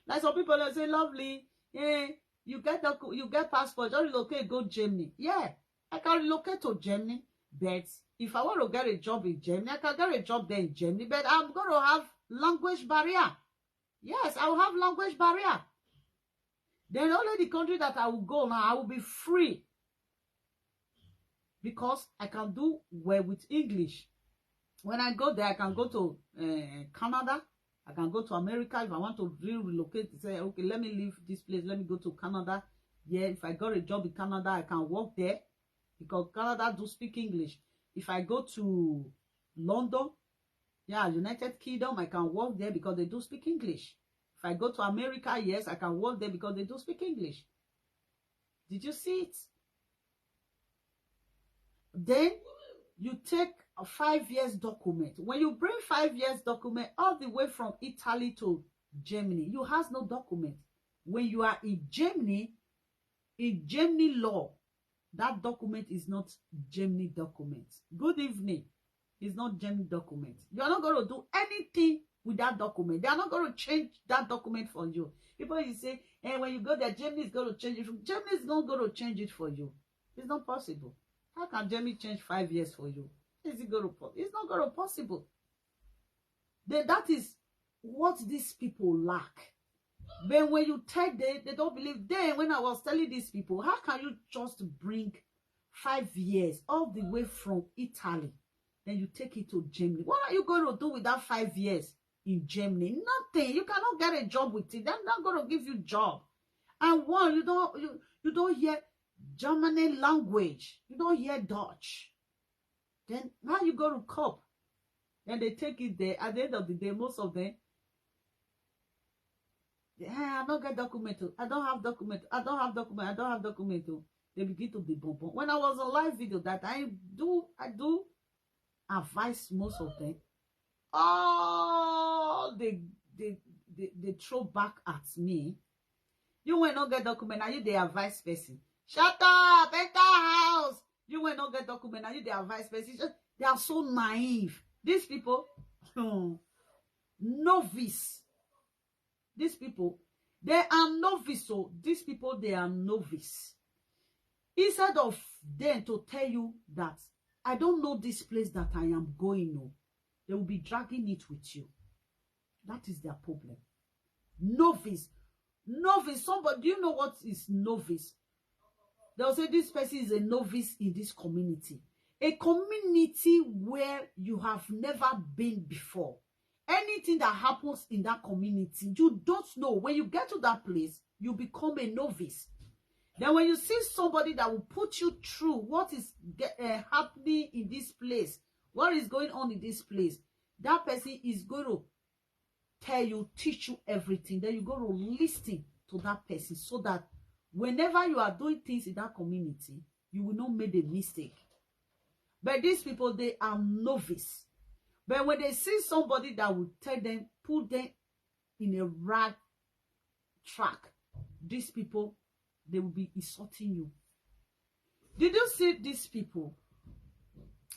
Like some people, they say, "Lovely, eh, you get the, you get passport, just relocate, go Germany." Yeah, I can relocate to Germany, but if I want to get a job in Germany, I can get a job there in Germany, but I'm going to have language barrier. Yes, I will have language barrier. Then only the country that I will go now, I will be free because I can do well with English. When I go there, I can go to uh, Canada. I can go to America if I want to really relocate. Say, "Okay, let me leave this place. Let me go to Canada." Yeah, if I got a job in Canada, I can work there because Canada do speak English. If I go to London, yeah, United Kingdom, I can work there because they do speak English. If I go to America, yes, I can work there because they do speak English. Did you see it? Then you take a five years document. When you bring five years document all the way from Italy to Germany, you has no document. When you are in Germany, in Germany law, that document is not Germany document. Good evening. It's not Germany document. You are not going to do anything with that document. They are not going to change that document for you. People, you say, "And when you go there, Germany is going to change it." Germany is not going to change it for you. It's not possible. How can Germany change five years for you? Is it going to? It's not going to possible. Then that is what these people lack. But when you tell them, they don't believe. Then when I was telling these people, "How can you just bring five years all the way from Italy, then you take it to Germany? What are you going to do with that five years in Germany? Nothing. You cannot get a job with it. They're not going to give you job. And one, you don't you, you don't hear German language. You don't hear Dutch. Then how you going to cope?" Then they take it there. At the end of the day, most of them, "Eh, I don't get document. Oh. I don't have document. I don't have document. I don't have document." Oh. They begin to be bonbon. When I was on live video that I do, I do advise most of them. All they they they, they throw back at me. "You will not get document. Are you the advice person? Shut up, enter house. You wey no get document, na you dey advise person. Just, they are so naive. These people, hmm, novice. These people, they are novice. So these people, they are novice. Instead of them to tell you that, "I don't know this place that I am going," no, they will be dragging it with you. That is their problem. Novice. Novice. Somebody, do you know what is novice? They'll say this person is a novice in this community. A community where you have never been before. Anything that happens in that community, you don't know. When you get to that place, you become a novice. Then when you see somebody that will put you through what is ge- uh, happening in this place, what is going on in this place, that person is going to tell you, teach you everything. Then you go to listen to that person so that whenever you are doing things in that community, you will not make a mistake. But these people, they are novice. But when they see somebody that will tell them, put them in a right track, these people, they will be insulting you. Did you see these people?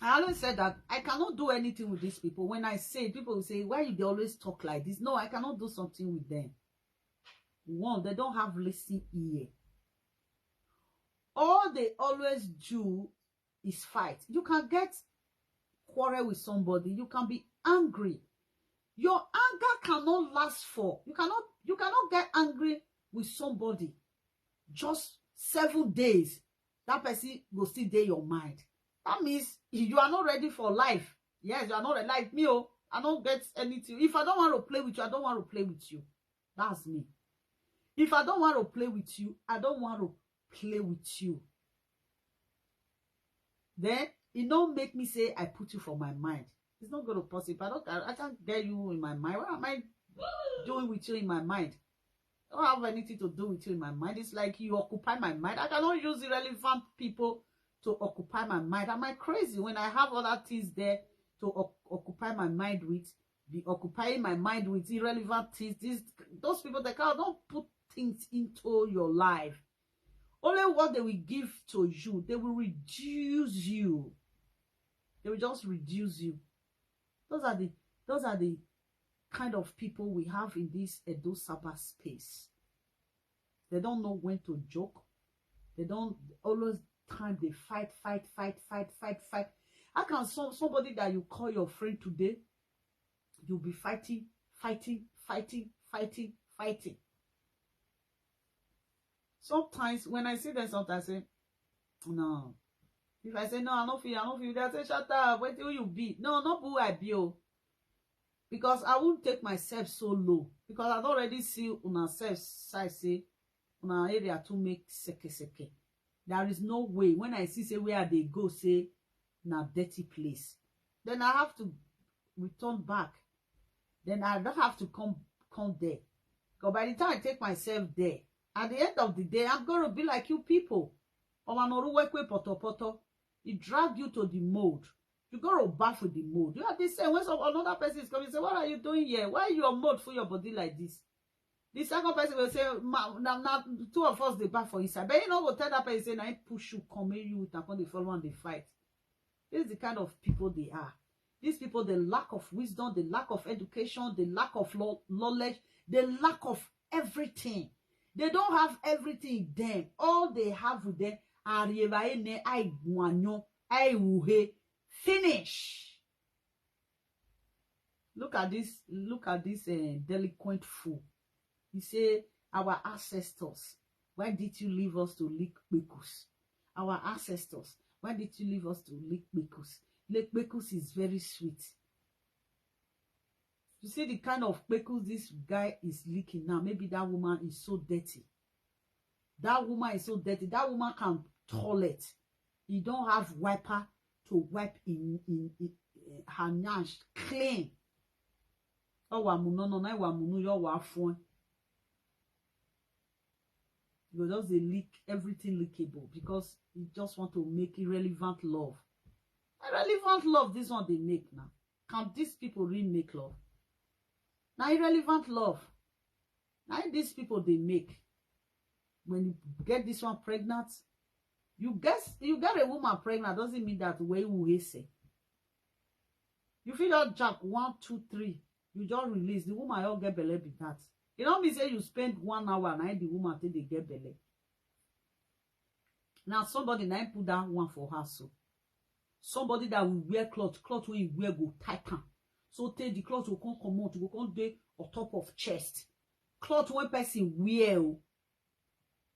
I always said that I cannot do anything with these people. When I say, people will say, "Why you dey always talk like this?" No, I cannot do something with them. One, they don't have listening ear. All they always do is fight. You can get quarrel with somebody. You can be angry. Your anger cannot last for. You cannot. You cannot get angry with somebody just seven days. That person go still dey your mind. That means you are not ready for life. Yes, you are not ready. Like me, oh, I don't get anything. If I don't want to play with you, I don't want to play with you. That's me. If I don't want to play with you, I don't want to play with you. Then it don't make me say I put you for my mind. It's not going to possible. I don't. I, I can't get you in my mind. What am I doing with you in my mind? I don't have anything to do with you in my mind. It's like you occupy my mind. I cannot use irrelevant people to occupy my mind. Am I crazy when I have other things there to oc- occupy my mind with? Be occupying my mind with irrelevant things. These those people, they can't, don't put things into your life. Only what they will give to you, they will reduce you. They will just reduce you. Those are the those are the kind of people we have in this Edo Sabbath space. They don't know when to joke. They don't always time they fight, fight, fight, fight, fight, fight. How can some somebody that you call your friend today, you'll be fighting, fighting, fighting, fighting, fighting. Sometimes when I see them, sometimes I say, no. If I say no, I don't feel, I don't feel. They say, "Shut up, wait till you be." No, not who I be, oh. Because I won't take myself so low. Because I don't already see una self side say una area to make seke seke. There is no way when I see say where they go say na dirty place. Then I have to return back. Then I don't have to come come there. Because by the time I take myself there, at the end of the day, I'm gonna be like you people. Omanoruwekwe poto poto. It drag you to the mold. You go to bath with the mold. You are the same. When some another person is coming, say, "What are you doing here? Why you are mold for your body like this?" The second person will say, "Ma, now, now two of us they bath for inside." But you know, go tell that person, "I push you, come here, you with upon the follow and they fight." This is the kind of people they are. These people, the lack of wisdom, the lack of education, the lack of lo- knowledge, the lack of everything. They don't have everything in them. All they have with them are Yevaene, Aiguanyo, Aiwuhe. Finish. Look at this. Look at this uh, delinquent fool. He say, "Our ancestors, why did you leave us to lick pekus? Our ancestors, why did you leave us to lick pekus? Lick pekus is very sweet." You see the kind of pekus this guy is licking now. Maybe that woman is so dirty. That woman is so dirty. That woman can toilet. He don't have wiper to wipe in in, in uh, her nyash clean. Oh, wamu no no na wamu no your wafun. You go just dey lick everything lickable because you just want to make irrelevant love. Irrelevant love, this one they make now. Can these people really make love? Now irrelevant love. Now these people they make. When you get this one pregnant, You get you get a woman pregnant doesn't mean that wey you hate say. You fit just jack one, two, three. You just release the woman, you get belle be that. You know me say you spend one hour na the woman till they get belle. Now somebody na put that one for her so. Somebody that will wear cloth, cloth when you wear go tight am. So take the cloth will come come out, go come dey on top of chest. Cloth when person wear, oh,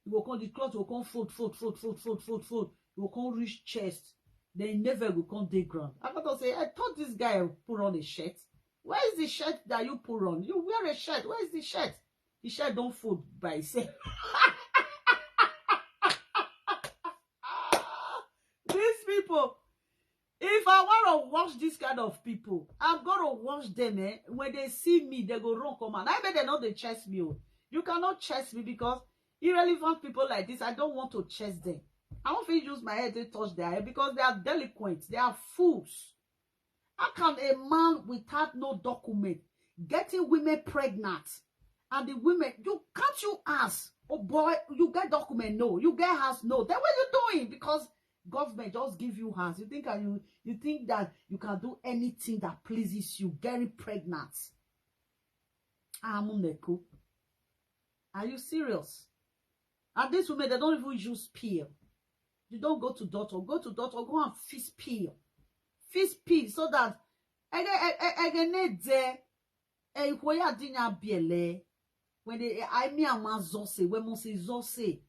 you go come the cloth will come fold, fold, fold, fold, fold, fold, fold. You go come reach chest. Then never go come dey ground. I got to say, I thought this guy put on a shirt. Where is the shirt that you put on? You wear a shirt. Where is the shirt? The shirt don't fold by itself. These people, if I want to watch this kind of people, I'm gonna watch them. Eh? When they see me, they go run come out. I bet they know they chase me. Oh. You cannot chase me because irrelevant people like this, I don't want to chase them. I won't even use my head to touch their head because they are delinquents, they are fools. How can a man without no document getting women pregnant? And the women, you can't you ask, oh boy, you get document, no, you get house, no. Then what you doing? Because government just give you house. You think you you think that you can do anything that pleases you, getting pregnant? Amuneko. Are you serious? And these women, they don't even use pill. You don't go to doctor. Go to doctor, go and fix pill. Fix pill so that again there, eh, when they I me and man zose, when must zose,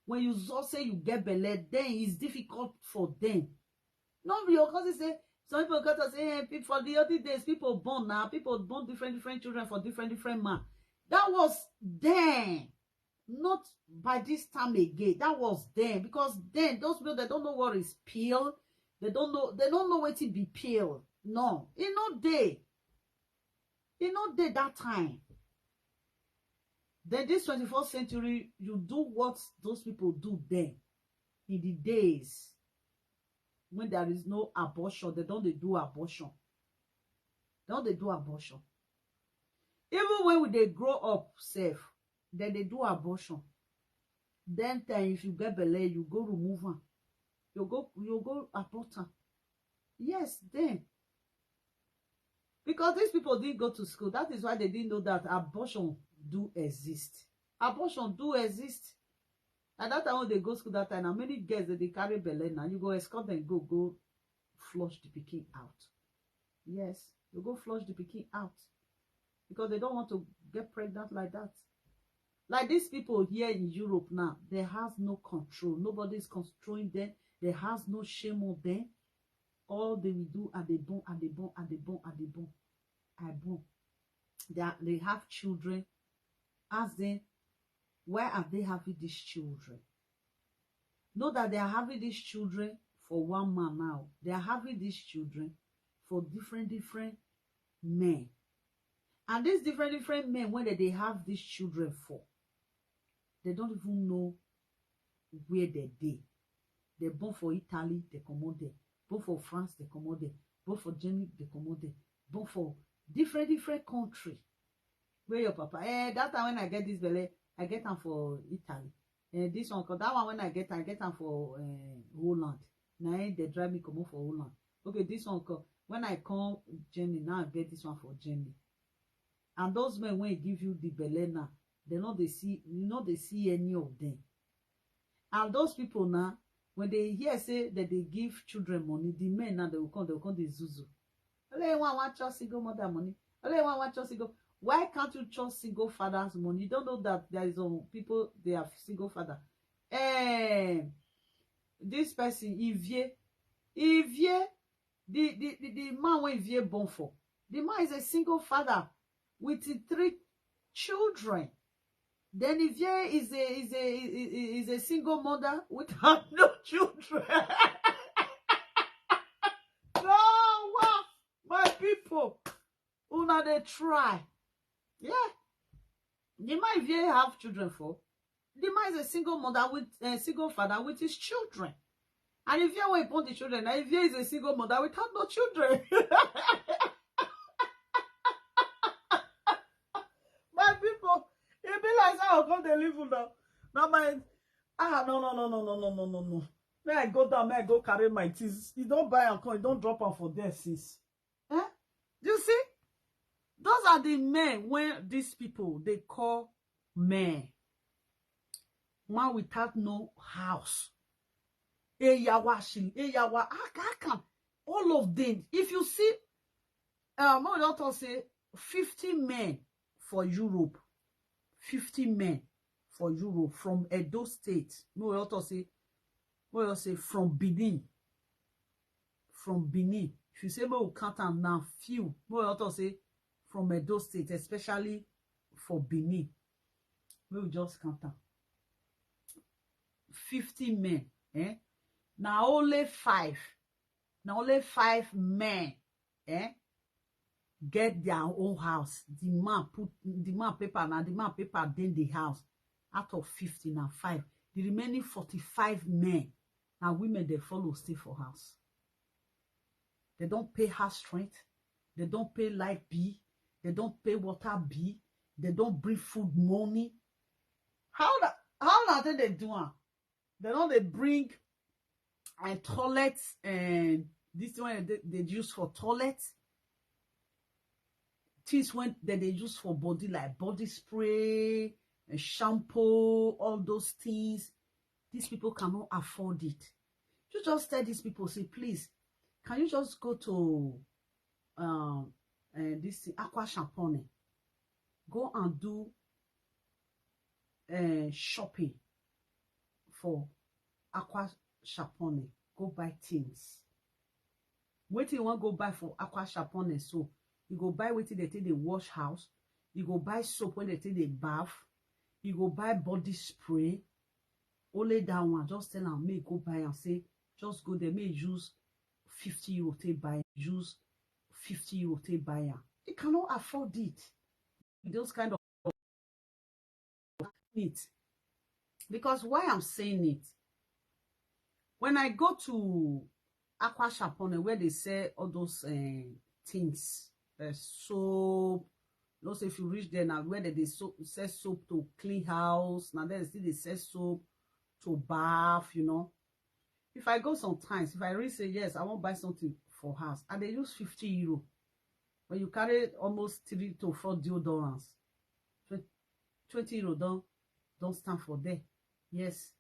when you zose, you get belle, then it's difficult for them. No, because they say some people got to say, hey, for the other days, people born now, people born different different children for different different man. That was then, not by this time again. That was then because then those people they don't know what is pill. They don't know. They don't know what to be pill. No, you know they, you know they that time. Then this twenty-first century, you do what those people do then in the days when there is no abortion, they don't they do abortion. Don't they do abortion? Even when we they grow up safe, then they do abortion. Then time if you get belle, you go remove her. You go you go abort her. Yes, then because these people didn't go to school, that is why they didn't know that abortion do exist. Abortion do exist. At that time when they go school that time, how many girls that they carry belle now? You go escort them, go go flush the picking out. Yes, you go flush the picking out because they don't want to get pregnant like that. Like these people here in Europe now, they have no control. Nobody is controlling them. They have no shame on them. All they will do are they born, are they born, are they born, are they born. I born. They, are, they have children. Ask them, why are they having these children? Know that they are having these children for one man now. They are having these children for different different men. And these different different men, when they have these children for, they don't even know where they dey. They born for Italy, they come out there. Born for France, they come out there. Born for Germany, they come out there. Born for different different country. Where your papa? Eh, that time when I get this belle, I get am for Italy. Eh, this one, 'cause that one when I get, I get am for eh, Holland. Now eh, they drive me come up for Holland. Okay, this one, 'cause when I come Germany, now I get this one for Germany. And those men when give you the belle now, they not they see, you know they see any of them. And those people now, when they hear say that they give children money, the men now they will come, they will come the zuzu. Only one one chop single mother money. Only one one chop single. Why can't you chop single father's money? You don't know that there is some people they have single father. Eh, this person, Ivie, Ivie, the the the, the man when Ivie born for, the man is a single father with the three children. Then Ivie is a is a is a single mother without no children. No, wow, my people, una dey try. Yeah, the man Ivie have children for. The man is a single mother with a single father with his children. And Ivie wey born the children, now Ivie is a single mother without no children. My people, e be like say I come dey live now. Now my ah no no no no no no no no no. Make I go down, make I go carry my things. You don't buy and come, you don't drop am for there, sis. Eh? You see? Those are the men when these people they call men. Man without no house. Eyawa shi, eyawa, how, how can all of them? If you see, um, what doctor say, fifty men for Europe, fifty men for Europe from Edo State. No, doctor say, what you say, from Benin, from Benin. If you say, "Make we count am now, few," no, doctor say, from Edo State, especially for Benin. Make we just count am. Fifty men, eh? Now only five. Now only five men, eh? Get their own house. The man put the man paper now. The man paper then the house. Out of fifty, now five. The remaining forty-five men, now women they follow stay for house. They don't pay house rent. They don't pay light bill. They don't pay water bill. They don't bring food money. How that how that they do am? They don't they bring and toilet and this one they, they use for toilet. Things when that they use for body like body spray and shampoo, all those things. These people cannot afford it. You just tell these people, say, "Please, can you just go to um uh, this thing, Aqua Champone? Go and do uh, shopping for Aqua Champone. Go buy things." Wetin you wan go buy for Aqua Champone so? You go buy wetin they take dey wash house. You go buy soap when they take dey bath. You go buy body spray. Only that one, just tell am make e go buy am. Say, just go there, make e use fifty euro take buy, use fifty euro take buy am. He cannot afford it. Those kind of it. Because why I'm saying it, when I go to Aqua Champone where they sell all those uh, things, uh, soap, you know, so if you reach there now, where they, they so, sell soap to clean house, now they still they sell soap to bath, you know. If I go sometimes, if I really say, "Yes, I wan buy something for house," and they use fifty euro, when you carry almost three to four deodorants, twen- twenty euro don don stand for there. Yes,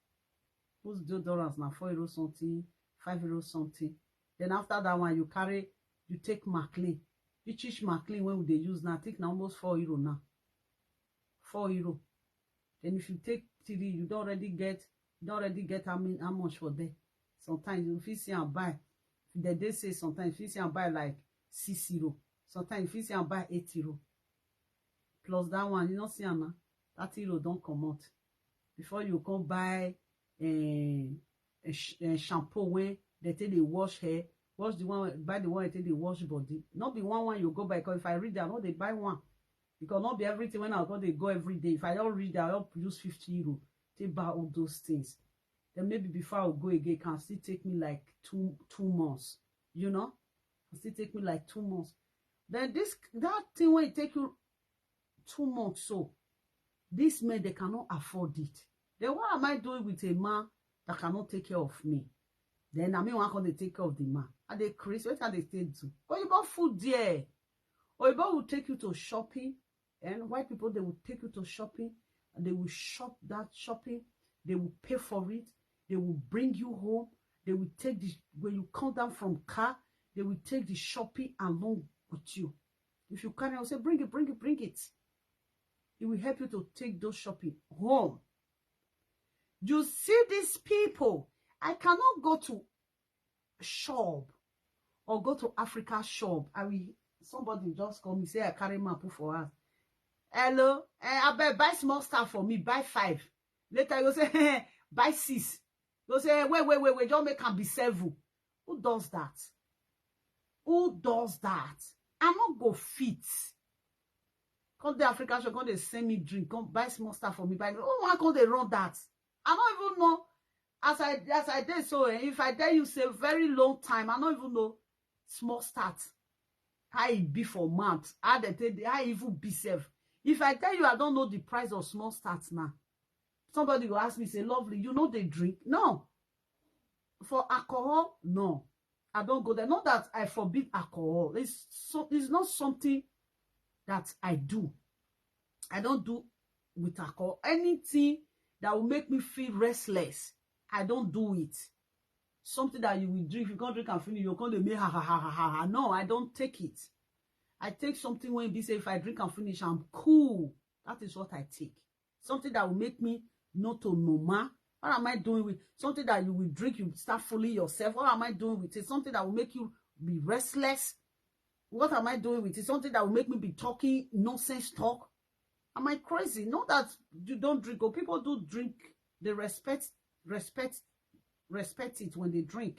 most deodorants na four euro something, five euro something. Then after that one, you carry, you take Maclean. Each each Maclean when they use now, I think na almost four euro now. Four euro. Then if you take three, you don't already get, you don't already get how many, how much for there. Sometimes you fit see and buy. They they say sometimes you fit see and buy like six euro. Sometimes you fit see and buy eight euro. Plus that one, you don't see am na, thirty euro don comot. Before you come buy uh, a, sh- a shampoo when they take they wash hair, wash the one, buy the one they take they wash body. Not be one one you go buy, because if I read that, no, they buy one. Because not be everything when I go, they go every day. If I don't read that, I don't use fifty euro. They buy all those things. Then maybe before I go again, it can still take me like two two months. You know, it still take me like two months. Then this that thing when it take you two months, so these men they cannot afford it. Then what am I doing with a man that cannot take care of me? Then I mean, one can they take care of the man? Are they crazy? What are they still do? But you bought food there. Or you will take you to shopping, and white people, they will take you to shopping, and they will shop that shopping. They will pay for it. They will bring you home. They will take the, when you come down from car, they will take the shopping along with you. If you carry, I'll say, "Bring it, bring it, bring it." It will help you to take those shopping home. You see these people, I cannot go to shop or go to Africa shop. I will, somebody just call me, say I carry man put for house. "Hello, eh, I bet buy small stuff for me, buy five." Later you say, "Buy six." You say, "Wait, wait, wait, wait, just make am be seven." Who does that? Who does that? I not go fit. Come the African shop, come they send me drink, come buy small stuff for me, buy. Oh, I come they run that. I don't even know. As I as I did so, eh, if I tell you say very long time, I don't even know small start. How it be for month? How they take how it even be self? If I tell you I don't know the price of small start now, somebody will ask me, say, "Lovely, you know they drink?" No. For alcohol, no. I don't go there. Not that I forbid alcohol. It's so it's not something that I do. I don't do with alcohol. Anything that will make me feel restless, I don't do it. Something that you will drink, you can't drink and finish, you're going to make ha ha ha ha ha ha. No, I don't take it. I take something when they say if I drink and finish, I'm cool. That is what I take. Something that will make me not to normal. What am I doing with something that you will drink, you start fooling yourself? What am I doing with it? Something that will make you be restless. What am I doing with it? Something that will make me be talking nonsense talk. Am I crazy? Not that you don't drink. Oh, people do drink. They respect, respect, respect it when they drink.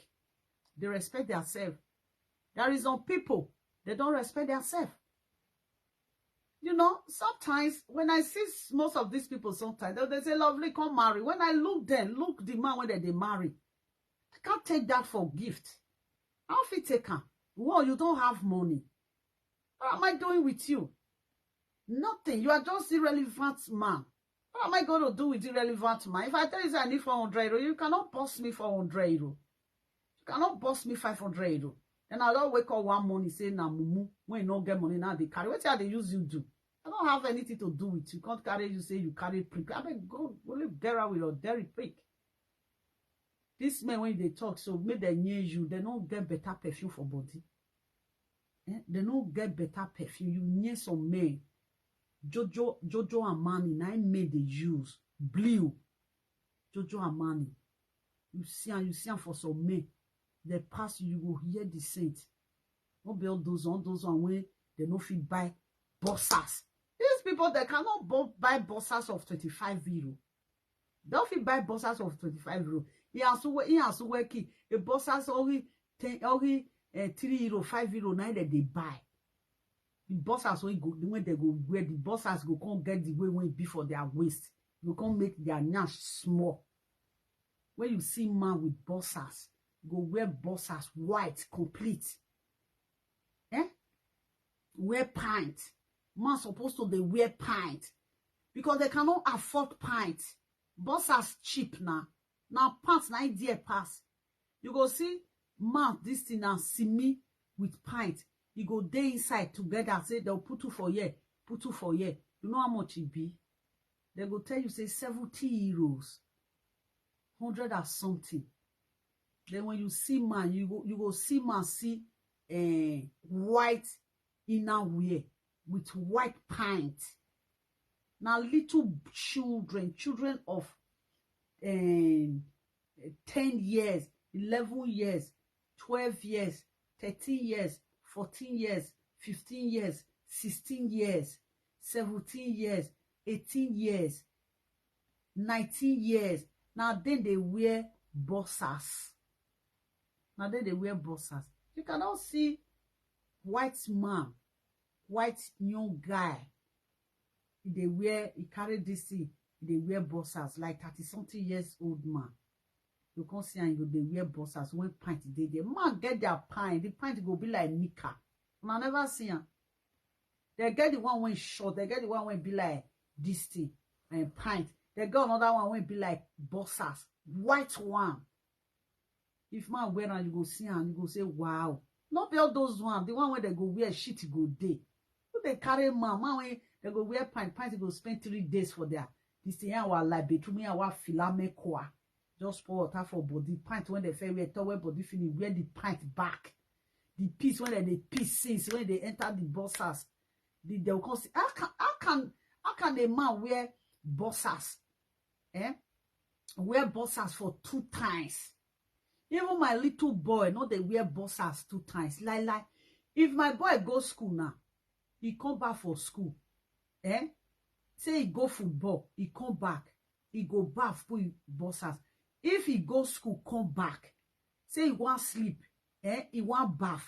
They respect themselves. There is some people, they don't respect themselves. You know, sometimes when I see s- most of these people, sometimes they, they say, "Lovely, come marry." When I look them, look the man when they, they marry, I can't take that for gift. How fit take am? Well, you don't have money. What am I doing with you? Nothing. You are just irrelevant man. What am I going to do with irrelevant man? If I tell you say I need four hundred euro, you cannot boss me four hundred euro. You cannot boss me five hundred euro. Then I don't wake up one morning say na mumu when you no get money now they carry. What I they use you do? I don't have anything to do with you. Can't carry you say you carry prick. I beg go go live there with your dairy prick. This men when they talk so make them near you, they don't get better perfume for body. Eh? They don't get better perfume. You near some men. Jojo Jojo Amani, nine men they use blue. Jojo Amani. You see and you see am for some men. They pass you, you go hear the scent. Not be all those on those on when they no fit buy bossers. These people they cannot bu- buy bossers of twenty-five euro. They don't fit buy bossers of twenty-five euro. He has to wear, he has to wear key. A bossers only ten, only uh, three euro, five euro, nine that they buy. The bossers when go when they go wear the bossers go come get the way when it be for their waist. Go come make their nyash small. When you see man with bossers, go wear bossers white complete. Eh? Wear pint. Man supposed to they wear pint because they cannot afford pint. Bossers cheap now. Now pants na e dear pass. You go see man this thing and see me with pint. You go dey inside together say they'll put two for here, put two for here. You know how much it be? They go tell you say seventy euros, hundred or something. Then when you see man, you go you go see man see uh, white inner wear with white pant. Now little children, children of um, ten years, eleven years, twelve years, thirteen years, fourteen years, fifteen years, sixteen years, seventeen years, eighteen years, nineteen years. Now then they wear bossers. Now then they wear bossers. You cannot see white man, white young guy. He they wear, he carry this thing, he they wear bossers like thirty something years old man. You can't see and you they wear bossers when pint they there. Man get their pint, the pint go be like knicker. And I never see him. They get the one when short, they get the one when be like this thing and pint. They got another one when be like bossers, white one. If man wear and you go see and you go say, wow. Not be all those one, the one where they go wear shit go day. Who they carry man, man when they go wear pint, pint go spend three days for there. This thing I will like between me and what filame kwa. Just pour water for body. Pint when they fair wear towel body finish, wear the pint back. The piece when they piece since when they enter the bossers. The, they'll come see, how can how can how can a man wear bossers? Eh? Wear bossers for two times. Even my little boy, not they wear bossers two times. Like like if my boy go school now, he come back for school. Eh? Say he go football, he come back, he go bath, put bossers. If he go school, come back, say he want sleep, eh? He want bath,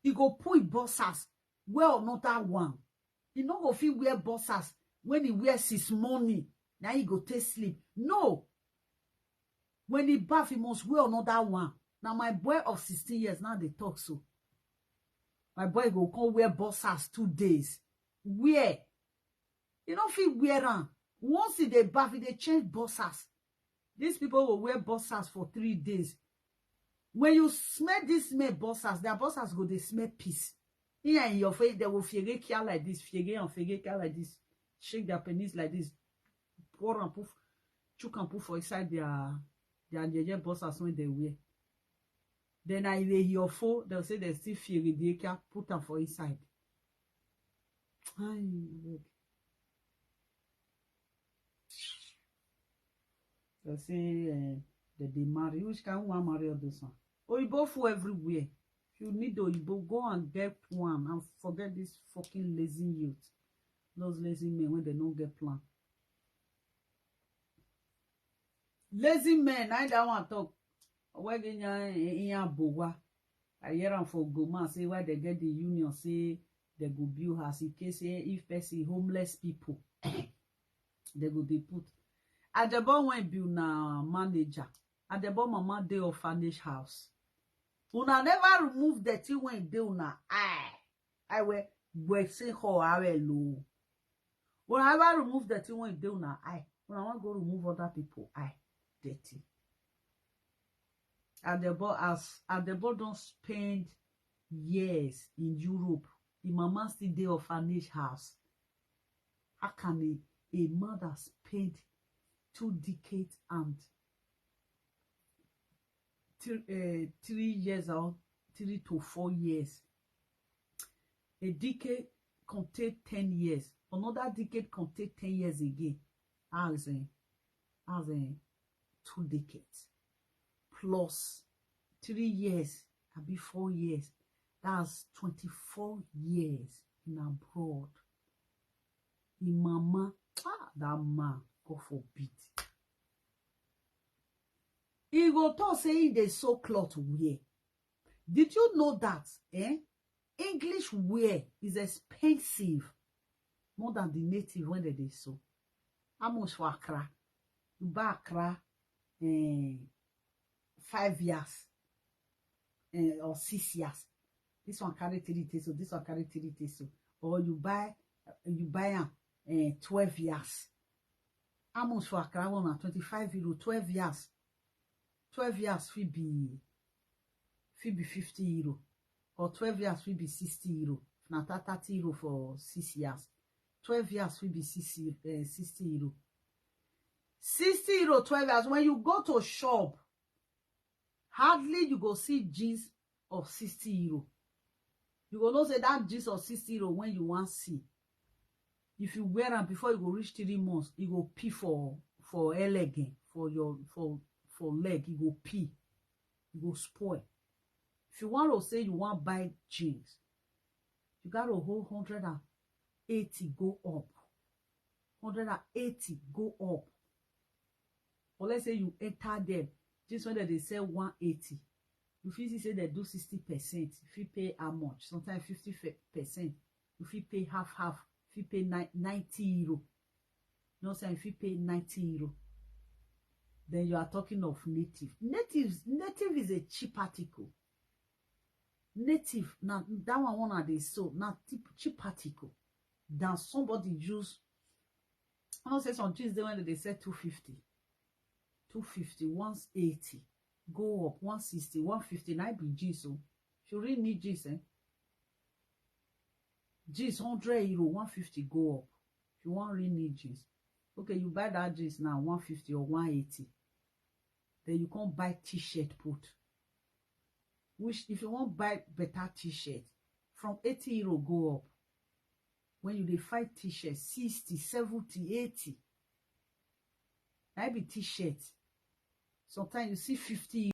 he go put bossers, wear another one. He no go fit wear bossers when he wear six morning. Now he go take sleep. No. When he bath, he must wear another one. Now my boy of sixteen years now they talk so. My boy go come wear bossers two days. Wear. You know if he wear on. Once he they bath, he they change bossers. These people will wear bossers for three days. When you smell this smell, bossers, their bossers go dey smell piss. Here in your face, they will fege kia like this, fege and fege kia like this, shake their penis like this, pour and put, chook and put for inside their their jeje bossers when they wear. Then I dey your phone, they'll say they still fege the kia, put them for inside. Ay, abeg. They say uh, that they marry. Which kind one marry all this one? Oyibo fool everywhere. If you need Oyibo, go and get one and forget this fucking lazy youth. Those lazy men when they don't get plan. Lazy men, I that one talk. Where the nya bowa? I hear am for Goma say why they get the union say they go build house in case say if person homeless people they go dey put. Adebo when build na manager. Adebo mama dey orphanage house. Una never remove the thing when dey una eye. I will say ho are low. Una never remove the thing when dey una eye. Una wan go remove other people eye dirty. Adebo as Adebo don spend years in Europe. The mama still dey orphanage house. How can a, a mother spend two decades and three, uh, three years or three to four years? A decade contain ten years. Another decade contain ten years again. As in, as in two decades plus three years, abi four years. That's twenty-four years in abroad. Im mama, ah, that man, God forbid. He go talk say he dey sew cloth wear. Did you know that, eh? English wear is expensive more than the native when they dey sew. How much for Accra? You buy Accra, eh, five years, eh, or six years. This one carry three days, so this one carry three days, so or you buy, you buy am, eh, twelve years. How much for Accra one na twenty-five euro, twelve years. Twelve years fit be fit be fifty euro, or twelve years fit be sixty euro. If na thirty euro for six years, twelve years fit be sixty, uh, sixty euro. Sixty euro, twelve years. When you go to shop, hardly you go see jeans of sixty euro. You go know say that jeans of sixty euro when you wan see, if you wear am before you go reach three months, e go pee for for elegant for your for for leg. E go pee, e go spoil. If you want to say you wan buy jeans, you got to hold hundred and eighty go up. Hundred and eighty go up. Or let's say you enter them, this one that they sell one eighty, you feel say they do sixty percent. If you pay how much, sometimes fifty percent, if you pay half half, if you pay ni- ninety euro, you know say if you pay ninety euro, then you are talking of native. Native native is a cheap article. Native na that one one are they so na cheap, cheap article than somebody use. I know say some things they when they sell two fifty, two fifty, one eighty, go up one sixty, one fifty. Now be jeans, so if you really need jeans, eh? Jeans hundred euro, one fifty go up. If you want really need jeans, okay, you buy that jeans now one fifty or one eighty. Then you can't buy t-shirt put. Which if you want buy better t-shirt, from eighty euro go up. When you dey find t-shirt sixty, seventy, eighty, na be t-shirt. Sometimes you see fifty